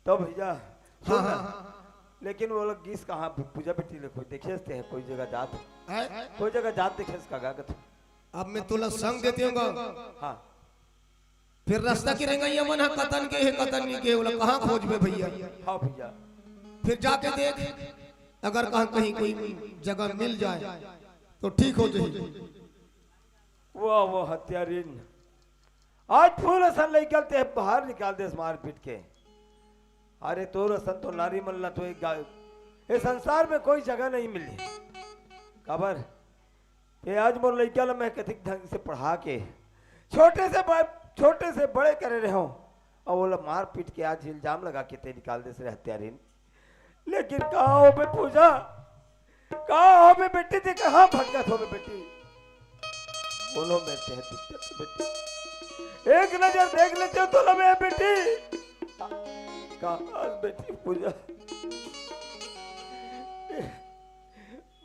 तो भैया, हाँ, सुन ना। हाँ। लेकिन वो लोग गीस कहाँ, पूजा बेटी ले कोई देखे से है, कोई जगह जात, हैं? कोई जगह जात देखे से का गागत। अब मैं तोला संग देती हूँ। हाँ। फिर रास्ता के रेंगइया मन ह कतन के हे, कतन नहीं के, ओला कहाँ खोजबे भैया? हाँ भैया। फिर जाके देख, अगर कहाँ कहीं कोई जगह मिल जाए तो ठीक हो जाए। वाह, वाह, हत्यारिन। आज फूल असन लइका ल ते बाहर निकाल देस मार पीट के। अरे तोर असन तो नारी मन ला तो एक गा-, ये संसार में कोई जगह नहीं मिली। काबर? ते आज मोर लइका ला मैं कतिक ढंग से पढ़ा के छोटे से ब-, छोटे से बड़े करे रहे हूँ, और ओला मार पीट के आज इल्जाम लगा के ते निकाल देस रे हत्यारिन। लेकिन कहाँ हो बे पूजा? कहाँ हो बे बेटी? ते कहाँ भटकत हो बे बेटी? बोलो, मैं ते दिक्कत बेटी, एक नजर देख लेते हो तो ना मैं बेटी। कहाँ बेटी पूजा?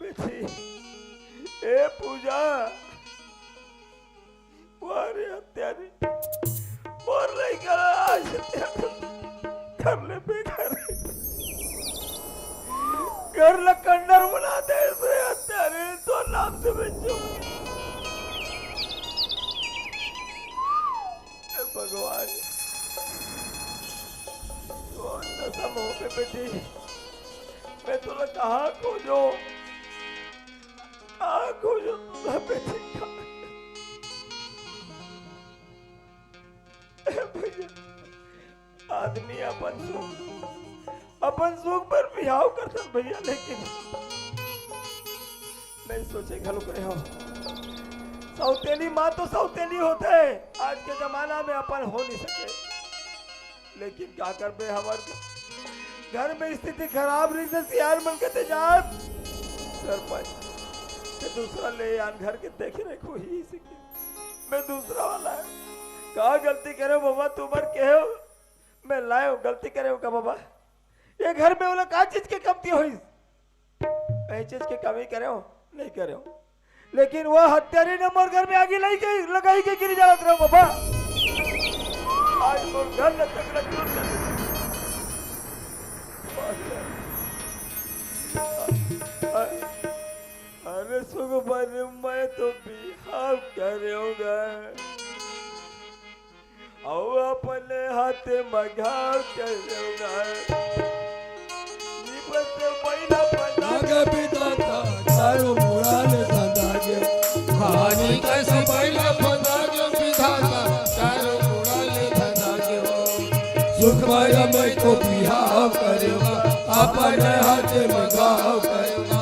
बेटी, ए पूजा, वाह रे हत्यारी, मोर लइका ला आज हत्या कर ले बेघर। घर ला खंडर बना दे रे हत्यारी, तो नाम से बेचो। हे भगवान, कौन दशा में हो गए बेटी? मैं तोला कहाँ खोजो, कहाँ खोजो तोला बेटी, कहाँ? ए भैया, आदमी अपन सुख, अपन सुख बर बिहाव करथन भैया, लेकिन नहीं सोचे घलो करे हो। सौतेली माँ तो सौतेली होथे, आज के जमाना में अपन हो नहीं सके। लेकिन का करबे, हमर घर में स्थिति खराब रहिस हे, सियान मन कथे जात सरपंच के दूसरा ले आन घर के देखे रखो ही इसी के। मैं दूसरा वाला है। का गलती करे बाबा, तुमर कहे हो, मैं लाए हो, गलती करे हो का बाबा? ये घर में वाला का चीज के कमती होइस? कहीं चीज के कमी करे हो? नहीं करे हो। लेकिन वो हत्यारी ने मोर घर में आगी लगाई के, लगाई के गिर जावत रहो बाबा। आज मोर घर लग तक लग चुर कर दे। अरे सुख भर मैं तो बिहाव करे होगा। अउ अपने हाथ म घाव के लेवना। निपट महिला पता आगे विधाता चारों मुड़ा ले धंधा के। पानी कैसे महिला पता के विधाता चारों मुड़ा ले धंधा के हो। सुख माया मैं तो बिहाव करेगा, अपने हाथ म घाव करेगा।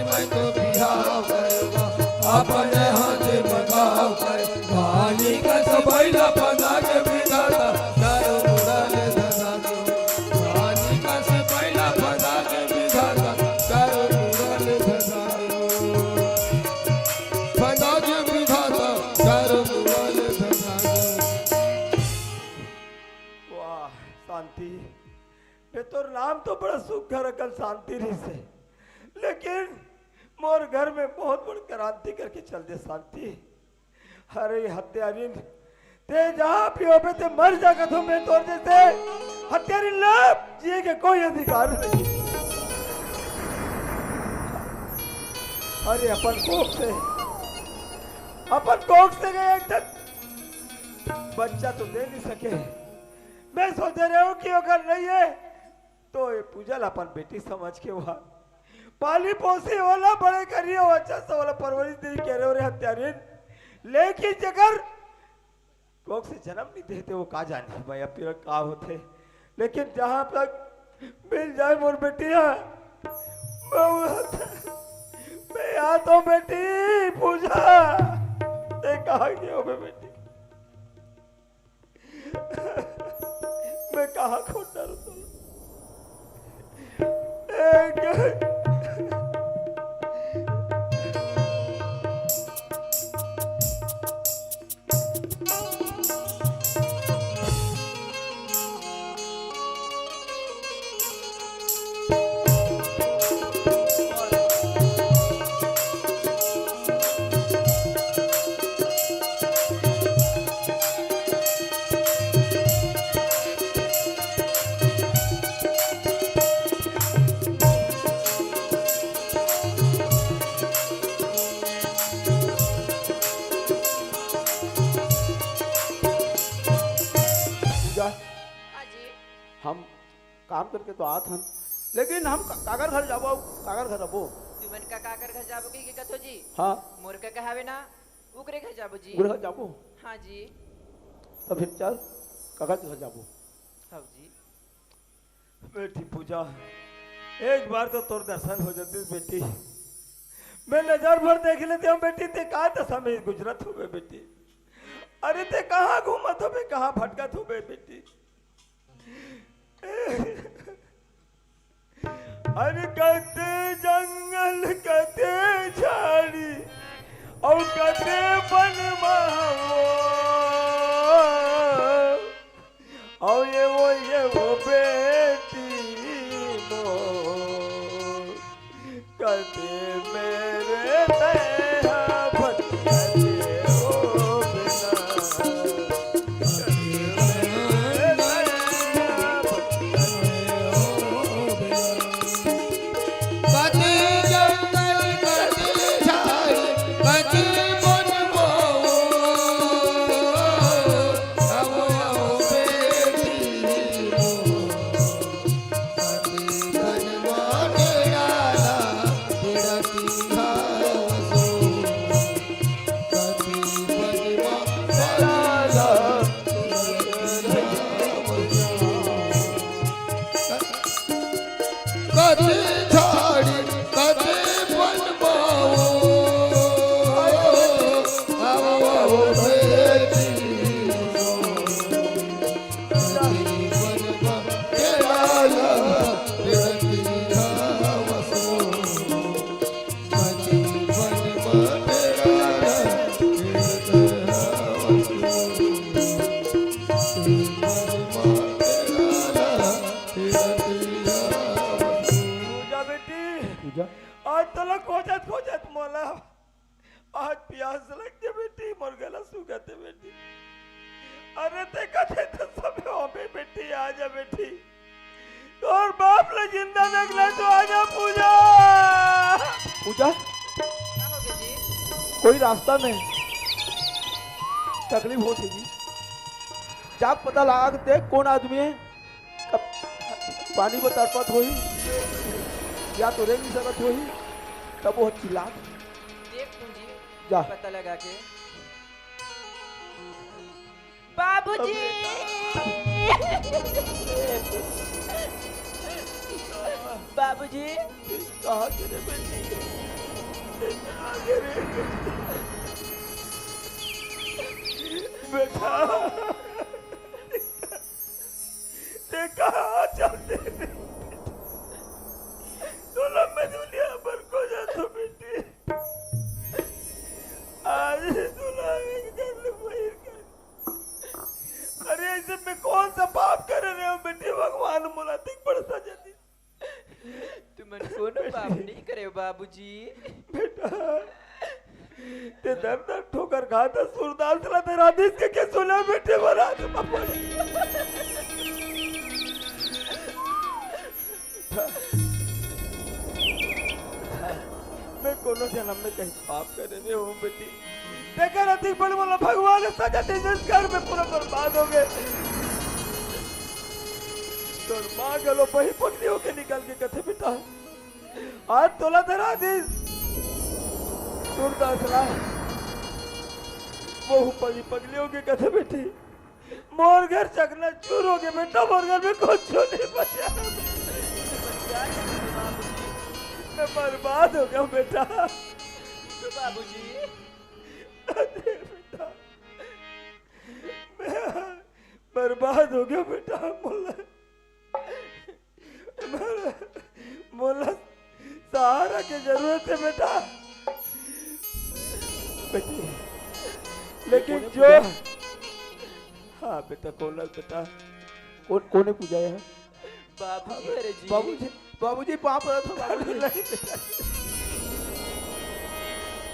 मैं तो बिहाव करेगा, अपने हाथ म घाव करेगा। पानी का सबैला फंदा के विधाता, चारों मुड़ा ले धंधा के। पानी का सबैला फंदा के विधाता, चारों मुड़ा ले धंधा के। फंदा के विधाता, चारों मुड़ा ले धंधा के। वाह, शांति। ये तोर नाम तो बड़ा सुघर अकन शांति रहिस हे, लेकिन मोर घर में बहुत बड़ क्रांति करके चल दे शांति। अरे हत्यारिन, ते जहाँ भी होबे ते मर जा कथो, मैं तोर जैसे हत्यारिन ला जिए के कोई अधिकार नहीं। अरे अपन कोख से, अपन कोख से गए एक तक बच्चा तो दे नहीं सके। मैं सोचे रहे हूँ कि अगर नहीं है तो ये पूजा ला अपन बेटी समझ के वहाँ पाली पोसी वाला बड़े करिए, वो अच्छा सा वाला परवरिश नहीं कह रहे हो रे हत्यारिन। लेकिन जगर कोख से जन्म नहीं देते वो का जाने मैं अब फिर का होते। लेकिन जहाँ तक मिल जाए मोर बेटिया, मैं वहाँ तक, मैं यहाँ तो बेटी पूजा, ते कहाँ गए हो बे बेटी? मैं कहाँ खोज डालूं तोला? ए, ग- काम करके तो आत हन, लेकिन हम का-, काकर घर जाबो, काकर घर रबो? तुमन का काकर घर जाबो कहिके कथो जी? हाँ। मोर का कहावे ना, उकरे घर जाबो जी। उकरे घर जाबो? हाँ जी। तो फिर चल, काकर घर जाबो। हाँ जी। बेटी पूजा, एक बार तो तोर दर्शन हो जातिस बेटी। मैं नजर भर देख लेते हूँ बेटी, ते का दशा में गुजरत होबे बेटी। अरे ते कहाँ घूमत होबे, कहाँ भटकत होबे बेटी। अरे कते जंगल, कते झाड़ी, अउ कते बन महावो। अउ ये वो, ये वो बेटी मोर, कते मेरे दया भटकते हो बिना। कति झाड़ी, कति बन मावो, आओ, आओ, आओ, बेटी। कति बन मा-, तेरा ला, तेरा ला, पूजा बेटी, पूजा। आज तोला खोजत खोजत मोला आज प्यास लगथे बेटी, मोर गला सूखथे बेटी। अरे ते कथे तो सबे होबे बेटी, आजा बेटी। तोर बाप ला जिंदा देखना तो आजा पूजा। पूजा, का हो गे जी? कोई रास्ता में तकलीफ होत हे जी, जाके पता लगा के देख कौन आदमी हे, कब पानी बर तड़पत होही या तो रेंग नइ सकत होही, तब वो चिल्लात। देख तू जी, जा। पता लगा के। बाबूजी! बाबूजी! कहाँ गिरे बेटी? कहाँ गिरे? बेटा, ते कहाँ चल दे? तोला मैं दुनिया भर खोजत हों बेटी। आज तोला एक जन बहिर कर। अरे, ऐसे मैं कौन सा पाप करे रहे हों बेटी? भगवान मोला अतिक बड़ सजा दे। तुमन कोनो पाप नहीं करे हो बाबूजी। बेटा, ते दर दर ठोकर खात सूरदास ला धरा दिस के, के सुना बेटे, मोर आत्मा पड़ी। मैं कोनो जनम में कहीं पाप करे नहीं हूँ बेटी। तेकर अतिक बड़ मोला भगवान सजा दे, जिस घर में पूरा बर्बाद हो गए। तोर माँ घलो बही पगली होके निकल के कथे बेटा, आज तोला धरा दिस सूरदास ला। वो पगली पगली होके कथे बेटी, मोर घर चकनाचूर हो गए बेटा, मोर घर में कुछ नहीं बचा। मैं बर्बाद हो गया बेटा। बाबूजी। अरे बेटा, मैं बर्बाद हो गया बेटा, मोला, मोला सहारा के जरूरत है बेटा। बेटी, लेकिन कोने जो पूजा? हाँ बेटा, बोला बेटा। कौन, कोने पूजा है? बाबूजी, अरे जी। बाबूजी, बाबूजी, पाँव परत हों, बाबूजी। अरे नहीं बेटा।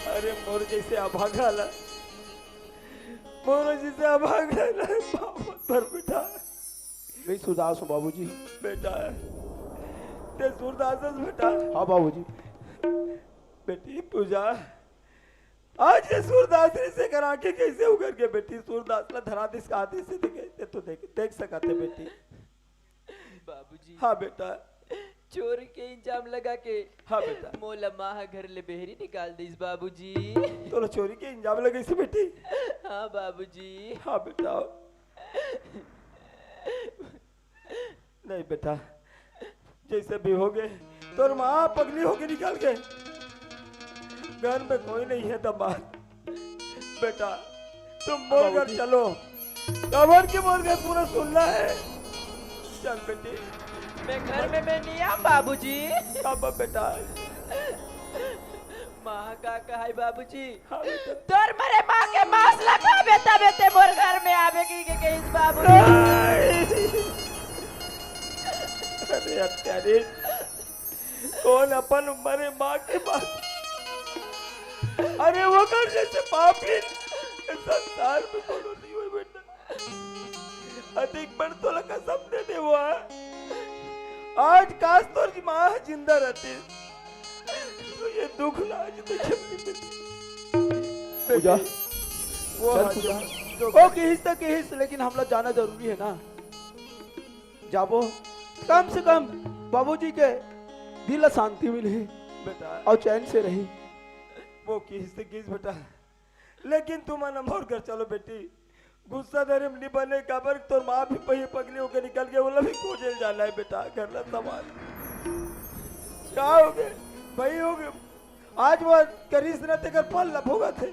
अरे मोर जैसे अभागा ला, मोर जैसे अभागा ला, पाँव मत पर बेटा। मैं सूरदास हूँ बाबूजी। बेटा, ते सूरदास हस बेटा? हाँ बाबूजी। बेटी पूजा, आज ये सूरदास री से कर आंखें कैसे उघर के बेटी, सूरदास ला धरा दिस का आदेश से देखे, ते तो देख, देख सकत हे बेटी। बाबू। बाबूजी। हाँ बेटा। चोरी के इल्जाम लगा के हाँ बेटा। मोला माँ ह घर ले बहरी निकाल दिस बाबूजी। तोला चोरी के इल्जाम लगाइस बेटी? हाँ बाबूजी। हाँ बेटा। नहीं बेटा, जैसे भी होगे, तोर माँ पगली होके निकल गे। घर में कोई नहीं है दामाद। बेटा, तुम मोर घर बाबूजी। चलो। खबर के मोर घर पूरा सुनना है। चल बेटी। मैं घर में मैं नहीं आऊँ बाबूजी। अब बेटा। माँ का कहाई बाबूजी। हाँ बेटा। तोर मरे माँ के मांस ला खा बेटा बेटे मोर घर में आवे की के कहिस बाबूजी। नहीं। अरे हत्यारी, कौन अपन मरे माँ के मांस? अरे वो कर जैसे पापी संसार में कोनो नहीं होय बेटा। अधिक बड़ तोला कसम दे दे वो। आज काश तोर माँ जिंदा रहती तो ये दुख ला आज तक पूजा, वो चल आज पूजा। जो वो किहिस त किहिस, लेकिन हमला जाना जरूरी है ना। जाबो, कम से कम बाबूजी के दिल ला शांति मिलही बेटा। और चैन से रही। वो किहिस त किहिस बेटा, लेकिन तुमन मोर घर चलो बेटी। गुस्सा धरे म नी बने, काबर तोर माँ भी पही पगली होके निकल गे, ओला भी खोजे ल जाना है बेटा, घर ला संभाल। का होगे? भाई होगे। आज वो करिस न तेकर फल ला भोगत है।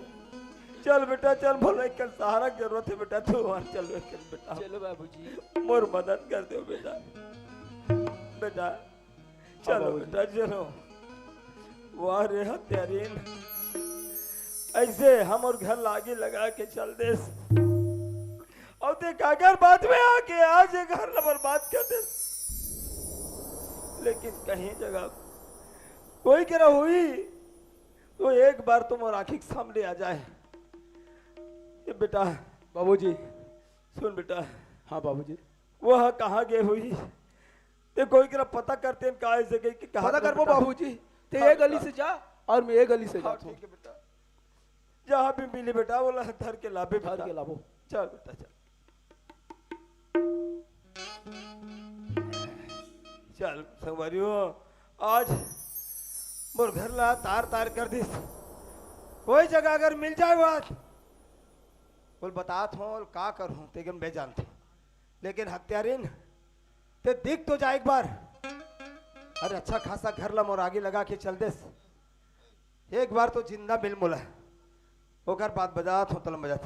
चल बेटा, चल, भला एकर सहारा के जरूरत है बेटा, तू वहाँ चल एकर बेटा। चलो बाबूजी। मोर मदद कर दो बेटा। बेटा, चलो बाबूजी। बेटा, चलो। वाह रे हत्यारिन, ऐसे हमर घर ला आगी लगा के चल देस। और देख, अगर बाद में आके आज ये घर ला बर्बाद कर देस, लेकिन कहीं जगह कोई करा हुई, तो एक बार तो मोर आँखी के सामने आ जाए। ये बेटा। बाबूजी। सुन बेटा। हाँ बाबूजी। वो ह कहाँ गे हुई? ते कोई करा पता करते हैं, कहाँ ऐसे गई कि कहाँ पता करबो बेटा? बाबूजी। ते हाँ ये गली बेटा। से जा और मैं ये गली से हाँ, जाता हूँ। ठीक है बेटा। जहाँ भी मिली बेटा, वो ला धर के लाबे धर बेटा। के लाबो। चल बेटा, चल। चल संगवारी हो, आज मोर घर ला तार तार कर दिस। कोई जगह अगर मिल जाए बात, बोल बतात हो, का कर हूँ, तेगन बे जानते। लेकिन हत्यारिन, ते दिख तो जा एक बार। अरे अच्छा खासा घर ला मोर आगी लगा के चल देस। एक बार तो जिंदा मिल मोला, ओकर बाद बजात हो तलम बजात।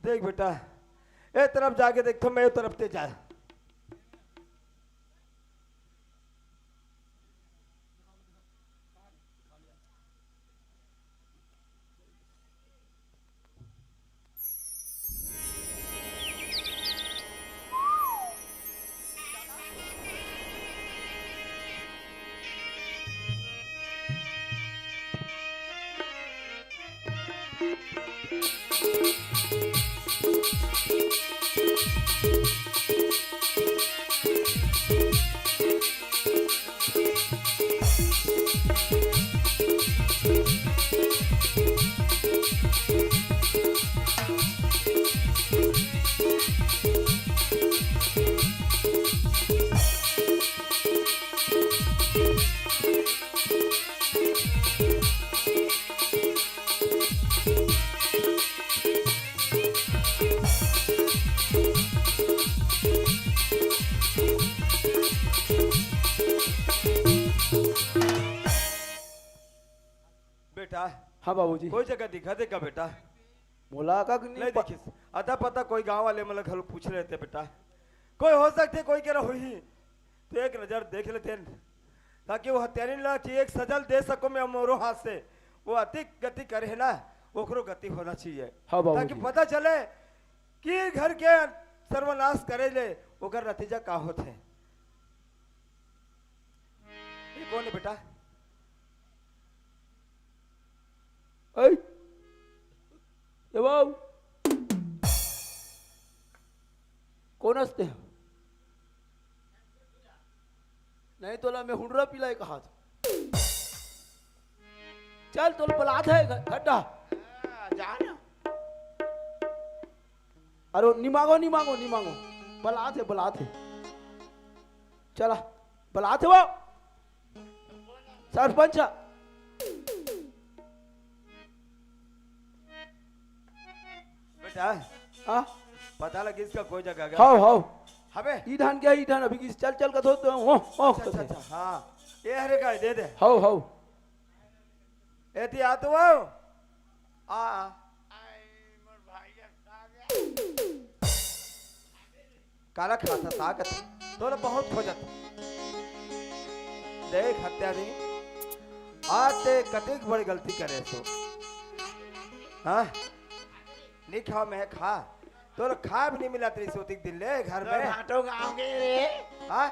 देख बेटा, ए तरफ जाके देख तो मैं ए तरफ ते जा। बेटा। हाँ बाबूजी। कोई जगह दिखा दे का बेटा? मोला का नहीं नहीं प- देखिस। अता पता कोई गांव वाले मन ला घलो पूछ लेते बेटा। कोई हो सकते, कोई करा होही। तो एक नजर देख लेते हैं। ताकि वो हत्यारिन ला कि एक सजा ल दे सको मैं मोरो हाथ से। वो अतिक गति करे है ना, ओकरो गति होना चाहिए। हाँ बाबूजी। ताकि पता चले कि घर के सर्वनाश करे ले ओकर नतीजा का होथे। ये कौन है बेटा? ऐ, ए बाबू, कौन हस ते? नहीं तोला मैं हुंडरा पिलाए कहा था। चल तोला बलात है घ-, घड्डा। हाँ, जा ना। अरे नी मांगो, नी मांगो, नी मांगो। बलात हे, बलात हे। चला, बलात हे वो। सरपंच। बेटा, हाँ? पता लगिस का कोई जगह का? हव, हव। हबे? ई ढान के, ई ढान अभी किस चल, चल का धोत, ओह, ओह, अच्छा, अच्छा, अच्छा, हाँ। ए हरे का, दे दे। हव, हव। एती आ तो आओ। आ, आ। काला खाता ताकत। तोला बहुत खोजत। देख हत्यारी। आज ते कतेक बड़ी गलती करे सो। हाँ? नी खाव मैं खा। तोला खाय भी नी मिलत रहिस ओतिक दिन ले घर में। भांटो गाँव गे रे। हाँ?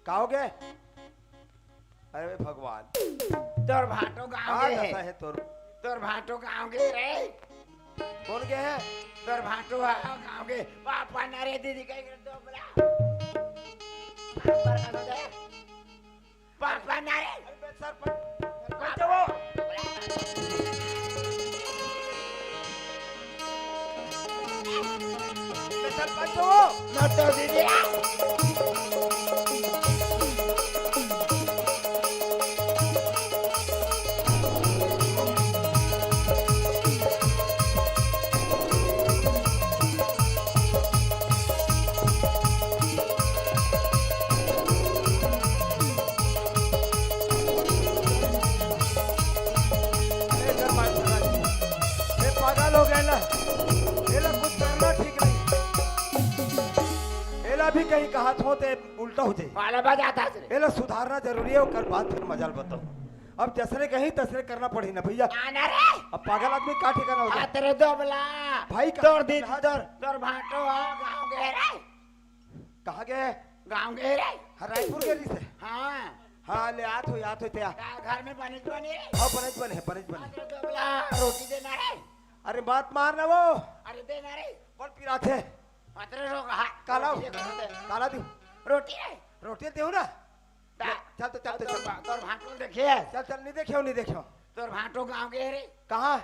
का हो गे? अरे भगवान। तोर भांटो गाँव गे हे। तोर। तोर भांटो गाँव गे रे। कोन गे हे? तोर भांटो ह गाँव गे। पापा ना रे दीदी कहीं कर दो बोला। पापा ना रे। पापा ना रे। अरे बे सरपंच, सरपंच वो। बे सरपंच वो। ना तो दीदी। ए, पागल हो गया ना। एला कुछ करना ठीक नहीं। एला भी कहीं कहा थो ते उल्टा हो जाए। वाला बजाता है। एला सुधारना जरूरी है, ओकर बाद फिर मजाल बताओ। अब जसने कही तसने करना पड़ी ना भैया। आना रे। अब पागल आदमी का ठिकाना होता है? तेरे दोबला। भाई का तोर दीदी, तोर, तोर भांटो ह गाँव गे रे। कहाँ गे? गाँव गे रे। हाँ, रायपुर गे रहिस हे। हाँ। हाँ, ले आत हो, आत हो, ते आ। का घर में बने बने रे? हाँ, बने बने हे, बने बने। तेरे दोबला, रोटी देना रे। अरे मत मार ना वो। अरे देना रे। बोल पिराथे। अतरे रोग हा। काला हो। रोटी दे, काला दे। काला दे। रोटी रे। रोटी देहूँ ना। ता-, ले, चल तो, चल तो, तोर चल। भा-, तोर भांटो देखे। चल, चल, नहीं देखे हो, नहीं देखे हो। तोर भांटो गाँव गे रे। कहाँ?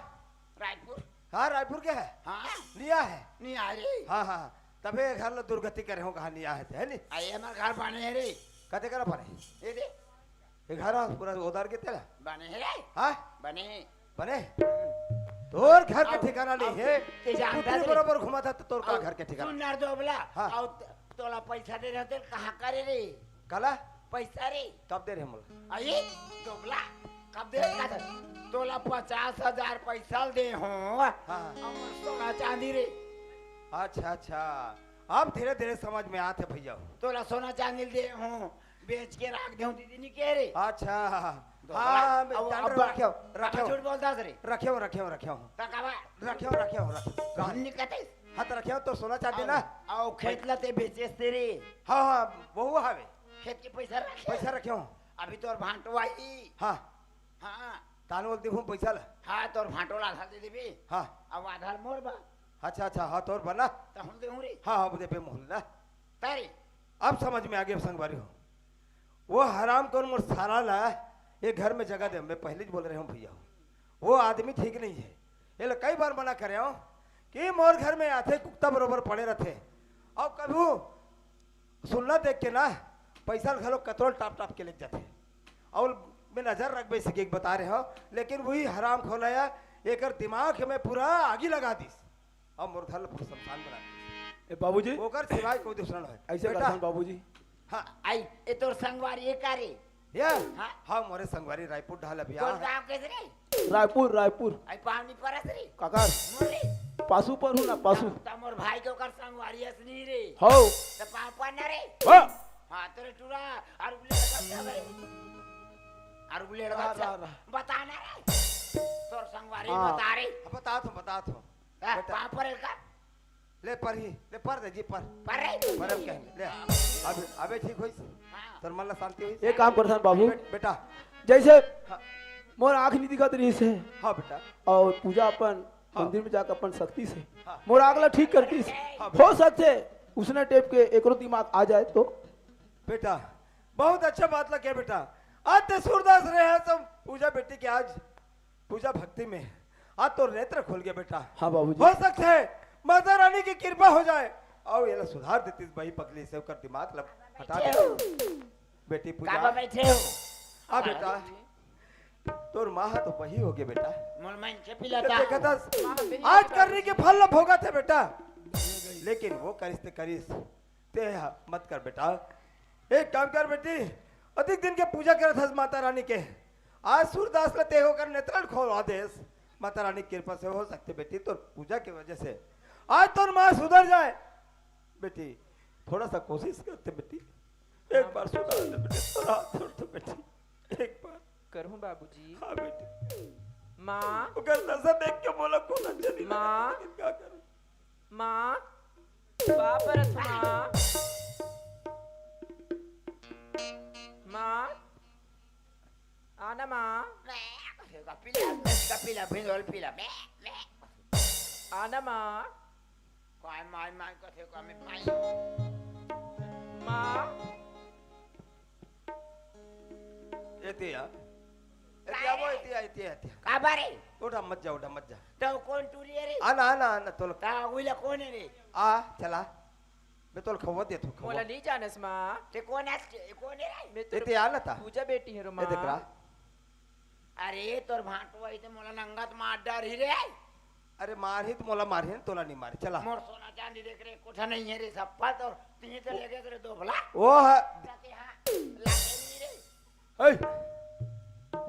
रायपुर। हाँ, रायपुर गे हे। हाँ। नहीं आए हे। नहीं आए रे। हाँ, हाँ, हाँ। तबे घर ला दुर्गति करे हो, कहाँ नहीं आए हे ते, है नी? अरे, हमार घर बने हे रे। कते करा बने? ये दे। ये घर पूरा उधार के तेला? बने हे रे। हाँ? बने हे। बने? तोर घर के अब, ठिकाना नहीं अब हे। ते जानता कुकुर रे। बराबर घुमा था तो तोर का अब घर के ठिकाना? सुन ना दोबला, हाँ। अब त-, तोला पैसा दे रहे ते कहाँ करे रे? काला? पैसा रे। कब दे रहे मोला? अरे, दोबला, कब दे रहे? तोला पचास हजार पैसा दे हो। हाँ, हाँ। अउ सोना चांदी रे। अच्छा, अच्छा। अब धीरे-धीरे समझ में आत हे भैया। तोला सोना चांदी दे हो। बेच के राख देहूं दीदी नी कहे रे। अच्छा। दोबला, हाँ, अब, डंडा अब रखेव, अब रखेव। झूठ बोलता रे। रखेव, रखेव, रखेव। त काबा? रखेव, रखेव, रखेव। हम नी कहते। हाँ, त रखेव तो सोना चांदी ना। अउ खेत ला ते बेचेस ते रे। हाँ, हाँ, वो हवे। खेत के पैसा रखे। पैसा रखेव। अभी तोर भांटो आई। हाँ। हाँ। तान बोल देहूं पैसा ला। हाँ, तोर भांटो ला आधा दे देबे। हाँ। अब आधा मोर बा। अच्छा, अच्छा, हाँ, तोर बना। त हम देहूं रे। हाँ, हाँ, वो देबे मोहन ला। तारी। अब समझ में आ गया संगवारी हो। वो हराम कौन मोर साला ला, ये घर में जगह दे, मैं पहले ही बोल रहे हूँ भैया, वो आदमी ठीक नहीं है। ये ला कई बार मना करे हो कि मोर घर में आथे कुत्ता बरोबर पड़े रहते, और कभू सुनना देख के ना पैसा घलो कतरोल टाप टाप के लेके जाथे, और मैं नजर रखबे इसी के बता रहे हो, लेकिन वही हराम खोला है, एकर दिमाग में पूरा आगी लगा दीस। अब मोर घर ल पूरा शमशान बना दे। ए बाबूजी, ओकर सिवाय कोई दूसरा ना है। ऐसे बेटा। करथन बाबूजी। हाँ। आई, ए तोर संगवारी ए का रे? ये? हाँ। हाँ, मोरे संगवारी रायपुर ढाल अभी कोन आ। गाँव के रे? रायपुर, रायपुर। आई पावनी परस रे? काकर? मोरे। पासू पर हूँ ना, पासू। त मोर भाई के ओकर संगवारी असनी रे। हो। त पाव पर ना रे? हो। हाँ, तोरे टूरा, अर उले लगा रे। अर उले लगा रा, रा, रा। बता ना रे। तोर संगवारी हाँ। बता रे। हाँ, बता तो, बता तो। हाँ, बेटा। पाव पर का? ले पर ही, ले पर दे जी, पर। पर रे? पर अब क्या? ले। अबे, अबे ठीक होइस? हाँ। तोर मन ला शांति होइस? एक काम करथन बाबू। बे-, बेटा। जैसे हाँ। मोर आँख नहीं दिखत रहिस हे। हाँ बेटा। और पूजा अपन हाँ। मंदिर में जाकर अपन शक्ति से हाँ। मोर आँख ला ठीक कर दीस। हाँ बेटा। हो सकथे, उसने टाइप के एकरो दिमाग आ जाए तो। बेटा, बहुत अच्छा बात लगे बेटा। आज ते सूरदास रहे हैं सब पूजा बेटी के आज। पूजा भक्ति में आज तोर नेत्र खुल गया बेटा। हाँ बाबूजी। हो सकथे माता रानी के कृपा हो जाए, अउ एला सुधार देतिस बही पगली से, ओकर दिमाग ला हटा दे। बेटी पूजा। काबर बैठे हो? हाँ बेटा, तोर माँ ह तो बही होगे बेटा। मोर मन के पिलाता। देखत हस, आज करनी के फल ला भोगत हे बेटा। लेकिन वो करिस ते करिस, ते ह मत कर बेटा। एक काम कर बेटी, अधिक दिन के पूजा करत हस माता रानी के, आज सूरदास ला ते ओकर नेत्रन खोलवा देस। माता रानी के कृपा से हो सकथे बेटी, तोर पूजा के वजह से आज तोर माँ सुधर जाए। बेटी, थोड़ा सा कोशिश करते बेटी, एक बार सुधार दे बेटी, तोर हाथ जोड़थों बेटी, एक बार। करहूँ बाबूजी। हाँ बेटी। माँ। ओकर नशा देख के मोला कोन अच्छा नहीं माँ। लगता, लेकिन का करूँ? माँ। बाप रथ माँ। माँ। आना माँ। कपिला, कपिला, भिंडोल पीला। आना माँ। काय माय माय कथे का में माय। माँ। एतिया। एतिया वो, एतिया, एतिया, एतिया। का बारे? उठा मत जा, उठा मत जा। तो कोन टूरी है रे? आना, आना, आना, तोल। ता उइला कोन है रे? आ, चला। मैं तोल खवा दे तू, खवा। मोला नहीं जानस माँ। ते कोन है, कोन है रे? मैं तो एतिया आना ता। पूजा बेटी है रो माँ। ये देख रहा। अरे, तोर भांटो वही ते मोला नंगत मार डारही रे। अरे, मारही तो मोला मारही ना, तोला नहीं मारे। चला। मोर सोना चांदी देख रे, कोठा नहीं है रे, सप्पा तोर तीन तो लेके रे दो भला। वो है। जाके हाँ, लागे नहीं रे। ए,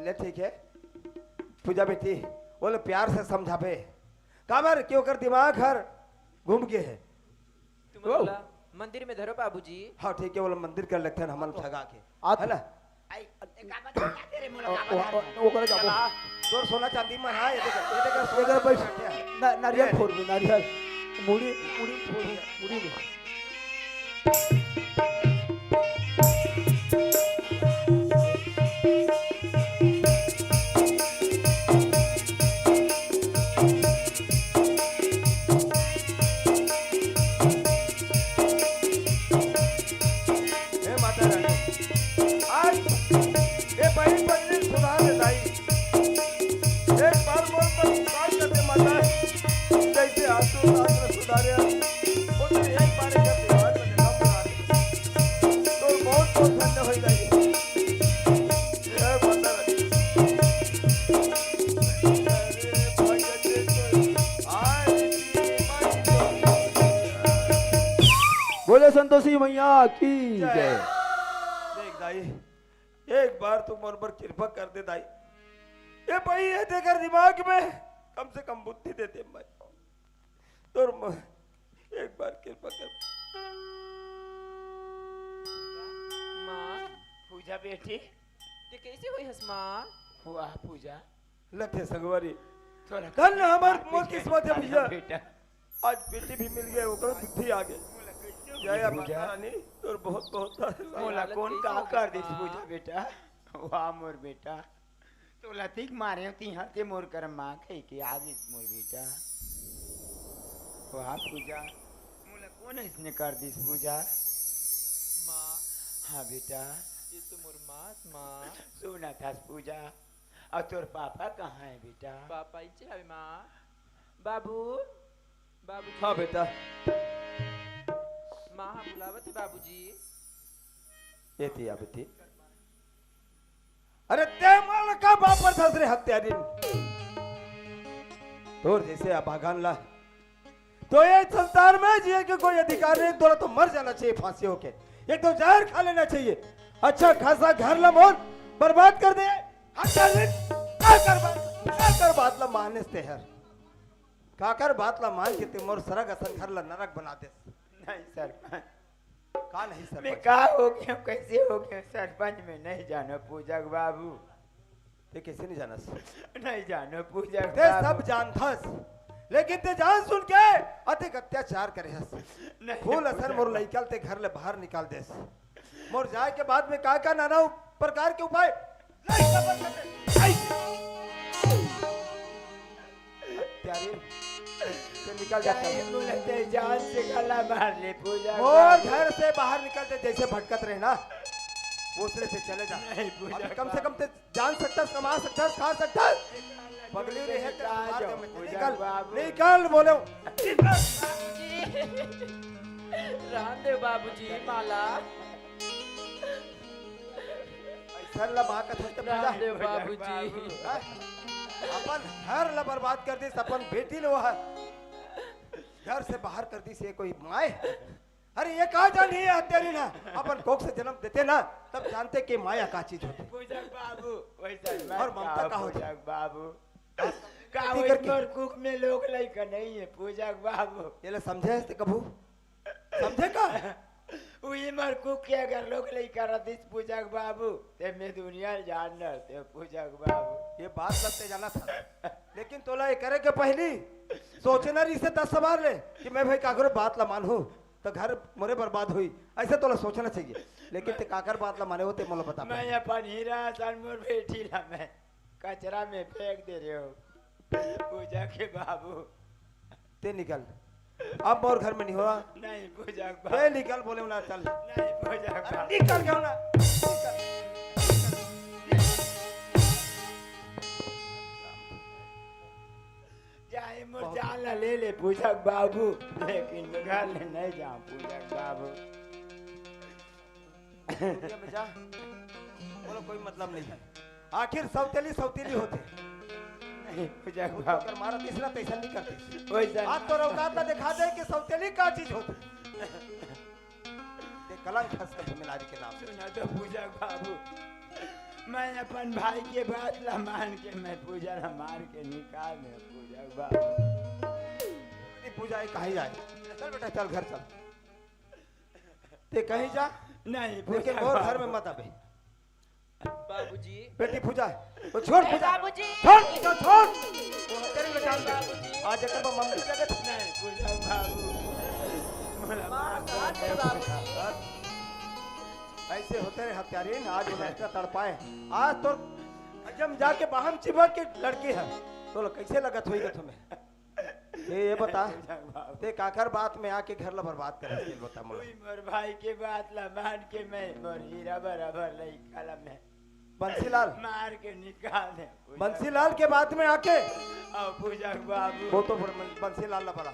ले ठीक है। पूजा बेटी, वो लो प्यार से समझाबे। काबर कि ओकर दिमाग हर घूम गे है। तुमन ओ। ओला मंदिर में धरो बाबूजी। हाँ, ठीक है, ओला मंदिर कर लेथन हमन ठगा के। आ है ना? आई, ए, का बता, का तेरे मुलाकात ओ, ओ, ओ, ओकरे जाबो। चला, तोर सोना चांदी मन, हाँ, ये देख, ये देख, एकर भाई, ना-, नारियल ए। फोड़ दे, नारियल। मुड़ी, मुड़ी फोड़ दे, मुड़ी में। हे माता रानी, आज ये बहिन पगली सुधार दे दाई। एक बार मोर पर विश्वास कर दे माता, जैसे आंसू साथ में सुधारे, वो तो एक बार एक व्यवहार में देखा सुधार दे। तो बहुत बहुत धन्य हो जाइए। जय माता रानी। बोले संतोषी मैया की जय। जय। देख दाई, एक बार तू मोर पर कृपा कर दे दाई। ये भाई, ये तेकर दिमाग में कम से कम बुद्धि दे दे मैं। तोर म-, एक बार कृपा कर। माँ। पूजा बेटी। ते कैसे होई हस माँ? वाह पूजा। लथे संगवारी। तोला धन हमर मोर किस्मत है भैया। बेटा। आज बेटी भी मिल गए, ओकरो बुद्धि आ गए। जय माता रानी, तोर बहुत बहुत धन्यवाद। मोला कौन का कर दीस पूजा बेटा? वाह मोर बेटा, तोला ठीक मारे हो, तिहां ते मोर कर माँ कह के आ गईस मोर बेटा। वाह पूजा, मोला कौन इसने कर दीस पूजा? माँ। हाँ बेटा। ये तो मोर माँ, माँ। सुना था पूजा, अउ तोर पापा कहाँ है बेटा? पापा इचे हवे माँ। बाबू, बाबूजी। हाँ बेटा। माँ ह बुलावत हे बाबूजी। एती आ बेटी। अरे ते मोला का बाप पर धस रे हत्यारिन। तोर जैसे अभागन ला तो ये संसार में जिए के कोई अधिकार नहीं, तोला तो मर जाना चाहिए फांसी होके, एक तो जहर खा लेना चाहिए। अच्छा खासा घर ला मोर बर्बाद कर दे। हत्यारिन, काकर बात, काकर बात ला मानेस ते हर? काकर बात ला मान के ते मोर सरग असन घर ला नरक बना देस? नहीं सरपंच। का नहीं सरपंच? मैं का हो गया, कैसे हो गया सरपंच, मैं नहीं जानो पूजक बाबू। ते कैसे नहीं जानस? नहीं जानो पूजक ते बाबू। सब जानथस, लेकिन ते जान सुन के अतेक अत्याचार करे हस। नहीं फूल असन पूजक मोर बाबू। लइका ल ते घर ले बाहर निकाल देस। मोर जाए के बाद में का का नाना प्रकार के उपाय लइका बन सकते। आई। प्यारी, ते निकल जा। चाहे बोले ते जान से गला मार ले पूजक मोर बाबू। घर से बाहर निकल दे, जैसे भटकत रहे ना, ओसने से चले जा। नहीं पूजक अभी कम से बाबू। कम ते जान सकथस, कमा सकथस, खा सकथस। पगली रहे तो मार दे, निकल, बाबू। निकल, बोले। बाबूजी, रहन दे बाबूजी, माला। ऐसा ला माँ का थोड़ा रहन दे बाबूजी। हाँ? अपन घर ला बर्बाद कर दिस, अपन बेटी ला घर से बाहर कर दिस, ये कोई माय? अरे, ये का जानी है हत्यारी ना, अपन कोख से जन्म देते ना, तब जानते कि माया का चीज होती। पूजक बाबू, वैसा मत और ममता कहो, का होती? पूजक बाबू। का गलती वही करके। मोर कुख में लोग लइका नहीं है, पूजक बाबू। ये ले समझे हस ते कभू? समझे का? वही मोर कुख के अगर लोग लइका रहतीस, पूजक बाबू, ते मैं दुनिया जान रहते, पूजक बाबू। ये बात लगते जाना था, लेकिन तोला ये करे के पहली सोचना रही से दस सवार ले कि मैं भाई काकरो बात ला मानहूँ, तो घर मोरे बर्बाद हुई, ऐसे तोला सोचना चाहिए। लेकिन ते काकर बात ला माने हो, ते मोला बता। मैं अपन हीरा असन मोर बेटी ला मैं कचरा में फेंक दे रहे हो, पूजा के बाबू। ते निकल, अब मोर घर में नहीं होना। नहीं, पूजा के ते बाबू। निकल, बोले ना, चल। नहीं, पूजा के अरे बाबू। निकल गया ना। निकल। चाहे मोर बहुत जान ला ले ले पूजक बाबू, लेकिन मैं घर ले नहीं जाऊं पूजक बाबू। दुनिया में जा, बोलो कोई मतलब नहीं है। आखिर सौतेली सौतेली होते। नहीं पूजक बाबू। अगर मारा तीसरा तैसा नहीं करते। वैसा आज तो औकात ला दिखा दे कि सौतेली का चीज होती। ते कलंक हस कभी मिलारी के नाम। सुना तो पूजक बाबू, मैं अपन भाई के बात ला मान के मैं पूजा ला मार के निकाल दे पूजक बाबू। ये पूजा ये कहीं जाए? चल बेटा, चल घर चल। ते कहीं जा, नहीं, लेकिन पूजक मोर घर बाबू। में मत आबे। बाबूजी। बेटी पूजा, वो छोड़ ए, पूजा। बाबूजी। छोड़ पूजा, छोड़। वो हत्यारी में डाल दे। बाबूजी। आज एकर बा मम्मी जगत। नहीं, पूजक बाबू। मोला मार, मार दे बाबूजी। ऐसे होते रहे हत्यारी, आज वो लड़का तड़पाए। आज तो जब जाके बाहम चिपक के लड़की है, तो लो कैसे लगत होई तुम्हें? ये, ये बता, पूजक बाबू। ते काकर बात में आके घर ला बर्बाद करे, ये बता मोला। कोई मोर भाई के बात ला मान के मैं मोर हीरा बराबर लइका ला मैं बंसीलाल। मार के निकाल दे। बंसीलाल के बात में आके। आओ पूजक बाबू। वो तो बंसीलाल ला बला।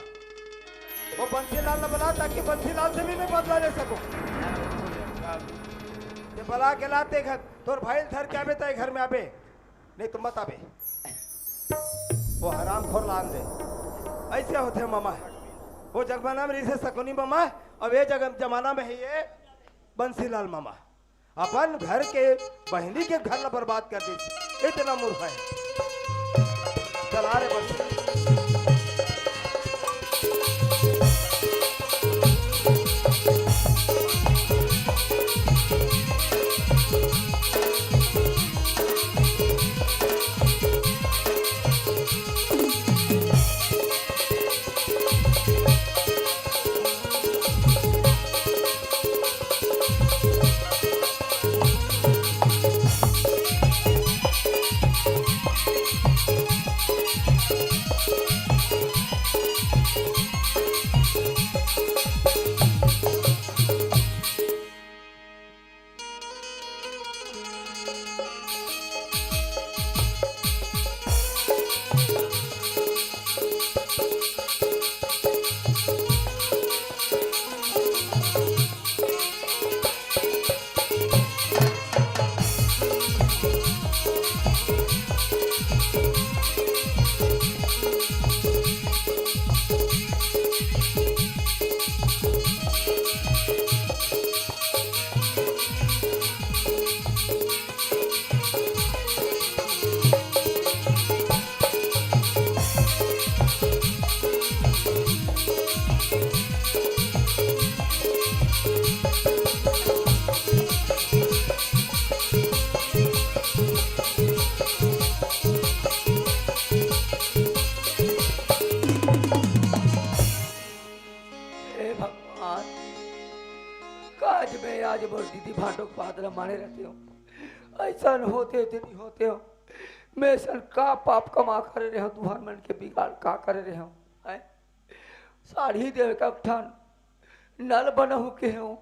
वो बंसीलाल ला बला, ताकि बंसीलाल से भी मैं बदला ले सकूं। आओ पूजक बाबू। ते बला के लाते घर, तोर भाई धर के आबे, ताई घर में आबे, नहीं तो मत आबे। वो हरामखोर ला आन दे। ऐसे होते मामा। वो जमाना में रहिसे सकुनी मामा, अब ये जग-, जमाना में है ये बंसीलाल मामा। अपन घर के बहिनी के घर ला बर्बाद कर दे। इतना मूर्ख है। चला रे बंसीलाल। हे भगवान, काज में आज मोर दीदी भांटो के बात ल माने रहते हो, ऐसन होते ते नहीं होते हो। मैं ऐसन का पाप कमा करे रहे हो, तुहर मन के बिगाड़ का करे रहे हो, हैं? साड़ी देवे का ठन नल बनहु के हो,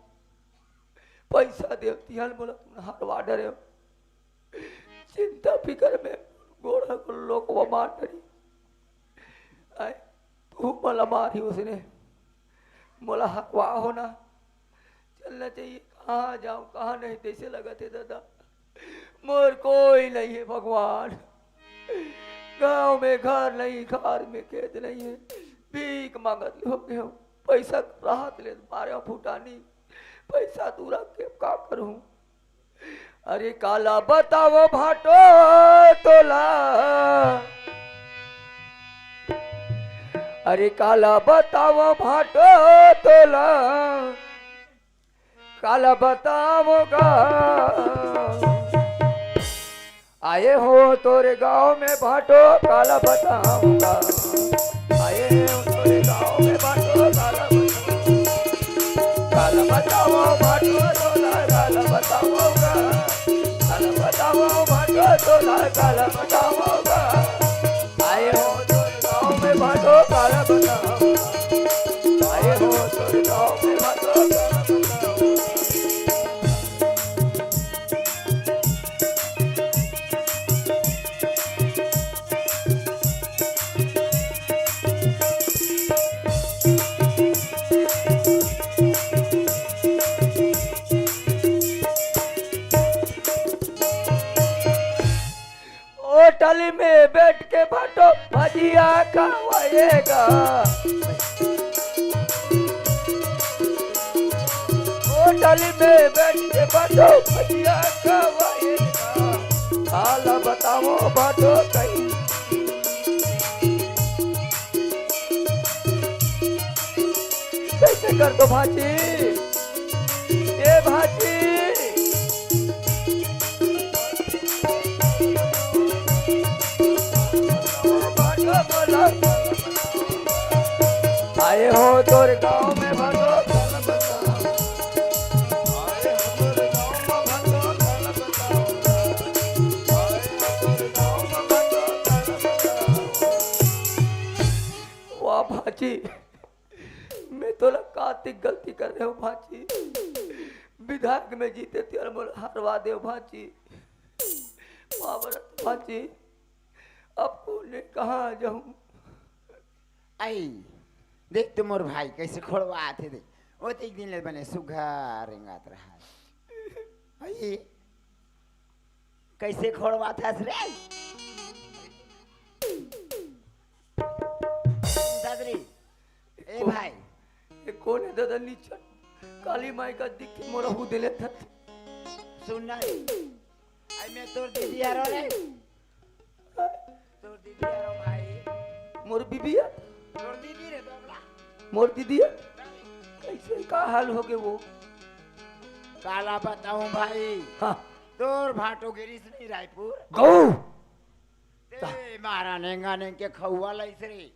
पैसा देव तिहन बोला तुम हरवा डरे हो। चिंता फिकर में गोड़ ह लोकवा मार डरी। आय, तू मोला मारी उसने, मोला हकवा हो ना। चलना चाहिए, कहाँ जाऊँ, कहाँ नहीं, तइसे लगत हे दादा। मोर कोई नहीं है भगवान, गाँव में घर नहीं, खार में खेत नहीं है, भीख मांगत हो गए हूँ, पैसा राहत ले मारे फुटानी, पैसा दूरा के का करूँ? अरे काला बतावो भाटो तोला, अरे काला बतावो भाटो तोला, काला बतावो गा। आए हो तोरे गाँव में भाटो, काला बतावो गा। आए हो तोरे गाँव में भाटो, काला बतावो। काला बतावो भाटो तोला, काला बतावो गा। काला बतावो भाटो तोला, काला बतावो गा। आए हो तोरे गाँव में भाटो, काला बतावो गा। आए हो तोरे गाँव में भाटो, काला बतावो गा। होटल में बैठ के भाटो भजिया खवाएगा। होटल में बैठ के भाटो भजिया खवाएगा। काला बतावो भाटो कहीं। कइसे करथो भाजी? ए भाजी। आए हो तोर गाँव में भाटो, काला बतावो। आए हो तोर गाँव में भाटो, काला बतावो। आए हो तोर गाँव में भाटो, काला बतावो। वाह भाजी, मैं तोला कातिक गलती कर रहे हो भाजी। विधायक में जीते तेरा मोला हरवा दे भाजी। वाह बरत भाजी, अब कोने कहाँ जाऊँ? आई, देख तो मोर भाई कइसे खोड़वात हे, देख। ओतिक दिन ले बने सुघर रेंगात रहा। आई, कइसे खोड़वात हस रे? दादरी, ए भाई। ए कोन हे दादा नीचन? काली माई का दिख के मोरा हु देले थत। सुन ना, आई मैं तोर दीदी हरो रे। तोर दीदी हरो भाई। मोर बीबी हे? तोर दीदी रे दोगला। मोर दीदी हे? कइसे का हाल हो गे वो? काला बताऊं भाई? हाँ। तोर भाटो गिरिस नहीं रायपुर। गऊ। ते मारा नेंगा नेंग के खौवा लइस रे।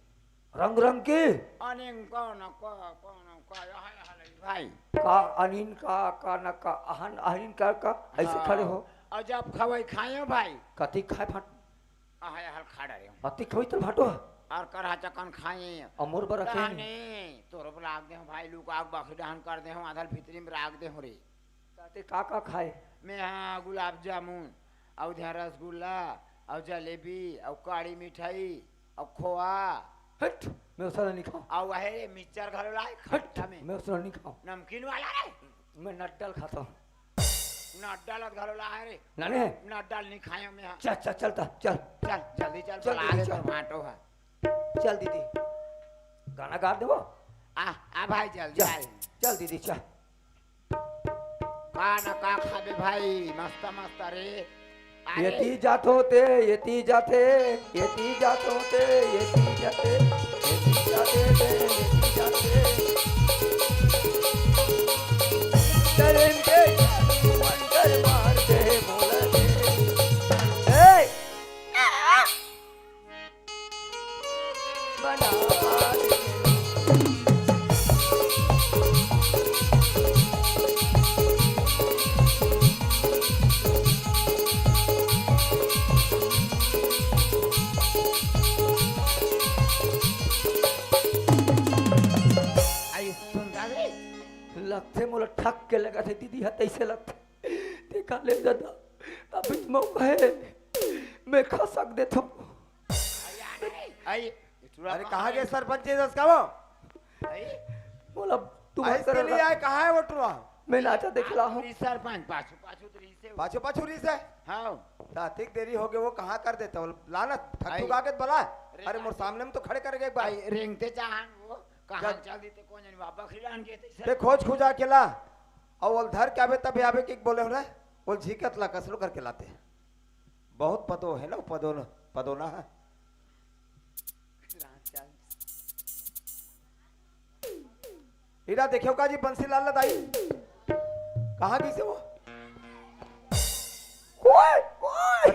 रंग रंग के? अनेंग का न का, का न का, यह, यह लई भाई। का अनिन का, का न का, अहन, अहिन का, का, अइसे हाँ। खड़े हो। अउ जब खवई खायो भाई। कति खाए फट? अहा, यह खड़ा रे। अति खवई तल भाटो। अउ करहा चकन खाए। अउ मोर बर रखे तहने, नहीं। तोर बर राख दे हो भाई, लुका के बखरी डहन कर दे हो, आधा ल भीतरी में राख दे हो रे। ताते का का खाए? मैं हाँ गुलाब जामुन, अउ ध्यान रसगुल्ला, अउ जलेबी, अउ काड़ी मिठाई, अउ खोआ। हट, मैं ओसर नहीं खाऊं। अउ आहे रे मिक्सचर घलो लाए हट, खट्टा में। मैं ओसर नहीं खाऊं। नमकीन वाला रे। मैं नड्डल खाता हूँ। नड्डल घलो लाए रे। नाने? नड्डल नहीं खायो मैं हाँ। चल, चल, चलता, चल। चल, जल्दी चल, चल, बला जल्दी दे चल। तो भाटो है। चल दीदी, गाना गा देबो। आ, आ भाई, जल्दी चल, आ। चल दीदी, चल। का न का खाबे भाई, मस्त मस्त रे। अरे। एती जात होते, एती जाते, एती जात होते, एती जाते, एती जाते, एती जाते। चलेंगे मंतर मार दे मोला दे। ए! बना दे। आई सुन दादी। लगथे मोला ठक के लगथे दीदी ह तइसे लगथे। देखा ले दादा, अभी मौका हे। मैं खसक देथव। अरे, कहाँ गे सरपंच जी, दस का वो? मोला तुम्हारे लिए आए, कहाँ है वो टुरा? मैं नाचा देखला हूँ। सरपंच, पाछू, पाछू तो रही से। पाछू, पाछू रही से? हाँ। ता ठीक देरी हो गए, वो कहाँ कर देता? वो लाना, थक आई। थुका के बला। अरे, अरे, मोर सामने में तो खड़े कर गए एक बार। आई, रेंगते चाहन वो, कहाँ चल। चल देते, कौन जाने, बाबा खिलान के ते ते सर। खोज खुजा के ला। और वो धर के आवे, तब आवे कि बोले हो ना, वो झिकत ला कसलो करके लाते। बहुत पदो है ना, पदो न, पदो ना है। इरा देखियो का जी, बंसीलाल ला दाई। कहाँ गई से वो? ओए, ओए।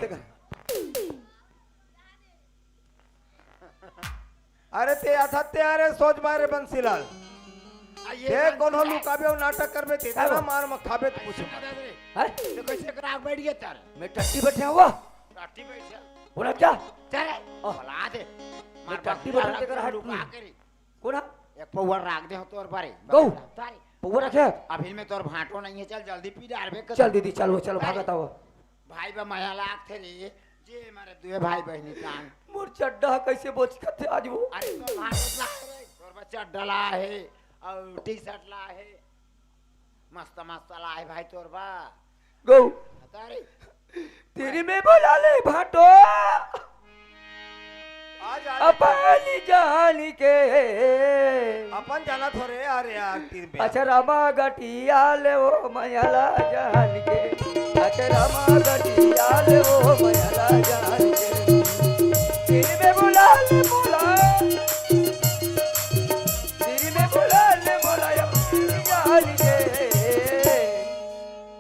अरे ते आता ते, अरे सोच मारे बंसीलाल। आ, ये ते बात कोनो है। लुकाबे और नाटक करबे, ते का ना वो? मार मखाबे, तो पूछ। हैं? तो कैसे कर आग बैठ गया तार? मैं टट्टी बैठे हुआ। टट्टी बैठ जा। बोला क्या? चल, ओह। बोला दे। मैं मार टट्टी बंसीलाल बैठे तेरा लुका हट। करी। कौन है? एक पौवा राख दे हो तोर बारे। गौ। तारे। पौवा रखे? अभी में तोर भांटो नहीं है, चल जल्दी पी डारबे कर। चल दीदी, चलो, चलो, तारे। भागत आओ। भाई बा मया लागथे रे, जे मारे दुए भाई बहिनी कान। मोर चड्डा कैसे बोच करथे आज वो? अरे तोर भांटो ला हे रे, तोर बा चड्डा ला हे, और टी शर्ट ला हे, मस्त मस्त ला हे भाई तोर बा। गौ। तारे। तेरी में बोला ले भांटो। आ जा, आ जा। अपनी जान के। अपन जाना थोरे यार, यार, तीन पे। अच्छा, रमा गटिया ले वो मयाला जान के। अच्छा, रमा गटिया ले वो मयाला जान के। तेरी में बोला ले बोला। तेरी में बोला ले बोला, अपनी जान के।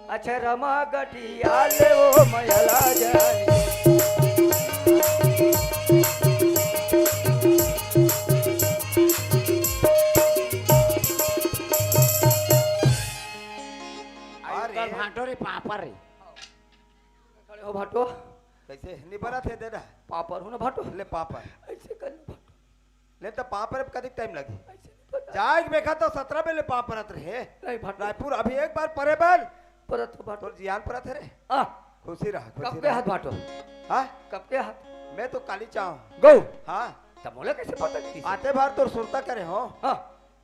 अच्छा, रमा गटिया ले वो मयाला जान। अरे। भांटो रे, पापड़ रे। खड़े हो भांटो। कैसे? निबरत है दे रहा। पापड़ हो ना भांटो। ले पापड़। ऐसे कर लो भांटो। ले तो पाँव पर कतिक टाइम लगी? ऐसे नहीं पता। जाए के बेखा तो सत्रह बेले पाँव परत रहे। नहीं भाटो। रायपुर अभी एक बार परे बल। परत हो भाटो। तोर जियान परत है रे। आ। खुशी रहा, खुशी कब के रहा। हाथ भाटो? हाँ? कब के हाथ? मैं तो काली चाहूँ। गौ। हाँ। तब मोला कैसे पता कि आते बार तोर सुरता करे हो। हाँ।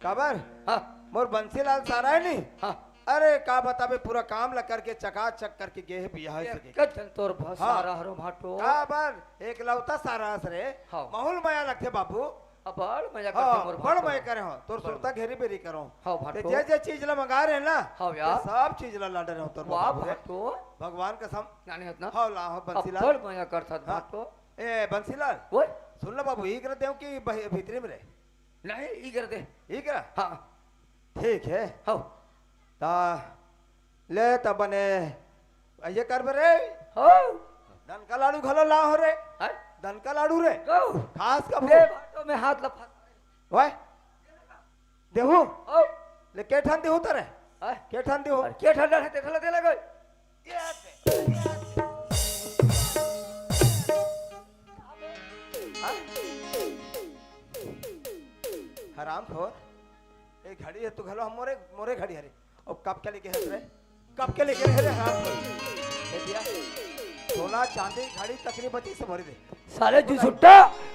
काबर? हाँ। मोर बंसीलाल सारा है नी? हाँ। अरे, का बताबे, पूरा काम ला करके चकाचक करके गे हे बियाह से एक के। कचन तोर भा-, हाँ। सारा हरो भाटो। काबर? एकलौता सारा हस रे। हाँ। महूल मया लगथे बाबू। अबड़ मया हाँ, करथे मोर बड़ भाटो। मया करे हो। तोर बड़। सुरता घेरी बेरी करो। हाँ, ते भाटो। जे जे चीज ला मंगा रहे ना, हाँ, यार। ते सब चीज ला लाडे रहो तोर वाह, बाबू रे। भाटो। भगवान कसम। नानी हत ना? हाँ, ला, हाँ, बंसीलाल। अबड़ मया करथत हाँ। भाटो। ए, बंसीलाल। ओए। सुन लो बाबू, ई कर देव कि बह-, भीतरी में रे? नहीं, ई कर दे। ई करा? हाँ। ठीक है। हो। ता ले त बने, ये कर बे रे। हो। दनका लाडू घलो ला हो रे। हैं? दनका लाडू रे। गौ। खास का दे भो। भाटो में हाथ लफा। ओए। देहू। हो। ले के ठन देहू तरे? हैं? के ठन देहू? अरे के ठन है, ते ठन दे लगे। हरामखोर, ए घड़ी हे तो घलो हम मोरे, मोरे घड़ी हरे। अउ कब के लेके हस रे? कब के लेके रहे रे हरामखोर? ए दिया, सोना चांदी घड़ी तकरी बची से भरी दे। साले जू सुट्टा,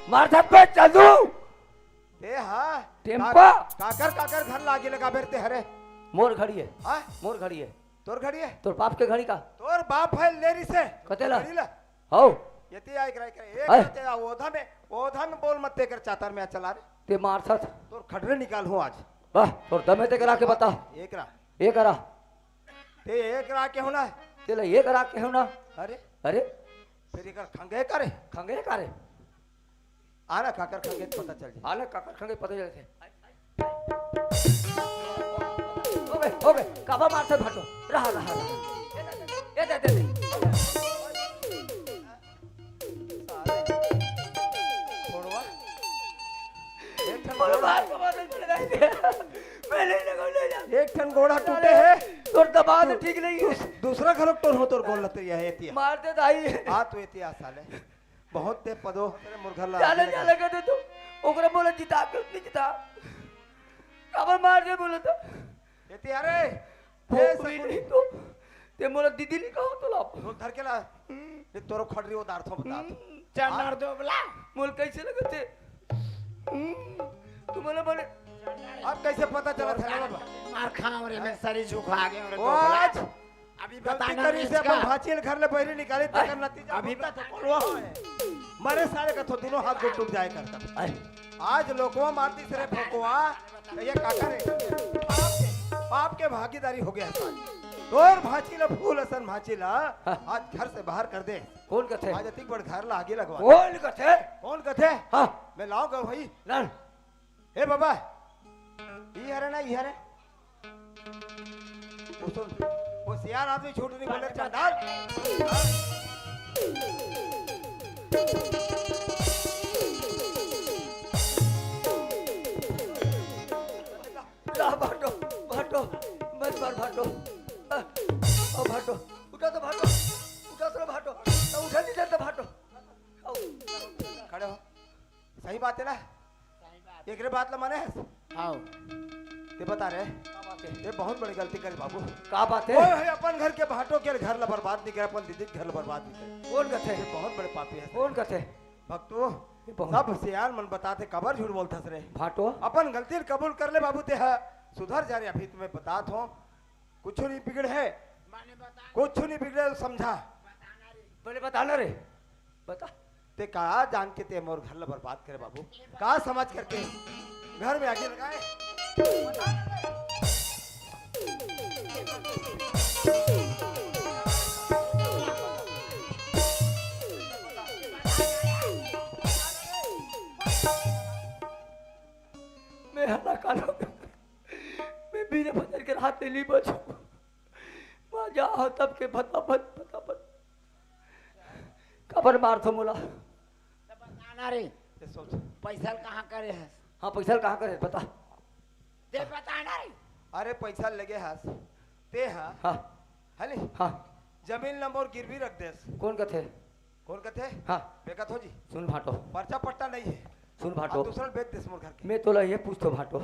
मार धर पे चल दू। ए हाँ, टेम्पा। का-, काकर, काकर घर लागी लगा बेरते हरे। मोर घड़ी हे। हाँ? मोर घड़ी हे। तोर घड़ी हे? तोर बाप के घड़ी का? तोर बाप हे लेरी से। कतेला? घड़ी ला। हौ। यति आय करे, करे। एक हैं? रात या ओधा में, ओधा में बोल मत तेकर चातर में चला रे। ते मारथस। तोर खटरे निकाल हूँ आज। वाह, तोर दमे ते करा के बता। एक रा। एक रा। ते एक रा के होना। तेला एक रा के होना। अरे। अरे। फिर एकर खंगे करे। खंगे करे। आना काकर खंगे पता चल जाए। आना काकर खंगे पता चल जाए। ओके, ओके, काबा मारते भाटो। रहा, रहा, रहा। ये दे, दे, दे। छोड़वा। एक ठन बोलो, गोड़ा। बात को बात नहीं सुनाई दे। मैं नहीं लगा, ले जा। एक ठन गोड़ा टूटे हे। तोर दबाव तो ठीक नहीं है। दूस-, दूसरा घरों टोर हो तोर गोड़ लते यह एतिया। मार दे दाई। आ तू एतिया साले। बहुत ते पदो तेरे मुर्घा ला जाला, आगे लगा। जाला कर दे तू। ओकरा बोला जिता के नहीं जिता। काबर मार दे बोला तो। एतिया रे। ए, भोपड़ी सकुनी। नहीं तो। ते मोला दीदी नहीं कहो तो ला। वो धर के ला। हम्म। तोरो खड़री उतारथो बता। हम्म, चन्नर हाँ? दोबला। मोल कैसे लगथे? हम्म, तुम्हारा बने। अब कैसे पता चला था बाबा? मार खाव रे, मैं सरी झुका गया रे वो दोबला। आज अभी गलती बताना करी से अपन भांची ल घर ले बहरी निकाली, तेकर नतीजा अभी भुगता तो कोलवा है। मरे साले का तो दोनों हाथ गोड़ टूट जाए करता। आज लोकवा मारती से रे भोकवा, तो ये काका रे, पाप के, पाप के भागीदारी हो गया है। तोर भांची ल, फूल असन भांची ल, हाँ। आज घर से बाहर कर दे। कौन कथे? आज अतिक बड़ घर ला आगी लगवा। कौन कथे? कौन कथे? हाँ। मैं लाव गो भाई। लान। हे बाबा, ई हरे ना, ई हरे। वो सुन, वो सियान आदमी झूठ नहीं बोले, चंडाल। ला भाटो, भाटो, मत मार भाटो। आ, ओ भाटो, उठा तो भाटो, उठा तो भाटो, आ, उठा नहीं देता भाटो। आओ। खड़े हो। सही बात है ना? एकरे बात ला माने हस? हाँ। ते बता रे। ये बहुत बड़ी गलती करे बाबू। का बात है? ओए, ओए, अपन घर के भाटो के घर ला बर्बाद नहीं करे, अपन दीदी के घर ला बर्बाद नहीं करे। कौन कथे? ये बहुत बड़े पापी है। कौन कथे? भक्तू, ये बहुत सब सियान मन बताथे, काबर झूठ बोलथस रे? भाटो। अपन गलती ल कबूल कर ले बाबू, ते ह सुधर जा रे। अभी तुम्हें बतात हों, कुछ नहीं बिगड़े है, माने बता। कुछ नहीं बिगड़े, समझा। बोले, बता ना रे, बता। ते का जान के ते मोर घर ला बर्बाद करे बाबू? का समझ करके घर में आगी लगाए? मैं हला कालो, मैं बिना भजन के रात नहीं बचूं। मजा आओ तब के फटाफट, फटाफट। काबर मारथो मोला? त बता ना रे। ये सोच। पैसा ल कहाँ करे हस? हाँ, पैसा ल कहाँ करे हस? बता। ते बता ना रे। अरे, पैसा लेगे हस। ते हा। हाँ। हली? हाँ। जमीन ल मोर गिरवी रख देस। कौन कथे? कौन कथे? हाँ। बेकत हो जी। सुन भाटो। पर्चा पट्टा नहीं है। सुन भाटो। अब दूसरा ल बेच देस मोर घर के। मैं तोला ये पूछथो भाटो।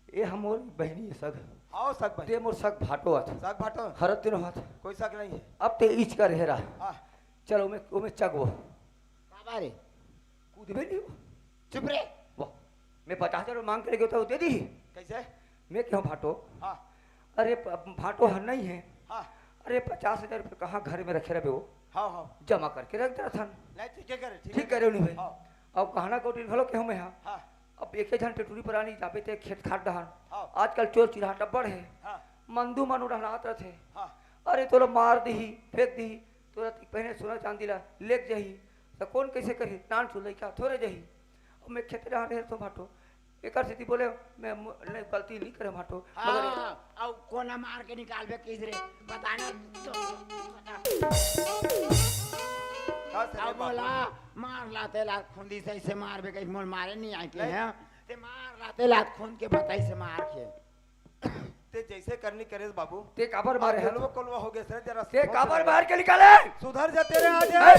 ये हमर बहिनी है सग। आओ सग बहिनी। ते मोर सग भाटो आथ। सग भाटो। हरत दिनो हाथ। कोई सग नहीं है। अब ते इच कर हेरा। हाँ। चलो, मैं, वो मैं चगवो। काबा रे? कूदबे नहीं हो। चुप रे। वाह। मैं पचास हजार मांग के लेके होता, वो दे दी। कैसे? मैं कहूँ भाटो। हाँ। अरे प-, भाटो हर नहीं है। हाँ। अरे पचास हजार रुपये कहाँ घर में रखे रहे हो? हाँ, हाँ। जमा करके रख दे थन। नहीं, ठीक है करे, ठीक ठीक है करे। करे उन्हीं भाई। हाँ। अब कहना कोटिन भलो कहूँ मैं हाँ। हाँ। अब एक झन टेटुरी परानी जाबे ते खेत खार डहर। हाँ। आजकल चोर चिरहाट अब्बड़ हे। हाँ। मंदू मन उड़हनात रथे। हाँ। अरे तोला मार दिही, फेंक दिही, तोला पहने सोना चांदी ला लेग जही, त कौन कैसे करही? नान सु लइका थोरे जही। अब मैं खेते डहर रहे तो भाटो, एकर सेती बोले मैं मु-, नहीं, गलती नहीं करे भाटो। मगर हाँ, अब कोना मार के निकालबे किस रे? बता ना, तो बता। का से अब रे बाबू? बोला, मार लाते ला खुंदी से ऐसे मारबे कहीं मोल मारे नहीं आए के नहीं। हैं। ते मार लाते लात खून के बताई से मार के। ते जैसे करनी करेस बाबू। ते काबर मारे हस? कोलवा कोलवा हो गए सर, जरा ते सुधर काबर जा। मार के निकाले? सुधर जा तेरे आज। ए,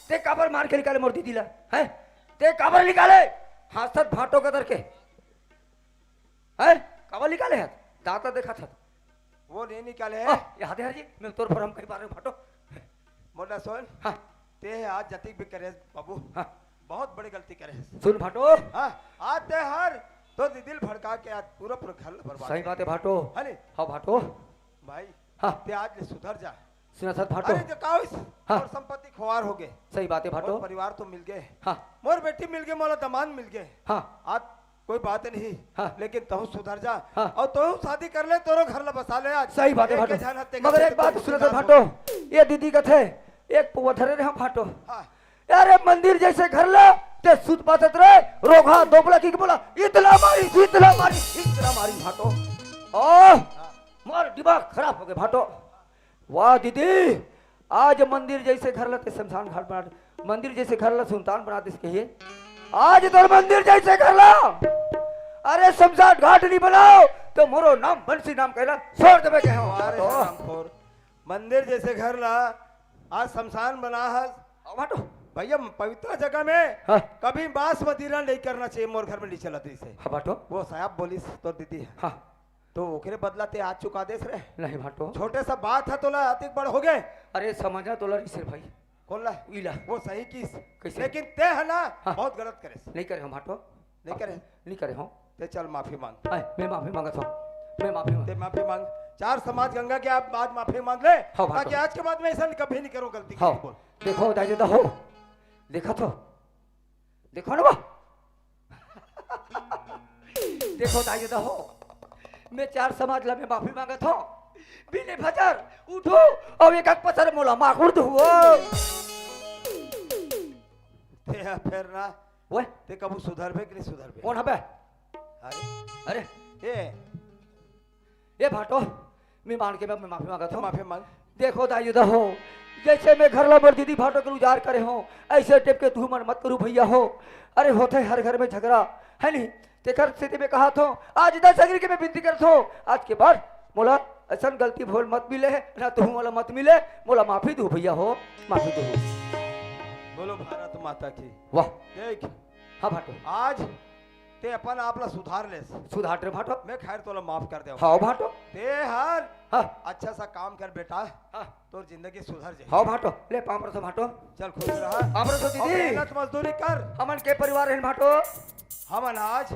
ते काबर मार के निकाले मोर दीदी ला? हैं? ते काबर निकाले? हंसत भाटो कतर के। हैं? काबर निकाले हस? दांत देखत हस। वो नहीं निकाले है। आ, याद है जी, मैं तोर पर हम कहीं बारे में भाटो। मोला सुन। हाँ। ते आज जतिक भी करे बाबू। हाँ। बहुत बड़ी गलती करे है। सुन भाटो। हाँ, आज ते हर तो दिल भड़का के आज पूरा पूरा घर बर्बाद सही कर बात है दिया। भाटो। है नी? हाँ भाटो। भाई, हाँ। ते आज ले सुधर जा। सुना सत भाटो। अरे जो का होइस? हाँ। और संपत्ति खुवार हो गए। सही बात है भाटो। और परिवार तो मिल गए। हाँ। मोर बेटी मिल गए, मोला दमांद मिल गए। हाँ। आज कोई बात नहीं, हाँ। लेकिन तहु सुधर जा। हाँ। और तहु शादी कर ले, तोरो घर ला बसा ले आज। सही बात है एक भाटो। झन हत्ते मगर एक बात सुन तो भाटो, ये दीदी कथे, एक पुआ धरे रहे हम भाटो। हाँ। अरे मंदिर जैसे घर ला, ते सुत पातत रे, रोघा दोबला की बोला, इतला मारी, इतला मारी, इतला मारी भाटो। ओ, हाँ। मोर दिमाग खराब हो गए भाटो। वाह दीदी, आज मंदिर जैसे घर ला ते शमशान घाट बना, मंदिर जैसे घर ला सुनसान बना दिस कहिए। आज तोर मंदिर जैसे घर ला, अरे शमशान घाट नहीं बनाओ तो मोरो नाम बंसी नाम कहला छोड़ देबे कहे हो। अरे तो हरामखोर, मंदिर जैसे घर ला आज शमशान बना हस। आओ भाटो। भैया, पवित्र जगह में हाँ। कभी मांस मदिरा नहीं करना चाहिए। मोर घर में नहीं चलत इसे। हाँ भाटो। वो साहब बोलिस तोर दीदी है। हाँ। तो ओकरे बदला ते आज चुका देस रे। नहीं भाटो। छोटे सा बात है तोला, अतिक बड़ हो गए। अरे समझा तोला नहीं सिर भाई। कौन ला? इला। वो सही किस? कैसे? लेकिन ते है ना, हाँ। बहुत गलत करे। नहीं करे हम भाटो। नहीं करे? नहीं करे हम। ते चल माफी मांग। आय, मैं माफी मांगत हूँ। मैं माफी मांग। ते माफी मांग। चार समाज गंगा के आप आज माफी मांग ले, हाँ, भाटो। ताकि आज के बाद में ऐसा कभी नहीं करूँ गलती। हाँ। कभी बोल। देखो दाई ददा हो, देखा तो, देखो ना बा। देखो दाई ददा हो, मैं चार समाज ला मैं माफी मांगत हूँ। बिने भजर उठो, अउ एक एक पसर मोला माखुर दो हो। ते ह फेर ना, ओए। ते कभू सुधरबे कि नहीं सुधरबे? कौन हबे? अरे, अरे। ए, ए भाटो, मैं मान के मैं माफी मांगत हूँ। माफी मांग। देखो दाई ददा हो, जैसे मैं घर ला मोर दीदी भाटो के उजाड़ करे हूँ, ऐसे टाइप के तू मन मत करू भैया हो। अरे होथे हर घर में झगड़ा, है नहीं? तेकर सेती मैं कहत हूँ, आज इधर सगरी के मैं विनती करत हूँ, आज के बाद मोला ऐसन गलती भूल मत मिले, ना तू मोला मत मिले, मोला माफी दू भैया हो, माफी दू। बोलो भारत माता की। वाह। देख, हाँ भाटो। आज ते अपन आप ला सुधार ले। सुधार रे भाटो। मैं खैर तोला माफ कर दे। हाँ भाटो। ते हर हाँ। अच्छा सा काम कर बेटा। हाँ। तोर जिंदगी सुधर जाए। हाँ भाटो, ले पाँव परसो भाटो। चल खुश रहा। पाँव परसो दीदी। मेहनत मजदूरी कर। हमन के परिवार है भाटो। हमन आज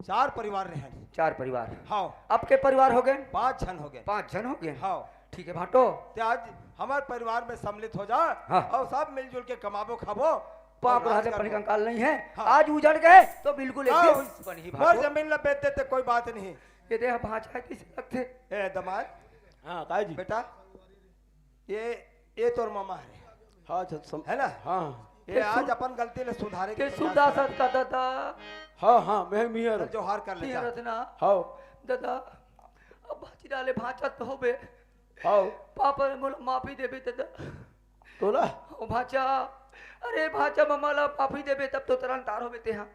चार परिवार रहे हैं। चार परिवार। हाँ। अब के परिवार हो गए? पाँच झन हो गए। पाँच झन हो गए। हाँ। ठीक है भाटो। ते आज हमारे परिवार में सम्मिलित हो जा। हाँ। और सब मिलजुल के कमाबो खाबो। पाँव और राज करबो। कंकाल नहीं है। हाँ। आज उजड़ गए तो बिल्कुल एक हाँ। दिन बनी मोर भाटो। जमीन ला बेच देते कोई बात नहीं। ये दे भांचा किसे लगथे? ए दमाद। हाँ, काय जी? बेटा, ये, ये तोर मामा है। हाँ, अच्छा, सम-, है ना? हाँ। ये आज अपन गलती ले सुधारे के प्रयास कर। सूरदास का दादा। हाँ, हाँ, मैं मियाँ चल, जोहार कर ले जा। रचना। हाँ। दादा, अब भांची डाले भांचा तो होबे। हाँ। पापा ने मोला माफी देबे दादा। तोला? ओ भांचा, अरे भांचा, मामा ला माफी देबे तब तो तरन तार होबे ते हाँ।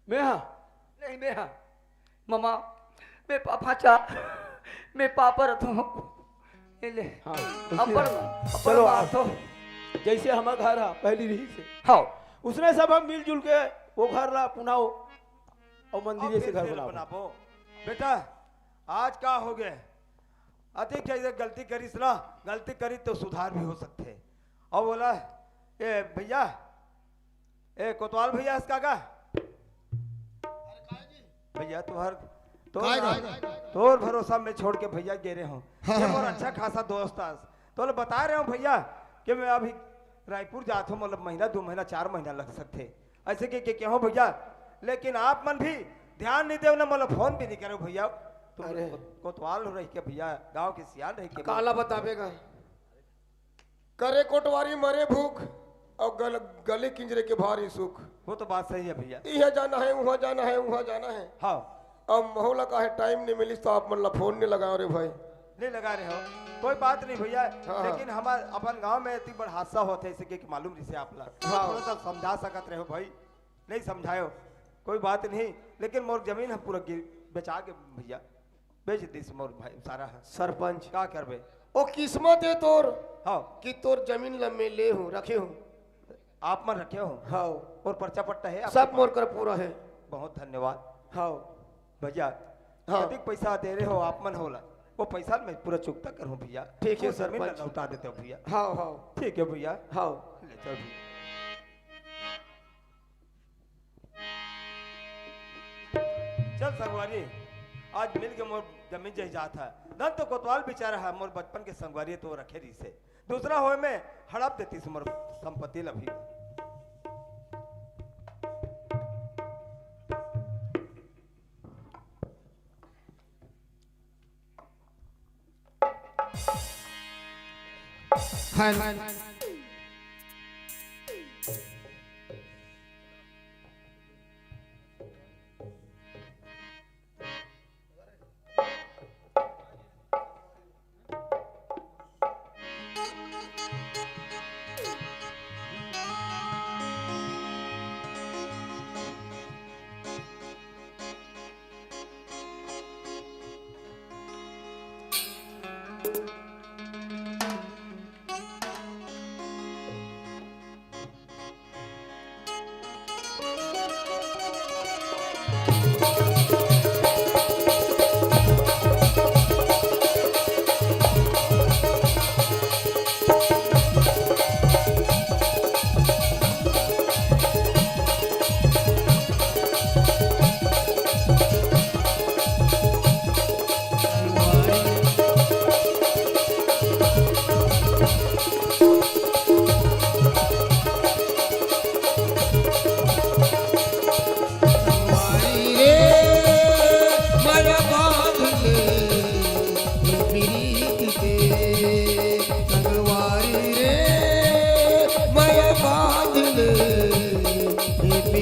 मैं हाँ? नहीं, मैं हाँ। मामा, मैं पा-, भांचा, मैं पापा रथो। ये ले। हाँ, अपन, अपन चलो, बात हो। जैसे हमार घर हा, पहली रही से। हाँ। उसने सब हम मिलजुल के वो घर ला पुनाओ और मंदिर और जैसे फिर घर से बनाओ। बनाबो। बेटा, आज का हो गया? अति क्या गलती करिस ना, गलती करी तो सुधार भी हो सकते। और बोला, ए भैया, ए, कोतवाल भैया, इसका का? भैया, तुम्हार-, तोर काय ना, काय, काय, काय? तोर भरोसा में छोड़ के भैया गे रहे हूँ। हाँ, ये हाँ, मोर हाँ। अच्छा खासा दोस्त आस। तो ले बता रहे हूँ भैया कि मैं अभी रायपुर जात हूँ, मतलब महीना, दो महीना, चार महीना लग सकते। ऐसे के, के, के हो भैया, लेकिन आप मन भी ध्यान नहीं देव ना, मतलब फोन भी नहीं करो भैया। तुम अरे। को-, कोतवाल हो रही के भैया, गाँव के सियान रही के काला बतावेगा। करे कोटवारी मरे भूख, और गल-, गले किंजरे के भारी सुख। वो तो बात सही है भैया। इहाँ जाना है, उहाँ जाना है, उहाँ जाना है। हाँ। अब महू ला काहे टाइम नहीं मिलिस, तो आप मन ला फोन नहीं लगाओ रे भाई। नहीं लगा रहे हो, कोई बात नहीं भैया। हाँ, हाँ। लेकिन हमार अपन गांव में इतनी बड़ हादसा होते, ऐसे के मालूम जिसे आप ला हाँ। थोड़ा सा समझा सकत रहे हो भाई, नहीं समझायो, कोई बात नहीं। लेकिन मोर जमीन हम पूरा गिर-, बेचा के भैया। बेच दिस मोर भाई सारा है। सरपंच। का करबे? ओ किस्मत है तोर हाँ। कि तोर जमीन ल मैं ले हूँ, रखे हूँ। आप मन रखे हो? हाँ। और पर्चा पट्टा है आपके सब पास? मोर कर पूरा है। बहुत धन्यवाद। हाँ। भैया, हाँ। कतिक पैसा दे रहे हो आप मन होला, वो पैसा मैं पूरा चुकता करूँ भैया। ठीक है वो जमीन सरपंच। लौटा देते हो भैया। हाँ, हाँ। ठीक है भैया। हाँ। ले चल भैया। चल संगवारी, आज मिल के मोर जमीन जायदाद है। धन तो कोतवाल बेचारा है, मोर बचपन के संगवारी तो रखे रही से। दूसरा होय में हड़प देती से मोर संपत्ति लभी। हेलो।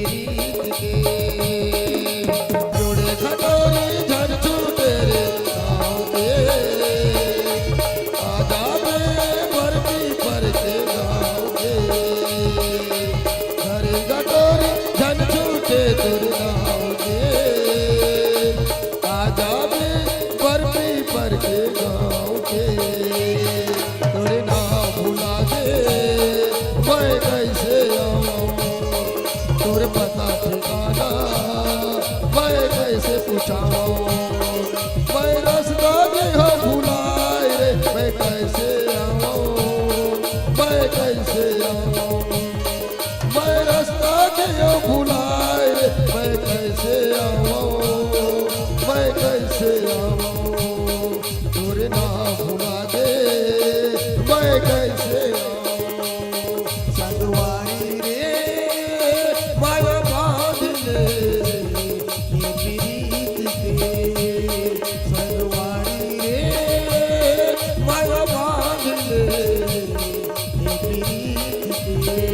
प्रीत के। जोड़े खटोरी झन छूटे रे गाँव के। आजा बे बरपीपर के गाँव के। धरे खटोरी झन छूटे तोर गाँव के। आजा बे बरपीपर के गाँव के। तोर नाव भुला गे मैं कइसे आवंव? तोर पता ठिकाना मैं कइसे पुछावंव? मैं रस्ता गे हँव भुलाय रे, मैं कइसे आवंव? मैं कइसे आवंव? मैं रस्ता गे हँव भुलाय रे, मैं कइसे आवंव? मैं कइसे आवंव? तोर नाव भुला गे मैं कइसे आवंव? संगवारी रे, माया बाँध ले ये प्रीत के। संगवारी रे, माया बाँध ले ये प्रीत के।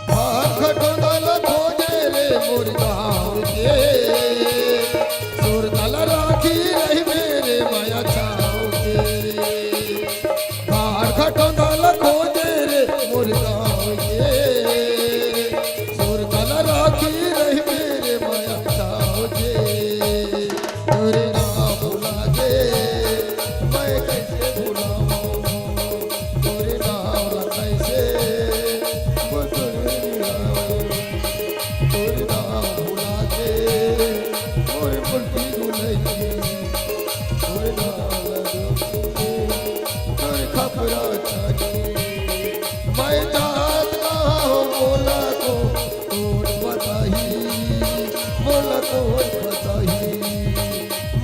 भार खटोला खोजे रे मोर गाँव के, सुरता ल राखी रहिबे रे मया छाँव के। भार खटोला खोजे रे मोर गाँव के, सुरता ल राखी रहिबे रे मया छाँव के। तोर नाव भुला गे मैं कइसे भुलावंव? तोर नाव ला कइसे बिसरंव? तोर नाव भुला गे मोर मुलकी दुलहिन। तोर नाव ला देख के तोर खपरा छानी। मैं जात कहाँ हँव मोला को कोन बताही, मोला कोन बताही?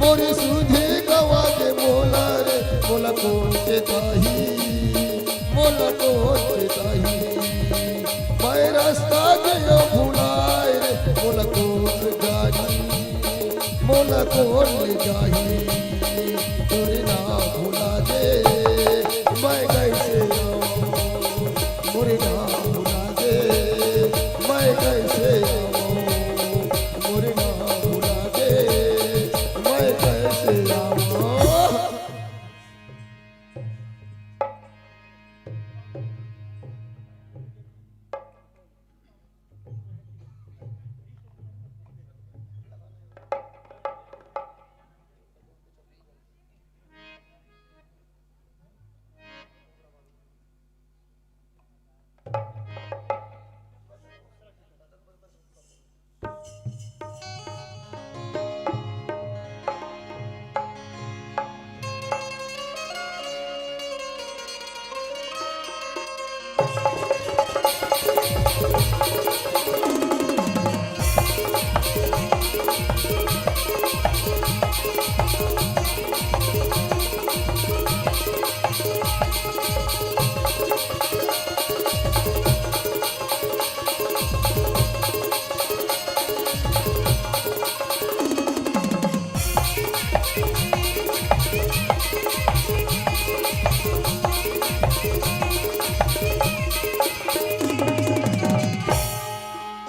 मोर सुधे गवा गे मोला रे, मोला कोन चेताही, मोला कोन चेताही? मैं रस्ता गे हँव भुलाय रे, मोला कोन जानी, मोला कोन ले जाही? तोर नाव भुला गे मैं कइसे आवंव? मोर नाव भुला गे मैं कइसे आवंव? मोर नाव भुला गे मैं कइसे आवंव?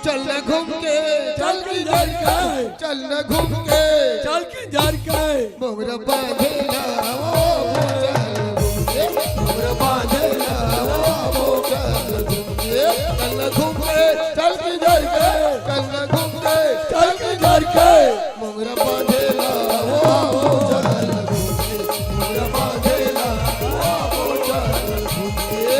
चल न घूम के, चल किंजर के, चल न घूम के, चल किंजर के। मोंगरा बांधे ला वो चल घूम के, मोंगरा बांधे ला वो चल घूम के। चल न घूम के, चल किंजर के, चल न घूम के, चल किंजर के। मोंगरा बांधे ला वो चल घूम के, मोंगरा बांधे ला वो चल घूम के।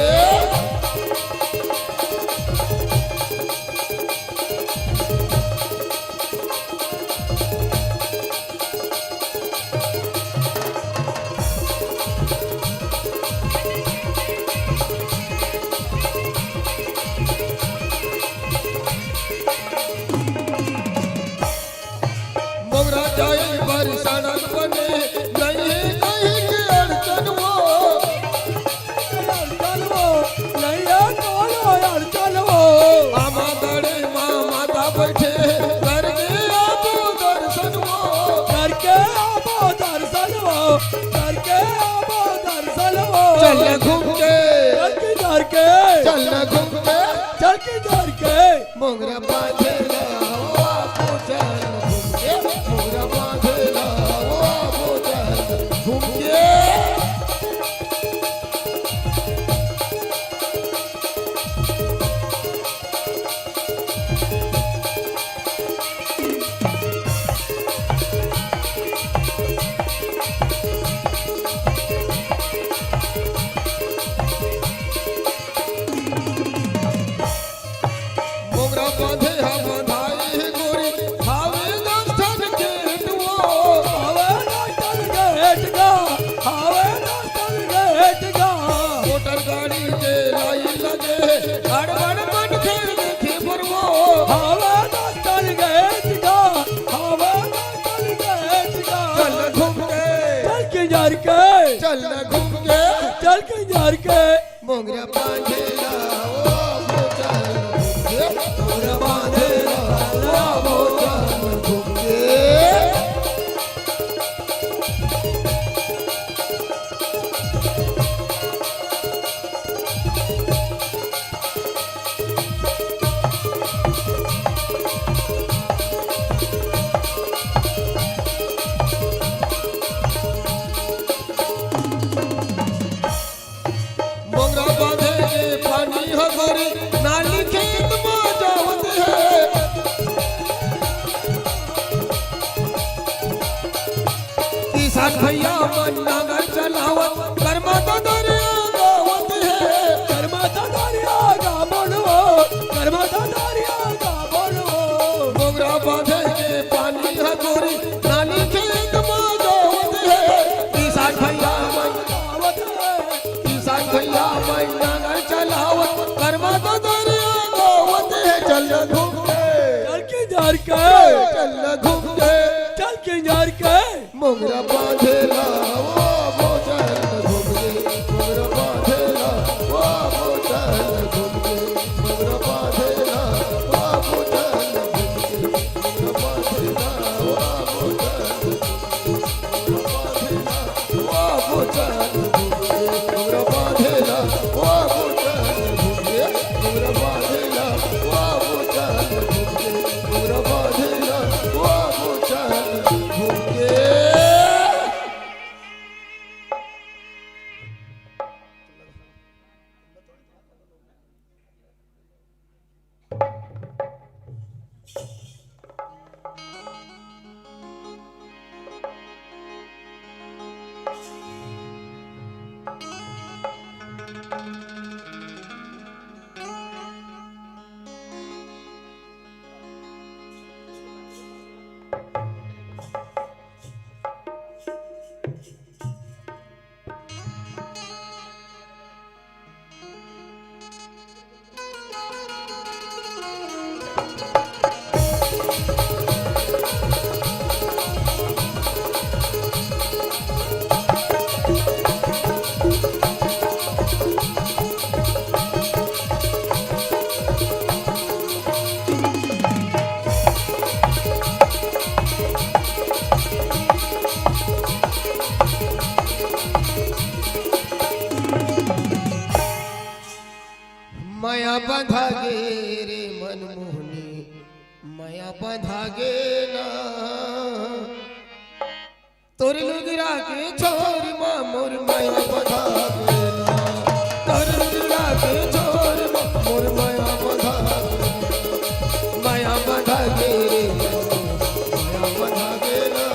चल के आबो दर्शन वो। चल घूम के। चल के झर के। चल घूम के। चल के झर के। मोंगरा बांधे ला वो आबो चल घूम के। मोंगरा बांधे ला वो आबो चल घूम के। मोंगरा बांधे हा बंधाई हे गोरी, हावे दस ठन गेट वो। हावे दस ठन गेट गा, हावे दस ठन गेट गा। मोटर गाड़ी के लाइन लगे हे, हड़बड़ मन फेर देखे बर वो। हावे दस ठन गेट गा, हावे दस ठन गेट गा। चल घूम के। चल के झर के। चल घूम के। चल के झर के। मोंगरा बांधे ला वो आबो चल घूम के। मोंगरा बांधे ला वो आबो चल घूम के। मोंगरा बांधे के पानी ह गोरी, नाली खेत म जावत हे। किसान भैया मन नांगर चलावत, कर्मा ददरिया गावत हे। कर्मा ददरिया गा बोलवो, कर्मा ददरिया गा बोलवो। मोंगरा बांधे के पानी ह गोरी, नाली खेत म जावत हे। किसान भैया मन गावत हे। किसान भैया मन नांगर चलावत, कर्मा ददरिया गावत हे। चल घूम के। चल के झर के। चल घूम के। चल के झर के। मोंगरा बांधे ला वो आबो चल घूम के। मोंगरा बांधे ला वो आबो चल घूम के। मोंगरा बांधे ला वो आबो चल घूम के। मोंगरा बांधे ला वो आबो चल घूम के। मोंगरा बांधे ला वो आबो चल घूम के। मोंगरा बांधे ला वो आबो चल घूम के। मोंगरा बांधे ला वो आबो चल घूम के। मोंगरा बांधे ला वो आबो चल घूम के। मया बंधा गे रे मनमोहनी, मया बंधा गे ना। तोर लुगरा के छोर मा मोर मया बंधा गे ना। तोर लुगरा के छोर मा मोर मया बंधा गे ना। मया बंधा गे रे, मया बंधा गे ना।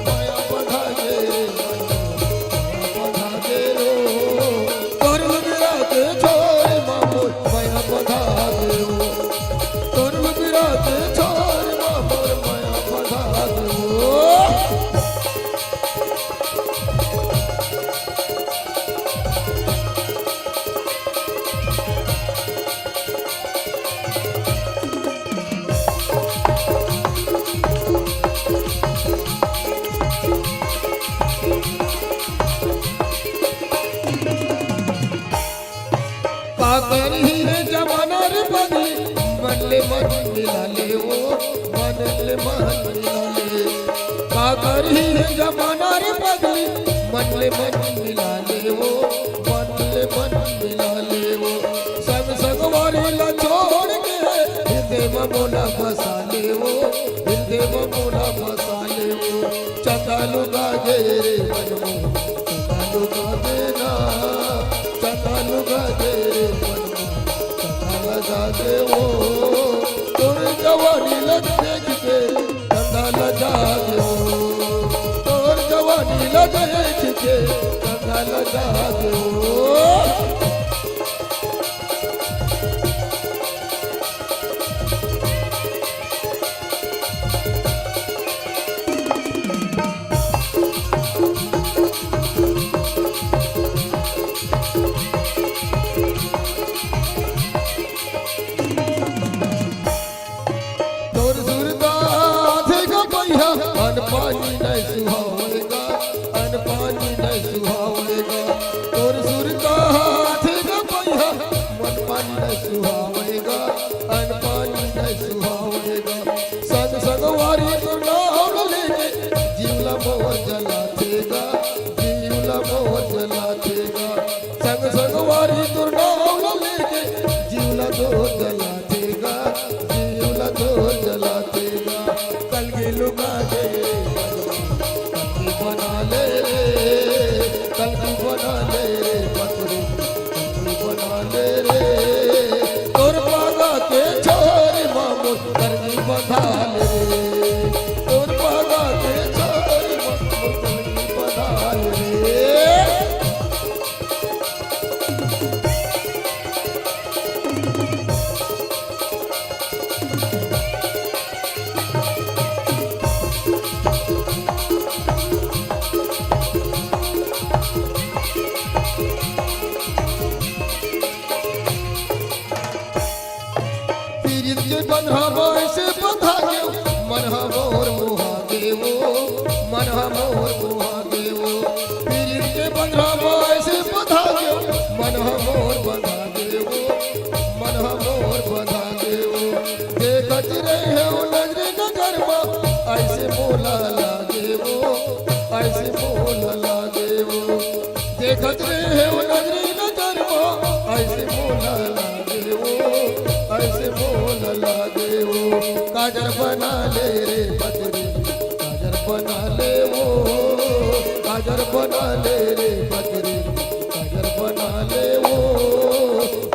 मया बंधा गे रे, मया बंधा गे रो। तोर लुगरा के छोर मा मोर मया बंधा गे रो। तोर लुगरा के छोर मा मोर मया बंधा गे रो। का करही रे जमाना रे पगली, मन ले मन मिला ले ओ, मन ले मन मिला ले। का करही हे जमाना रे पगली, मन ले मन मिला ले वो, मन ले मन मिला ले वो। संग संगवारी ला छोड़ के, हिरदे म मोला बसा ले वो, हिरदे म मोला बसा ले वो। चंदा लुका गे रे मन मोर, चंदा लुका गे ना, चंदा लुका गे रे मन मोर, चंदा लगा दे वो। तोर जवानी ला देख के चंदा लजा देवो, तोर जवानी ला देख के चंदा लजा देवो। तोर सुरता आथे गा पइहा, अन पानी नहीं सुहावेगा, अन पानी नहीं सुहावेगा। तोर सुरता आथे गा पइहा, मन पानी नहीं सुहावेगा, अन पानी नहीं सुहावेगा। संग संगवारी तोर नाम लेके, जीवला मोर जलाथेगा, जीवला मोर जलाथेगा। संग संगवारी तोर नाम लेके, जीवला मोर जलाथेगा, जीवला मोर जलाथेगा। कलगी लुका गे रे पतरी, कलगी बना ले रे, कलगी बना ले रे पतरी, कलगी बना ले रे। तोर पागा के छोरी मामू कलगी बना ले रे, तोर पागा के छोरी मामू कलगी बना ले रे। पीरित के बंधरा बाई से बंधा गेव, मन ह मोर मोहा गेवो, मन ह मोर मोहा गेवो। पीरित के बंधरा बाई से बंधा गेव, मन ह मोर बंधा गेवो, मन ह मोर बंधा गेवो। देखत रहे हो नजरे नजर मा, ऐसे मोला लागे वो, ऐसे मोला लागे वो। देखत रहे हो नजरे नजर मा, ऐसे मोला लागे वो, ऐसे मोला लागे वो। काजर बना ले रे पतरी, काजर बना ले वो, काजर बना ले रे पतरी, काजर बना ले वो।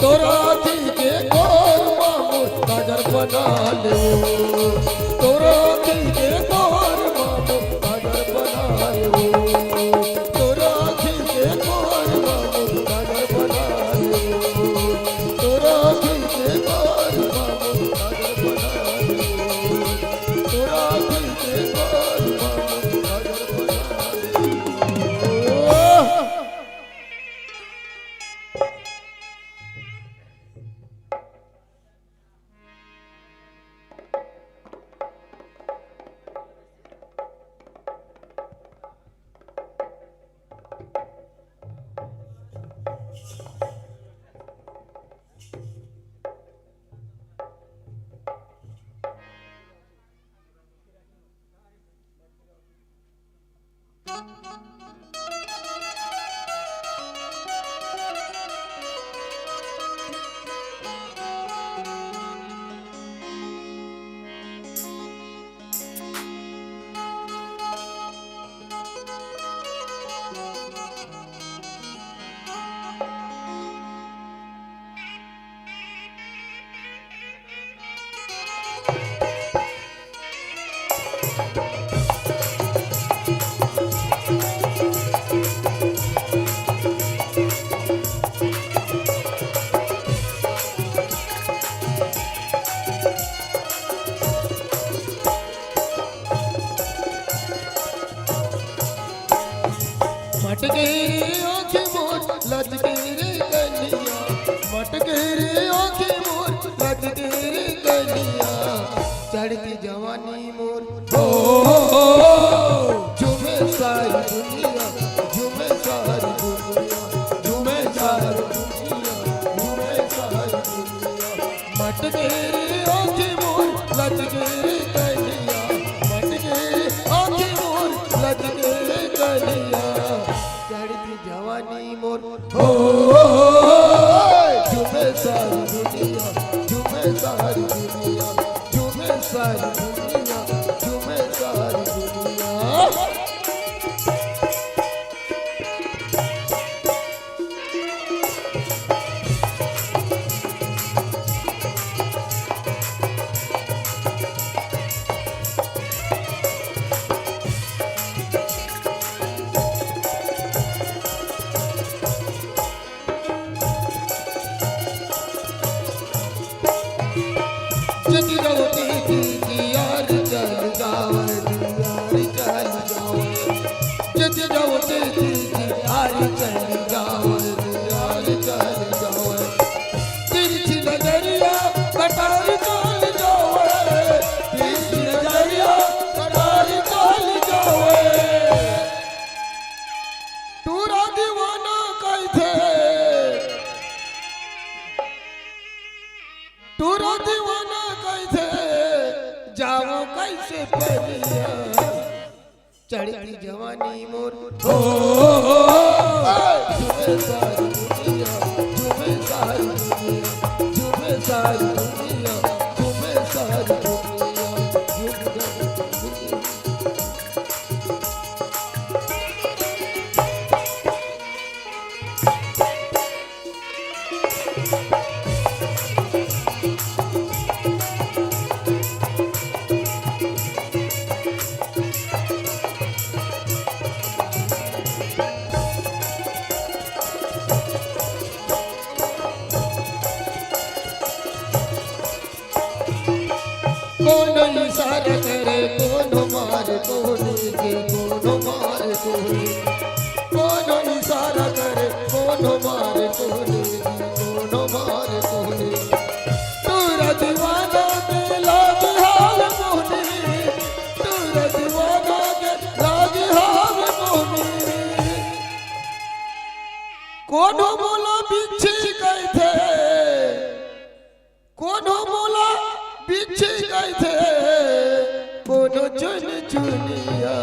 तोर आँखी के कोर मा मोर काजर बना ले वो। तोर आँखी के कोर मा मोर काजर बना ले वो। तोर आँखी के कोर मा मोर काजर बना ले वो। तोर आँखी के कोर मा मोर काजर बना ले वो। तोर आँखी के कोर मा मोर काजर बना ले वो। मटके रे आँखी मोर लचके रे कनिया, मटके रे आँखी मोर लचके रे कनिया। चढ़ती जवानी मोर हो, हो, हो, हो। झूमे सारी दुनिया, झूमे सारी दुनिया, झूमे सारी दुनिया, झूमे सारी दुनिया। मटके रे आँखी मोर लचके रे कनिया, मटके रे आँखी मोर हो, हो, हो, हो, झूमे सारी दुनिया, झूमे सारी दुनिया, झूमे सारी दुनिया, झूमे सारी दुनिया। जति जाओ दीदी, यार चल जाओ, यार चल जाओ। जति जाओ दीदी, यार चल जाओ, यार चल जाओ। तिरछी नजरिया कटार चल जाओ, तिरछी नजरिया कटार चल जाओ। टूरा दीवाना कइसे, टूरा दीवाना कइसे, जावो कइसे परिया। चढ़ती जवानी मोर, हो, हो, हो, हो। झूमे सारी दुनिया, झूमे सारी दुनिया, झूमे सारी दुनिया, झूमे सारी दुनिया, झूमे सारी दुनिया। कोनो इशारा करे, कोनो मारे, कोनो के, कोनो मारे, कोनो, कोनो इशारा करे, कोनो मारे, कोनो के, कोनो मारे, कोनो। टूरा दीवाना के लागे हाल मोहनी, टूरा दीवाना के लागे हाल मोहनी। कोनो मोला बिच्छी कहिथे, कोनो मोला बिच्छी कहिथे, कोनो चुनचुनिया।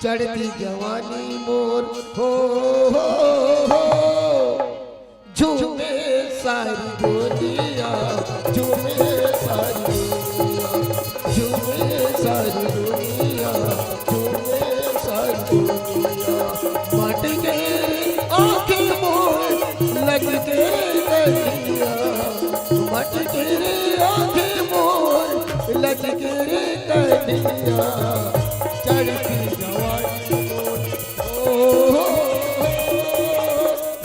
चढ़ती जवानी मोर, हो, हो, हो, हो। झूमे सारी दुनिया, झूमे सारी दुनिया, झूमे सारी दुनिया, झूमे सारी दुनिया। मटके रे आँखें मोर, लटके रे कनिया। मटके रे आँखें मोर, लटके रे कनिया। चढ़ती जवानी मोर, ओ,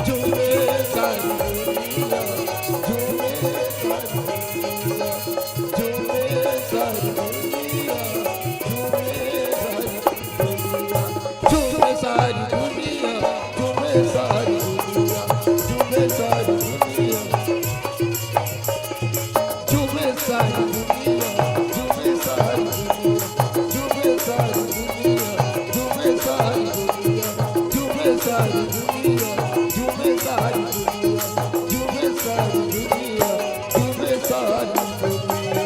झूमे सारी दुनिया, झूमे सारी दुनिया, झूमे सारी दुनिया, झूमे सारी दुनिया। झूमे सारी दुनिया, झूमे सारी दुनिया, झूमे सारी दुनिया। झूमे सारी दुनिया, झूमे सारी दुनिया, झूमे सारी दुनिया, झूमे सारी दुनिया, झूमे सारी दुनिया, झूमे सारी दुनिया, झूमे सारी दुनिया, झूमे सारी दुनिया।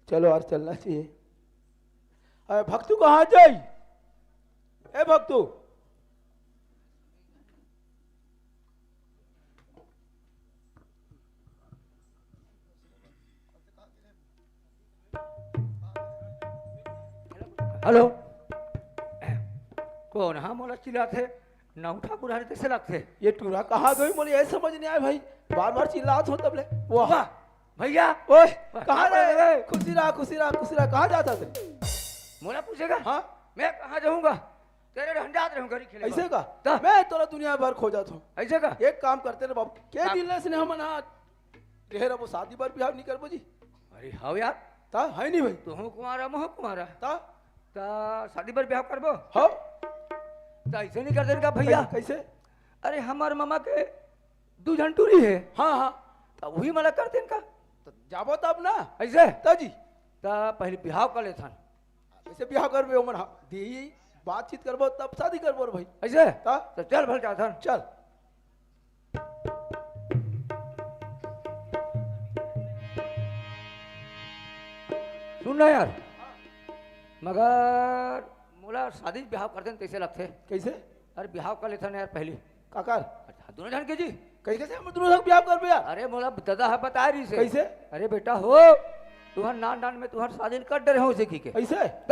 चलो यार, चलना चाहिए। अरे भक्तू, कहाँ जाई? ए भक्तू, हेलो। कोन हा मोला चिल्लात हे? नाऊ ठाकुर हरे तइसे लगथे। ये टूरा कहाँ गई, मोला ये समझ नहीं आया भाई। बार बार चिल्लात हो तब ले। वाह। वाह, भैया। ओए, वाह, कहाँ वाह, रहे? वाह। खुशी रहा, खुशी रहा, खुशी रहा। कहाँ जाता थे? मोला पूछेगा? हाँ। मैं कहाँ जाऊंगा? तेरे ढंडात रहूं गली खेले अइसे बर। का? त? मैं तोला दुनिया भर खोजत हूँ। अइसे का? एक काम करते ना बाबू, के का? दिन ले से हमन हा ढेर अब शादी बर बिहाव नहीं करबो जी। अरे हव यार। त है नहीं भाई। तुहूँ कुंवारा, महूँ कुंवारा। त? त शादी बर बिहाव करबो? हव। त अइसे नहीं कर देन का भैया? कइसे? अरे हमर ममा के दू झन टूरी हे। हाँ, हाँ। त वही मला कर देन का? त जाबो तब ना। अइसे? त जी। त पहले बिहाव कर लेथन। अइसे बिहाव करबे ओमन, हाँ, दी बातचीत करबो तब शादी करबो रे भाई। अइसे? त? त चल भल जाथन। चल। सुन ना यार, मगर मोला शादी बिहाव कर देन तइसे लगथे। कइसे? अरे बिहाव कर लेथन यार पहली। काकर? अच्छा, दोनों झन के जी। कइसे, कइसे हमर दोनों झन बिहाव करबे यार? अरे मोला ददा ह बताय रहिस हे। कइसे? अरे बेटा हो, तुहर नान नान में तुहर शादी कर डरे हो उसे की के। अइसे? त?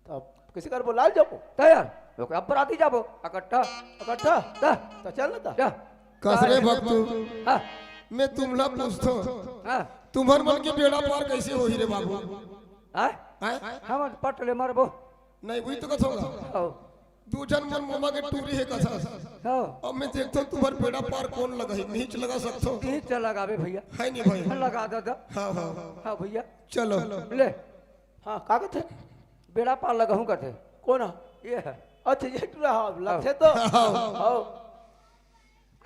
तब कइसे करबो? लाल जाबो? त यार, ओके अब बराती जाबो, इकट्ठा। इकट्ठा? त? त चल ना त। जा। कस रे भक्तू, हाँ। मैं तुमला पूछथों, हाँ। तुम्हर मन के बेड़ा पार कइसे होही रे बाबू? हाँ? हैं? हम पट ले मरबो। नहीं, वही तो कथों गा। हव। दू झन मन ममा के टूरी हे कथस। हव। अब मैं देखथों तुम्हर बेड़ा पार कोन लगाही, नीच लगा सकथों। नीच लगाबे भैया। है नहीं भाई? लगा दादा। हाँ, हाँ। हाँ भैया। चलो। ले। हाँ, का कथे? बेड़ा पार लगाहूँ कथे। कोन हा? ये हे। अच्छा, ये टूरा हा, लगथे तो। हाँ। हाँ।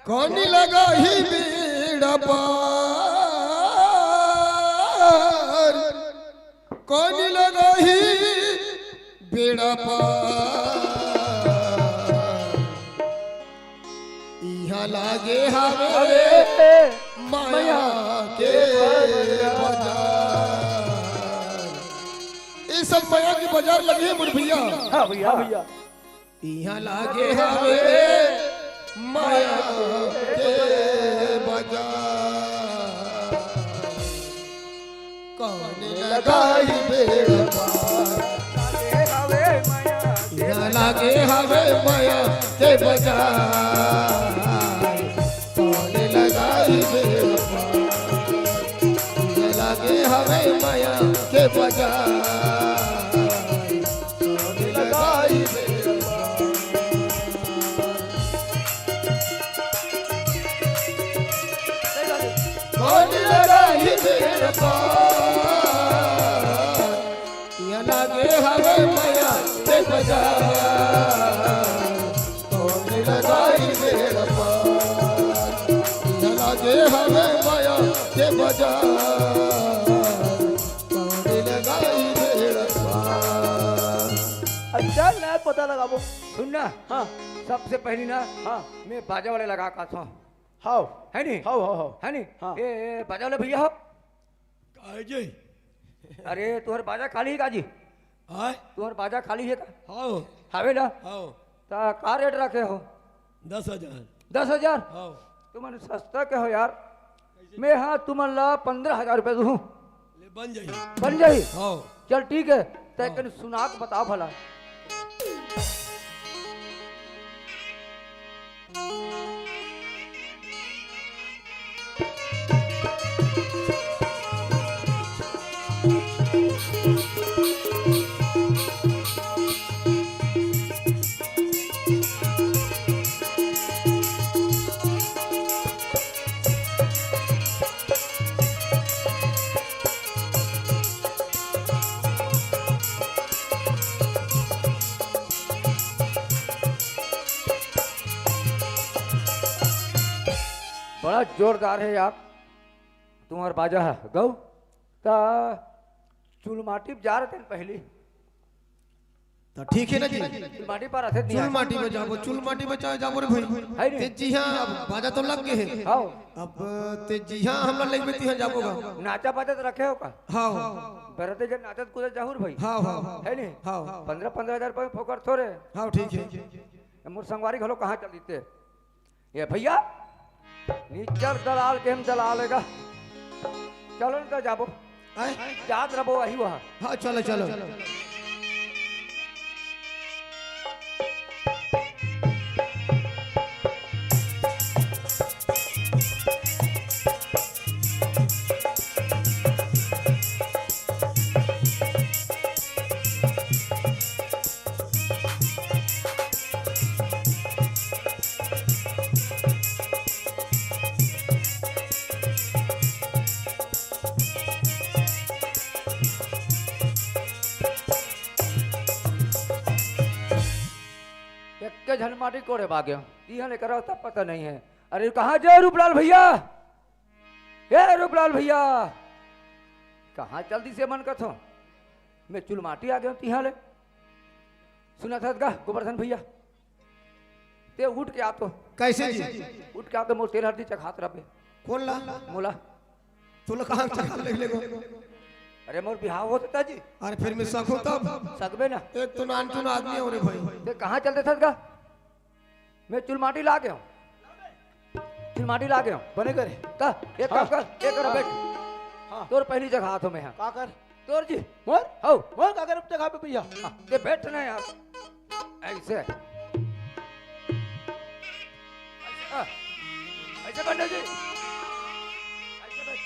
कोन लगाही बेड़ा पार, कोन लगाही बेड़ा पार। इहाँ लागे हवे अरे, मया मया के के बाजार। बाजार। ये सब मया के बाजार लगे हे मोर भैया। हाँ भैया, हाँ भैया। इहाँ लागे हवे मया के बाजार। कोन लगाही बेड़ा पार? लागे हवे मया के इहाँ लागे हवे मया के बाजार। कोन लगाही बेड़ा पार? इहाँ लागे हवे मया के बाजार। कोन लगाही बेड़ा पार? कोन लगाही बेड़ा पार? इहाँ लागे हवे मया के बाजार। कोन लगाही बेड़ा पार? इहाँ लागे हवे मया के बाजार। कोन लगाही बेड़ा पार? अच्छा, नया पता लगाबो। सुन ना। हाँ। सबसे पहली ना, हाँ। मैं बाजा वाले लगा का था। हाव। है नी? हाव, हाव, हाव। है नी? हाँ। ए, ए, बाजा वाले भैया हो? काहे जी? अरे, तुहर बाजा खाली हे का जी? आय? तुहर बाजा खाली हे का? हाव। हावे ना? हाव। त का रेट रखे हो? दस हजार। दस हजार? हाव। तुमन सस्ता के हो यार। मैं हा तुमन ला पंद्रह हजार रुपया दूँ। ले, बन जाही। बन जाही? हाव। चल ठीक हे, तैं हाँ। कन सुना के बता भला। बड़ा जोरदार हे यार तुम्हर बाजा ह। गऊ त चुलमाटी जा रहे थे पहली, त ठीक हे ना जी? चुलमाटी पार आथे, नहीं चुलमाटी में जाबो, चुलमाटी में चाहे जाबो रे भाई। है नहीं? ते जिहाँ अब बाजा तो लग गे हे। हाँ। अब ते जिहाँ हमला लेगबे तिहाँ जाबो गा। नाचा बाजा तो रखे हो का? हाँ। बरते जन नाचत कूदत जाहू रे भाई। हाँ, हाँ। है नहीं? हाँ। पन्द्रह, पन्द्रह हजार रुपया में फोकट थोरे। हाँ, ठीक हे। मोर संगवारी घलो कहाँ चल दिते? ए भइया, निच्चर दलाल के हम दलाल हे गा। चलो न त जाबो। आय? जात रबो वही वहाँ। हाँ, चलो, चलो। एक्के झन माटी कोड़े बागे। इहाँ ले करो तब पता नहीं है। अरे कहाँ जाए रूपलाल भइया? ए रूपलाल भइया, कहाँ चल दिसे मन कथो? मैं चुलमाटी आ गेंव तिहाँ ले। सुनत हस गा गोबरधन भइया, ते उठ के आ तो। कैसे जी? उठ के आ तो मोर तेल हरदी चखात रबे। कोन ला? मोला। तोला कहाँ चखात ले लेगो? अरे मोर बिहाव होत हे जी। अरे फिर मैं सकहूँ तब? सकबे ना। एक तो नानचुन आदमी हो रे भाई। ते कहाँ चल देथस गा? मैं चुलमाटी ला गेंव। चुलमाटी ला गेंव। बने करे। त, एक काम हाँ। कर, एक कर हाँ। बैठ। हाँ। तोर पहली चखात हों मैं हा। का कर? तोर जी। मोर? हौ। मोर का कर अब चखाबे भइया? हाँ, ते बैठ ना यार। ऐसे। हाँ। ऐसे बैठ ना जी। ऐसे बैठ।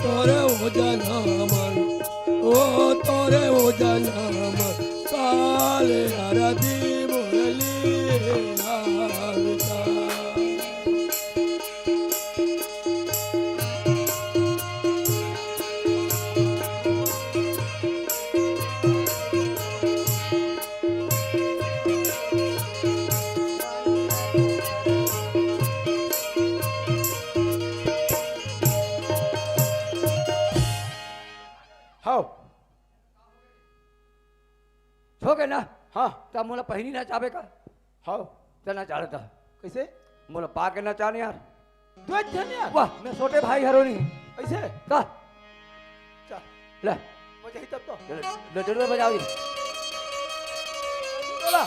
तोरे ओ जनमन, ओ तोरे ओ जनमन, काले आरती मुरली लालता। हव। हो गे ना? हाँ। त मोला पहिली नचाबे का? हव। त नचा लेता। कैसे? मोला पा के नचा नहीं यार। दू झन यार। वाह। मैं छोटे भाई हरों नहीं। ऐसे? का? चल। ले। बजाई तब तो। ले, ले, जरूर बजाओ जी। चला।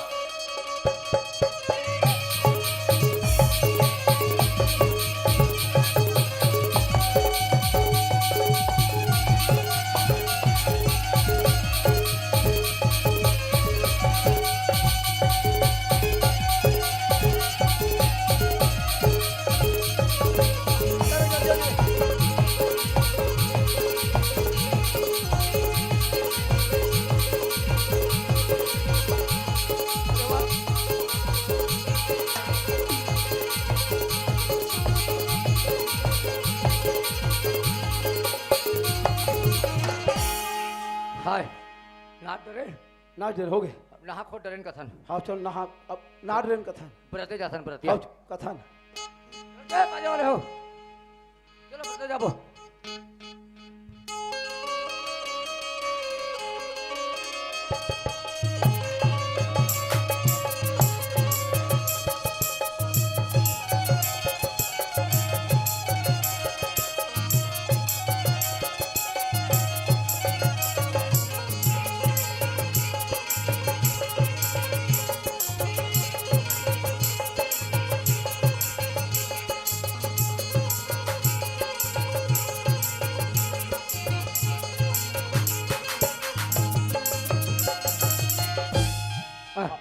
हाय, नाच डरे? नाच डरे, हो गे। अब नहा खो डरेन कथन। हाँ, चल नहा, अब नाच डरेन कथन। बरते जाथन, बरते। हाँ, कथन। ए, बाजे वाले हो। चलो, बरते जाबो।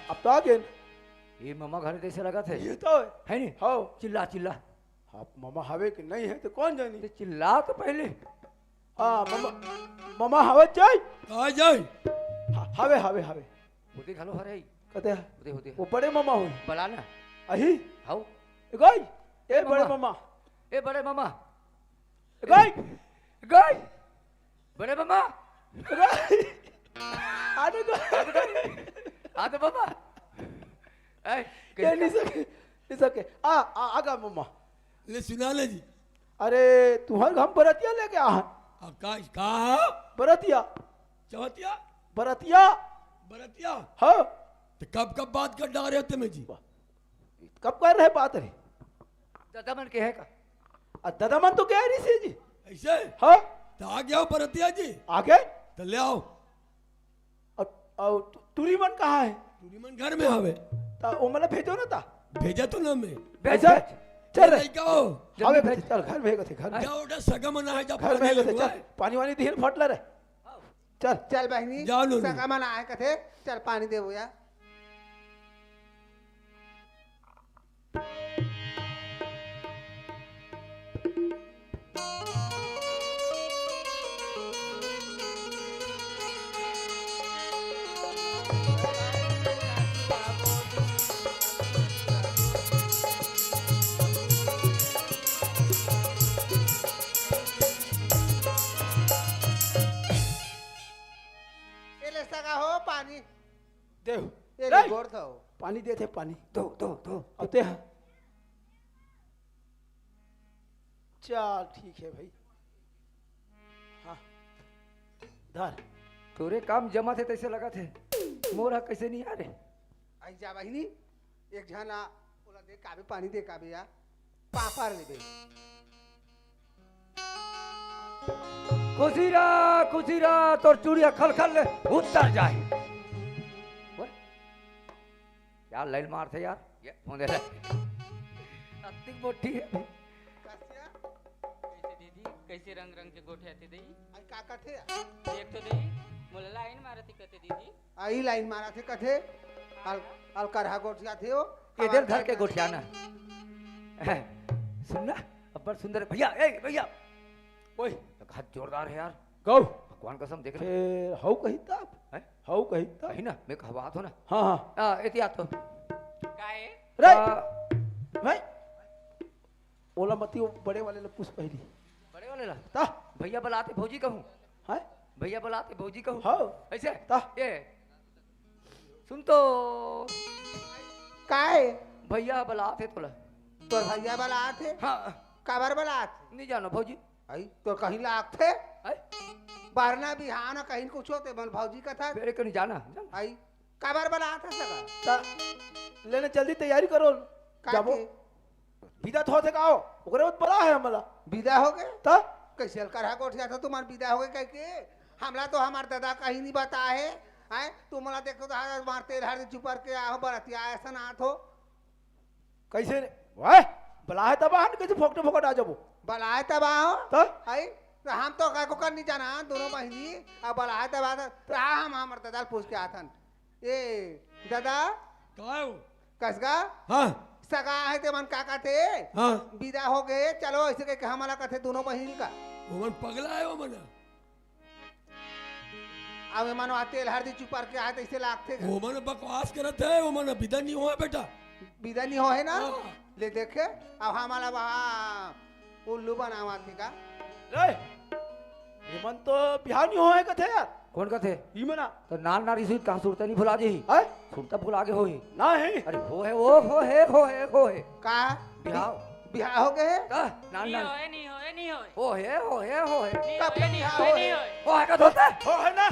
अब तो आ गेन। ये ममा घर जैसे लगत हे। ये तो हे। हे नहीं? हाँ। चिल्ला, चिल्ला। अब ममा हवे कि नहीं हे तो कोन जानी? ते चिल्ला तो पहले। हाँ, ममा, ममा हवे जाय? आ जाय। हा-, हवे, हवे, हवे। होते घलो हरे। कते हे? होते, होते। वो बड़े ममा होही। बला ना। अही? हाउ। गई। ए, बड़े ममा। ममा। ए, बड़े ममा। गई। गई। बड़े ममा। गई। आ तो गई। आ तो ममा। ए, ये कैसे नहीं सके, नहीं सके। आ, आ, आगा ममा। ले सुना ले जी। अरे, तुम्हारे घर बरतिया लेके आ। आ, का, का? बरतिया। चवतिया? बरतिया। बरतिया? हाँ। तो कब, कब बात कर डारे हो तुम जी? कब कर रहे बात रे? दादा मन के है का? आ, दादा मन तो कह रही से जी। ऐसे? हाँ। तो आ गया हो बरतिया जी? आ गए? तो ले आओ। और, और टू-, टूरी मन कहाँ है? टूरी मन घर में हवे। ता वो मला भेजो ना ता। भेजा तो ना मैं। भेज, ऐसा? भेज। चल रे। नहीं कहो। जल्दी हवे भेज। भेज, चल घर में है कथे, घर में। जाओ, उठा सगा मना है, जा घर में है पानी कथे, ले चल। आए। पानी वानी दिहन फट ले रे। चल। चल बहिनी, जाओ लो, लो। सगा मना है कथे, चल पानी देबो या। ए ले सगा हो पानी। देव। ए ले नहीं। गोड़ धो। पानी देथे, पानी। धो, धो, धो। अब ते ह। चल, ठीक है भाई। हाँ। धर। तोरे काम जमा थे तैसे लगा थे। मोर ह कैसे नहीं आ रे? आई जा बहिनी, एक झन आ, ओला दे काबे पानी दे काबे या। पापड़ लेबे। खुशी रह, खुशी रह, तोर चूड़िया खल खल ले उतर जाए। ओए, यार, लाइन मारथे यार, ये फोन दे रहा है। अतिक मोटी है। कसिया? कैसे दीदी, कैसे रंग रंग के गोठे आते दीदी? आई का कथे? देख तो दीदी, मोला लाइन मारती कथे दीदी। आई लाइन मारथे कथे, अल, अलकरहा गोठियाथे हो। ये दिल धर के गोठियाना। सुन ना, अब्बड़ सुंदर भैया, ए भैया, ओए, तो घात जोरदार है यार। गौ। भगवान कसम, देख ले। फिर हऊ कही तब? हैं? हऊ कही तब? कही ना, मैं कहवात हो ना। हाँ, हाँ। आ, एती आत हो। काहे? रे! आ, भाई, ओला मती, वो बड़े वाले ला पूछ पहली। बड़े वाले ला? ता? भैया बलाते भौजी कहूँ। हैं? भैया बलाते भौजी कहूँ। हाँ। ऐसे? ता? ये, सुन तो। काय? भैया बलात हे तोला। तोर भैया बलात हे? हाँ। काबर बलात हे? नहीं जानो भौजी। आई, तोर कहीं लागथे? आई? बारना बिहान कहीं कुछ होते मन भौजी कथा। मेरे को नहीं जाना, जाना। आई, काबर बलात हे सगा? ता, लेने जल्दी तैयारी करो। का जाबो। के? विदा तो होथे का हो? ओकरे बाद बला है हमला। विदा हो गए? त? कैसे हल्का रहा गोठिया था तुम्हार विदा हो गए कह के? हमला तो हमार दादा कहीं नहीं बता है। आए, तुमला देखो तो हमार तेल हर चुपर के आहो बरतिया ऐसा ना आत हो। कैसे रे? वाह, बला है तब आन, कैसे फोकटे फोकट आ जाबो? बला है तब आहो। त? आई, तो हम तो का को कर नहीं जाना, दोनों बहिनी, अब बला है तब आत, तो हम हमार दादा पूछ के आथन। ए, दादा। का हो? कसगा? हाँ। सगा हे ते मन का कथे? हाँ। विदा हो गए, चलो ऐसे कह के हमला कथे दोनों बहिन का। ओमन पगला हे ओमन। अब एमन वहाँ तेल हरदी चुपर के आए तैसे लागथे। ओमन बकवास करत हे, ओमन विदा नहीं होए बेटा। विदा नहीं होए ना? हाँ। ले देखे, अब हमला वहाँ उल्लू बनावत हे का? रे, एमन तो बिहाव नहीं होए कथे यार। कौन कथे? ई मना। तो नान नारी सुई कहाँ सुरता नहीं भुला जी? हैं? सुरता भुला गे होही। ना है। अरे हो है, ओ हो है, हो है, हो है। का? बिहाव। बिहाव हो गए है? का? नान नहीं नान। होए, नहीं होए, नहीं होए। हो है, हो है, हो है। नहीं कब होए, नहीं बिहाव होए, हो नहीं है? होए। हो है का धोता? हो है ना।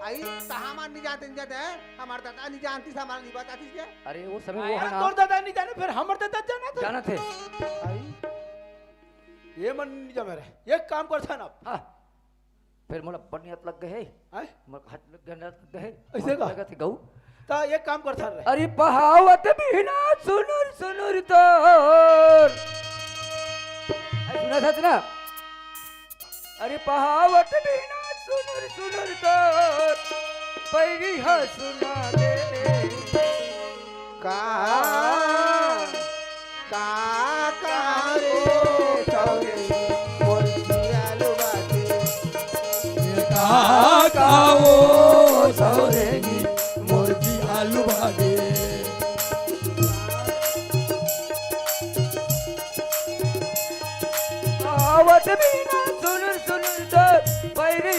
आई, तो हमार नहीं जाते, नहीं जाते हैं। हमार दादा नहीं जानती, हमार नहीं बताती क्या? अरे वो समय वो आया है ना। तोर दादा नहीं जाने, फिर हमर दादा जाना था। जाना थे। आई। ये मन नहीं जा मेरे। एक काम कर था ना। हाँ। फिर मोला बड़ नियत लग गए हे। हैं? मोला हाथ लग गया, नियत लग गए हे। ऐसे का? लगा थे गऊ। ता एक काम कर सर रे। अरे पहावत बिना सुनुर सुनुर तोर। अरे सुना था ना? अरे पहावत बिना सुनुर सुनुर तोर। पैरी हा सुना दे। का, का, का रे सौरे, मोर जिया लुबाते। का, का ओ सौरे, मोर जिया लुबाते।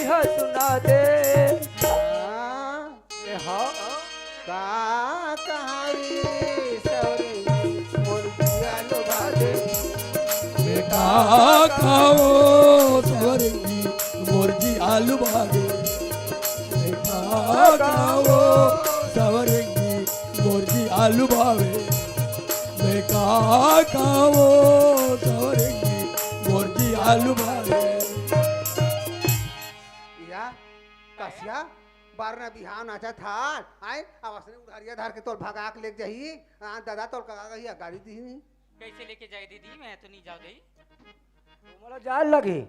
सुना दे। हाँ, ए हाँ। का कहानी सवरेंगी मोर जिया लुभा दे। मैं का खाओ सवरेंगी मोर जिया लुभा दे। मैं का खाओ सवरेंगी मोर जिया लुभावे। मैं का खाओ सवरेंगी मोर जिया लुभावे। या कसिया, बार न बिहाव नाचत हस, आय, अब असने उधारिया धर के तोल भगा के लेके जाही, हाँ, दादा तोल का कही गाड़ी दी नहीं। कैसे लेके जाए दीदी, मैं तो नहीं जाओ दई। मोला जान लगी।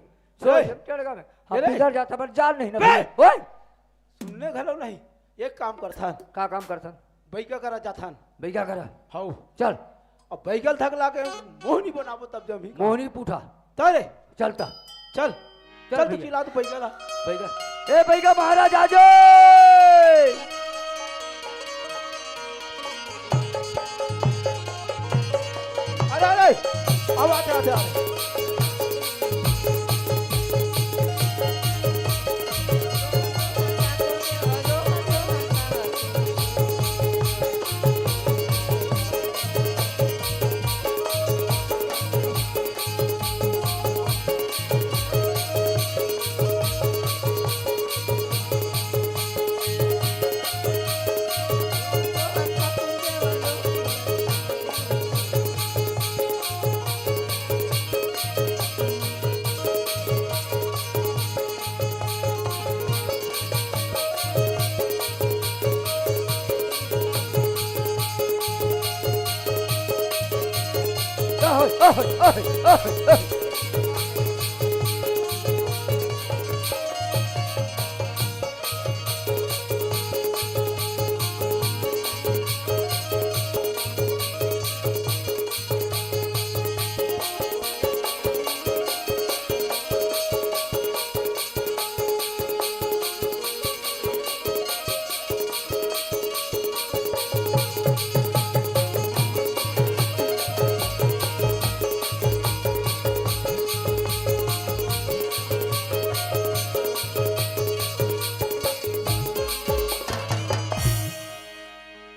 ओए! सोच, चढ़ गा मैं। हम ये ले। इधर जाता, पर जान नहीं ना बे! भैया। ओए! सुनने घलो नहीं, एक काम करथन। का काम करथन? बैगा करा जाथन। बैगा करा? हौ। चल। अब बैगल धक लाके मोहनी बनाबो तब जमी। मोहनी पूठा। तरे। चलता। चल। चल चल तू भैया। चिल्ला तू बैगा ला। बैगा। ए बैगा महाराज आ जाओ। अरे, अरे, अब आते, आते, आते।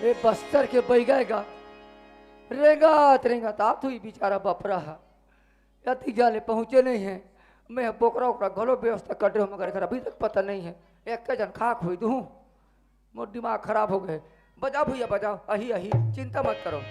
ए बस्तर के बैगा गा, रेंगत रेंगत आत हुई बेचारा बपरा ह। अति जाले पहुँचे नहीं है। मैं बोकरा ओकरा घलो व्यवस्था कर रहे हूँ, मगर एकर अभी तक पता नहीं है। एक झन खाक हुई दूँ, मोर दिमाग खराब हो गए। बजाओ भैया, बजाओ, अही, अही, चिंता मत करो।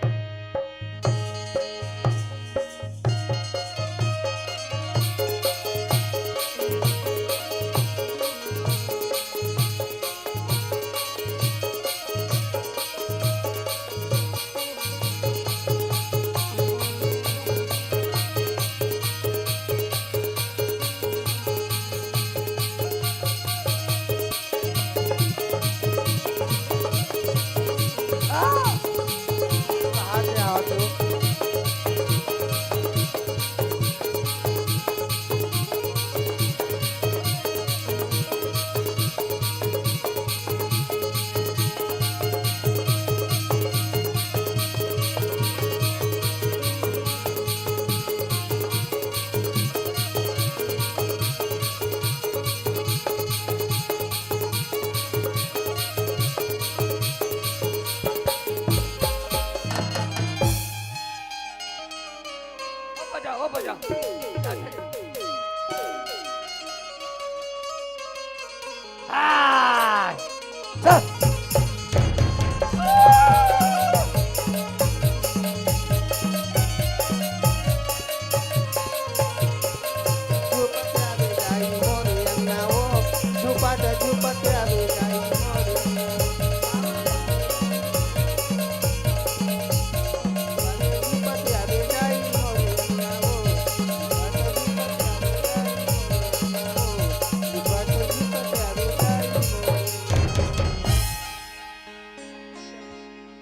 ओ बजा, ओ बजा। आ! चल।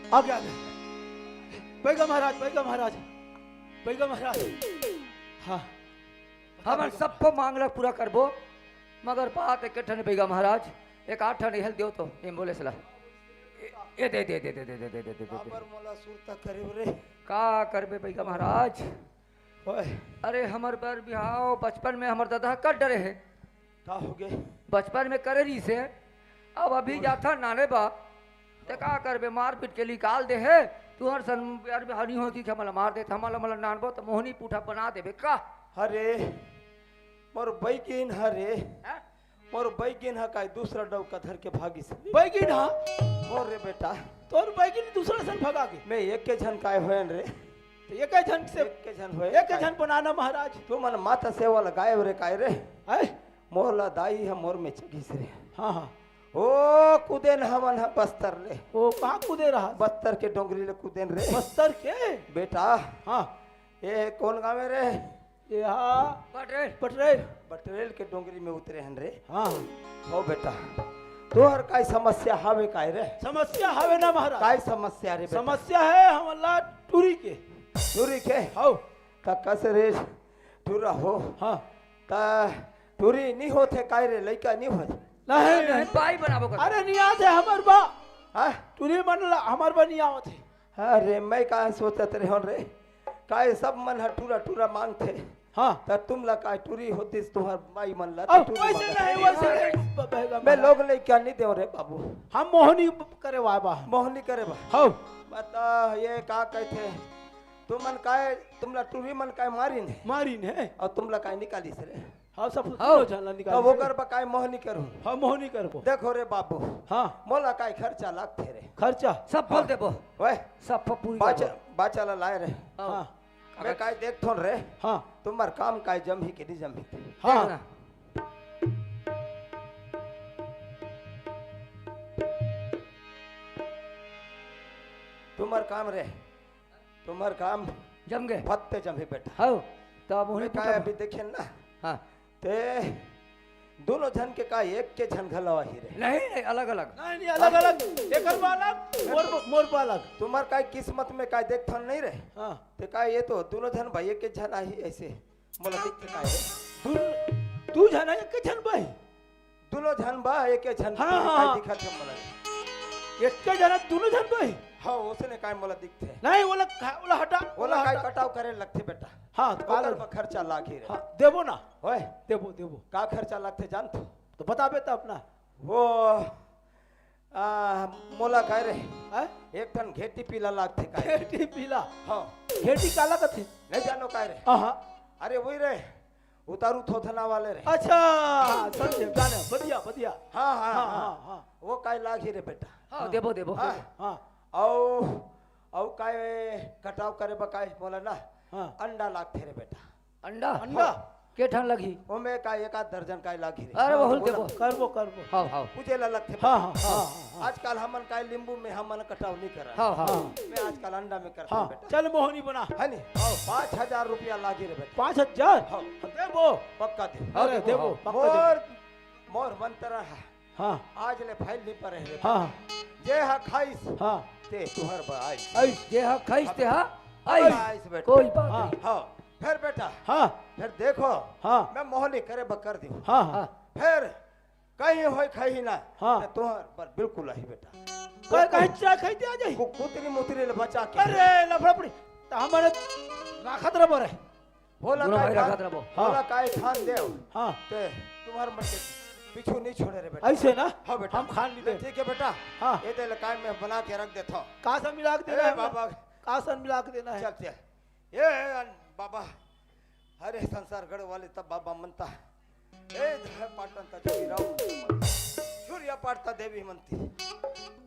आ गया, आ गया। बैगा महाराज, बैगा महाराज, बैगा महाराज। हाँ। हमन सबको मांग ला पूरा करबो, मगर बात एक ठन बैगा महाराज, एक आठ ठन हेल दियो तो एम्बुलेंस ला। ए, ए, दे, दे, दे। काबर मोला सुरता करे रे? का करबे बैगा महाराज? ओए। अरे हमर बर बिहाव बचपन में हमर दादा कर डरे हे। का होगे? बचपन में करे रहिसे, अब अभी जाथा नाने बा, ते का करबे, मारपीट के निकाल दे हे। तुहर सन यार हनी हो कि हमला मार देत, हमला, हमला नानबो त मोहनी पूठा बना देबे का? अरे, मोर बैगिन ह रे। हैं? मोर बैगिन ह काय दूसरा डौका धर के भागिस। बैगिन ह? मोर रे बेटा। तोर बैगिन दूसरा सन भगा गे? मैं एक के झन काय होयन रे। तो एक के झन से एक के झन होए एक के काय? झन बनाना महाराज। तुमन माता सेवा लगाए रे काय रे? हैं? मोर ला दाई ह मोर में चघिस रे। हाँ, हाँ। ओ कूदेन हमन ह बस्तर ले। ओ कहाँ कूदे रहा? बस्तर के डोंगरी ले कूदेन रे। बस्तर के? बेटा। हाँ। ए कौन गाँव हे रे? ये हा पटरेल। पटरेल। पटरेल के डोंगरी में उतरे हन रे। हाँ। हो बेटा, तोहर काय समस्या हावे काय रे? समस्या हावे ना महाराज। काय समस्या रे बेटा? समस्या हे हमला टूरी के। टूरी के? हौ। त कस रे टूरा हो? हाँ। त टूरी नी होथे काय रे? लइका नी होथे? नहीं, नहीं। बाई बनाबो कर। अरे नी आथे हमर बा। हाँ? टूरी मन ला हमर बा नी आवत हे। अरे मैं का सोचत रेहों रे, काय सब मन ह टूरा टूरा मांगथे। हाँ। त तुमला काय टूरी होतिस तुहर माई मन ला? अब टूरी वैसे मांगत नहीं, हे। वैसे नहीं, ब-, बहेगा मैं महाराज। लोग लइका नी देव रे बाबू। हम मोहनी करे बा, बा। मोहनी करे बा। हौ। बता ये का कहथे, तुमन काय, तुमला टूरी मन काय मारिन हे? मारिन हे। अउ तुमला काय निकालिस रे? हाँ, सब हौ। तीनों झन ला निकाल तब दे। ओकर बर काय मोहनी करूँ? हाँ, मोहनी करबो। देखो रे बाबू, हाँ। मोला काय खर्चा लागथे रे? खर्चा? सब फल देबो। ओए, सब फल पूरी बाचा, करबो। बाचा ला लाए रे। हाँ। हाँ। मैं काय देखथों रे? हाँ। तुम्हर काम काय जमही के नहीं जमही? हाँ। देख ना। तुम्हर काम रे, तुम्हर काम जम गे। फत्ते जमही बेटा। हौ, त अब मैं उन्हें काय पूछा। अभी देखेन ना? हाँ। ते दोनों झन के का एक के झन घलो आही रे? नहीं, नहीं, अलग-अलग। नहीं, नहीं, अलग-अलग। एकर बा अलग, मोर, मोर बा अलग। तुम्हर काय किस्मत में काय देखथन नहीं रे? हाँ। ते काय ये तो दोनों झन भाई एक के झन आही ऐसे। मोला दिखथे काय रे? दू, दू झन एक के झन भाई। दोनों झन बा, एक झन हाँ, हाँ, काय हाँ। दिखत हे मोला। एक झन, दोनों झन बा। हाँ, ओसने काय मोला दिखथे। नहीं, ओला खा-, ओला हटा, ओला ओला काय हटा। कटाव करे लगथे बेटा। हाँ, तो ओकर काला बर खर्चा लागही रे। हाँ, देबो ना। ओए। देबो, देबो। का खर्चा लागथे जानथो? तो बताबे त अपना। वो, आ, मोला काय रे? हैं? एक ठन घेटी पीला लागथे काय? घेटी पीला? हाँ। घेटी काला कथे? नहीं जानो काय रे? हाँ, हाँ। अरे वही रे, उतारू थोथना वाले रे। अच्छा, समझे, जाने, बढ़िया, बढ़िया। हाँ, हाँ, हाँ, हाँ। हाँ, हाँ। वो काय लागही रे बेटा? हाँ, देबो, देबो। हाँ। हाँ। अउ, अउ काय कटाव करे बर काय बोला ना? हाँ। अंडा लागथे रे बेटा। अंडा? अंडा? हाँ। के ठन लगही? ओमे काय एक आध दर्जन काय लागही रे। अरे, हाँ, बहुत बोला। देबो। करबो, करबो। हाँ, हाँ। पूजे ला लगथे हाँ, बेटा। हाँ, हाँ, हाँ, हाँ। आजकल हमन काय नींबू में हमन कटाव नहीं करन। हाँ, हाँ। हाँ। मैं आजकल अंडा में करथों हाँ। बेटा। चल मोहनी बना। है नी? हाँ। पाँच हजार रुपया लागी रे बेटा। पाँच हजार? हाँ। देबो। पक्का देबो। अरे, हाँ, देबो, देबो, हाँ। पक्का देबो। मोर, मोर मंत्र है। हाँ। आज ले फैल नहीं परे रे। हाँ। जे हा खाइस। हाँ। ते तुहर बर आइस। आइस। जे हा खाइस, ते हा आइस। आइस बेटा। कोई बात हाँ। नहीं। हाँ। फिर बेटा। हाँ। फिर देखो। हाँ। मैं मोहनी करे बर कर दियो। हाँ, हाँ। हाँ। फिर कहीं होय खाही ना, हाँ। त तोहर बर बिल्कुल आही बेटा। कहीं, कहीं चाय खाई दे आ जाही। कु-, कुतरी मुतरी ले बचा के। अरे, लफड़ा पड़ी। त हमन राखत रह बर है। भोला दोनों काय भाई खान, राखत रह बर। हाँ। भोला काय खान देव। हाँ। ते तुम्हर मन के पीछू नहीं छोड़े रे बेटा। ऐसे ना? हाँ बेटा। हम खान ली ले, दे। ठीक है बेटा। हाँ। ये दे ले काय मैं बना के रख देता हूँ। का सा मिला के देना ए है? बाबा। का सा मिला के देना है? चल, चल। ए बाबा, हरे संसार गढ़ वाले तब बाबा मनता। ए धर पाटन ता जोगी राव मनता। सूर्या पाटता देवी मनती।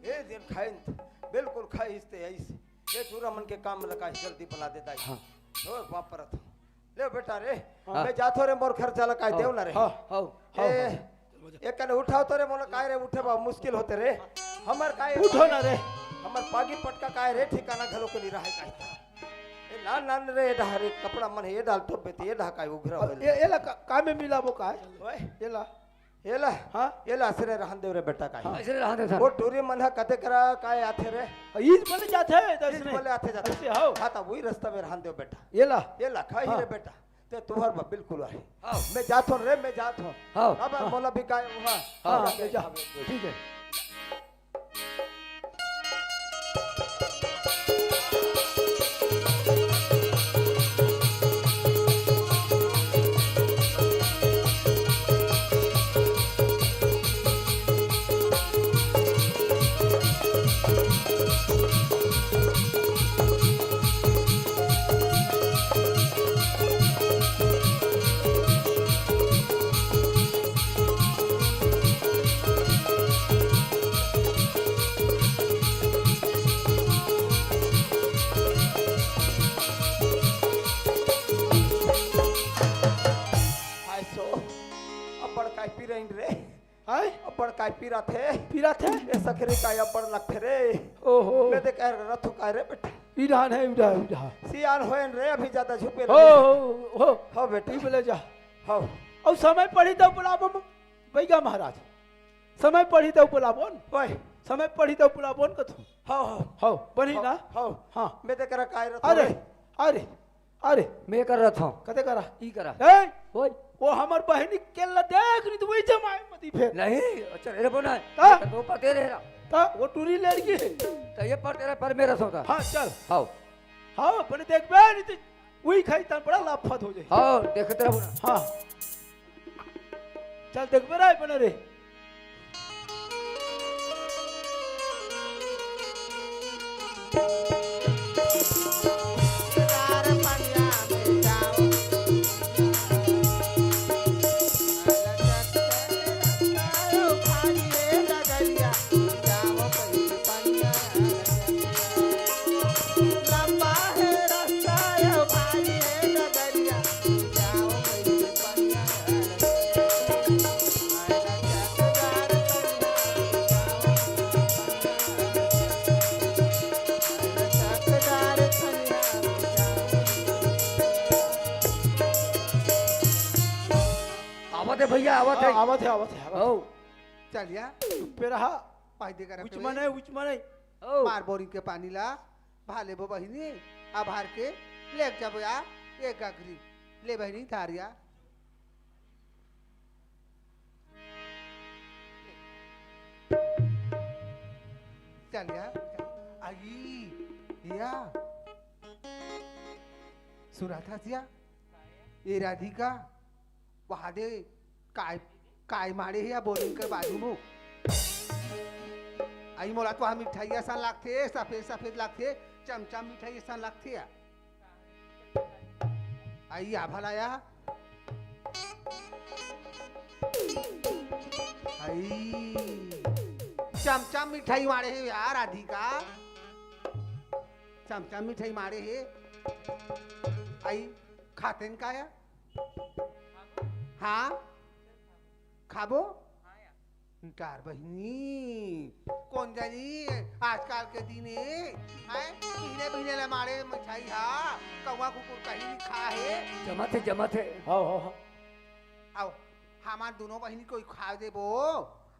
ए दिन खाइन, बिल्कुल खाइस ते आइस। ए चूरा मन के काम लगा जल्दी बना दे दाई। हाँ। ओ बाप परत। ले बेटा रे, हाँ। मैं जाथो रे, मोर खर्चा ला काय हाँ। देव ना रे। हाँ, हाँ, हाँ, ए, हाँ। एक कने उठाव तो रे, मोला काय रे उठे बा मुश्किल होते रे। हमर काय उठो ना रे। हमर पागी पटका काय रे, ठिकाना घलो के नहीं रहे काय। ए, नान, नान रे, ए डहा रे, कपड़ा मन हे, ए डाल तो बेते, ए डहा काय उघरा अब होले। ए, एला का, का में मिलाबो काय? ओए। एला। एला। हाँ? एला असरे रहन देव रे बेटा काय। हाँ। असरे रहन देव सर। वो टूरी मन ह कते करा काय आथे रे? ईज बले जाथे, दस ईज ने। बले आथे जाथे। ऐसे हो। हाँ, त वही रास्ता में रहन देव बेटा। एला। एला, खाही हाँ। रे बेटा। ते तुहर बा बिल्कुल आहे। हाँ। मैं जात हूँ रे, मैं जात हूँ। हाँ। अब हाँ। मोला भी काय हुआ? हाँ, हाँ, जा, जा। ठीक है। हाय? अब्बड़ काय पीरा थे। पीरा थे? ए सखरी काय अब्बड़ लगथे रे। ओहो। मैं ते कह रहा थो काय रे बेटा। पीरा नहीं, उड़ा, उड़ा। सियान होएन रे, अभी ज्यादा झुपे हो, लगे। हो, हो। हो बेटा। ई बोले जा। हो। अउ समय पड़ी तब बुलाबो म-, बैगा महाराज। समय पड़ी तब बुलाबो न। ओए। समय पड़ी तब बुलाबो न कथू। हो, हो। हो, बनी हो, ना? हो। हाँ। मैं ते करा काय रहा अरे, रे। अरे। अरे। मैं कर रहा था। कते करा? ई करा। ए, ओए। वो हमर बहिनी के ला देख नहीं तो वही जमाए मती फेर। नहीं, अच्छा, रे बोना। हाँ? तो पते रहे रहा। हाँ, वो टूरी लड़की है। तो ये पर तेरा पर मेरा सोता। हाँ, चल। हाओ। हाँ, अपने देख बे नहीं तो वही खाई तन बड़ा लाफत हो जाए। हाओ, देखते रहो ना। हाँ। चल देख बे रे, बने रे। आवत है भैया, आवत है। हाँ, आवत है, आवत है, आवत है। हौ। चल या। चुप्पे रहा। पाई दे करा उच पे। मने, उच मने। हौ। मार बोरिंग के पानी ला, भा लेबो बहिनी, आ भार के लेके जाबो या, एक गगरी। ले बहिनी, धार या। चल या। आई, या। सुनाथस या? ए राधिका, वहा दे, काय, काय माड़े हे या बोरिंग के बाजू में? आई मोला तो वहा मिठाई असन लागथे, सफेद सफेद लागथे, चमचम मिठाई असन लागथे या। आई या भला या। आई, चमचम मिठाई माड़े हे या राधिका। चमचम मिठाई माड़े हे। आई, खातेन का या? हाँ? खाबो? डार बहिनी, कोन जानी आजकल के दिन हे, हैं? महीने महीने ले माड़े मिठाई हा, कौवा कुकुर कहीं नहीं खा हे। जमत हे, जमत हे। हाँ, हाँ, हाँ। आओ, हमार दोनों बहिनी कोई खा देबो,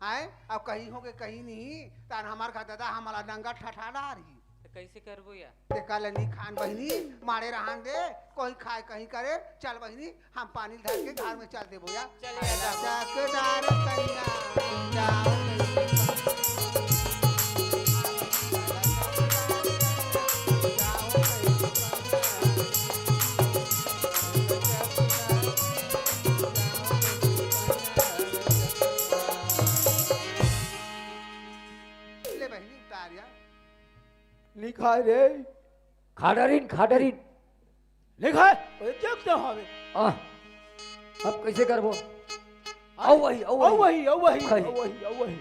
हैं? अब कहीं होगे कहीं नहीं, तन हमार घर दादा हमारा नंगा ठठा डारही। त कइसे करबो या? तेका ले नी खान बहिनी, माड़े रहन दे, कोई खाए कहीं करे। चल बहिनी, हम पानी धर के घर में चल देबो या। चल या, जा। चकदार कन्या, जाओ। ले बहिनी, उतार या। लिखाय रे। खाडरिन, खाडरिन। लिखाय। ओए, देख तो हवे। आ, अब कइसे करबो? अउ वही, अउ अउ वही। वही, अउ वही, खाई। अउ वही, अउ वही।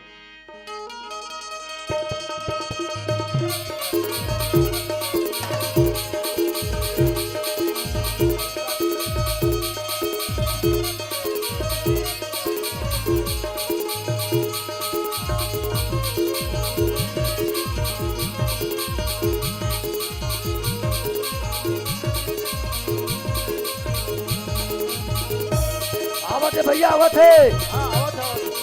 आवत हे भैया, आवत हे। हाँ, आवत हे, आवत हे।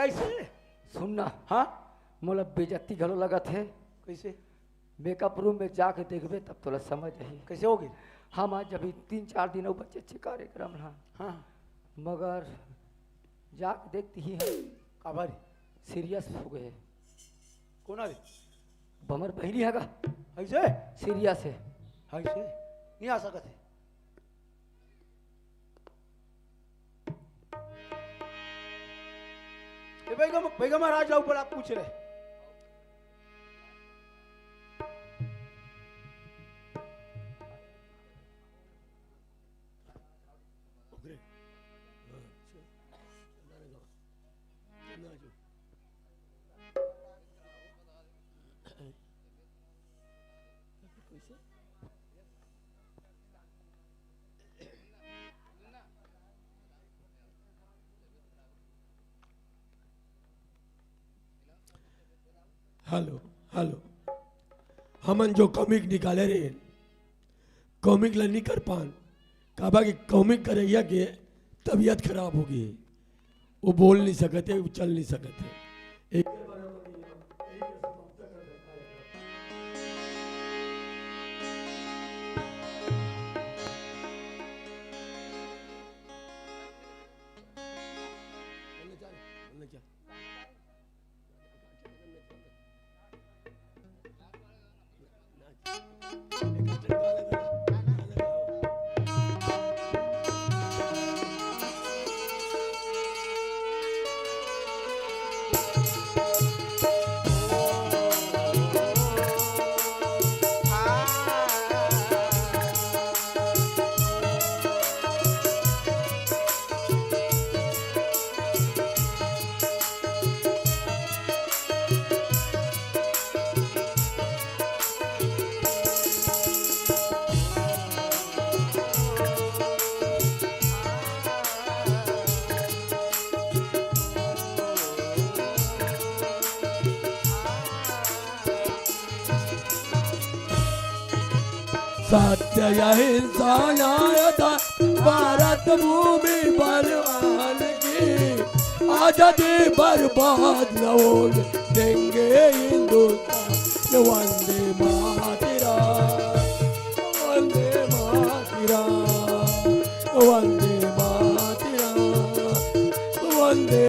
कैसे? सुन ना। हाँ? मोला बेइज्जती घलो लगत हे। कैसे? मेकअप रूम में जाके देखबे, तब तोला समझ आही। कैसे होगे? हम आज अभी तीन चार दिन अउ बचे हे कार्यक्रम ला। हाँ। मगर जाके देखत ही हम। काबर? सीरियस हो गे। कोन हे? हमर बहिनी हे गा। अइसे? सीरियस हे। अइसे? नइ आ सकत हे। ए, बैगा, बैगा महाराज ला ऊपर आप पूछ रहे। Hello, hello. हमन जो कॉमिक निकाले रहे, कॉमिक ला नइ कर पान, काबर कि कॉमिक करइया के तबीयत खराब हो गे। वो बोल नइ सकत हे, वो चल नइ सकत हे। एक सत्य अहिंसा न्याय दा भारत भूमि बलवान की, आजादी बर्बाद न होने देंगे हिंदुस्तान। वंदे मातरम, वंदे मातरम, वंदे मातरम, वंदे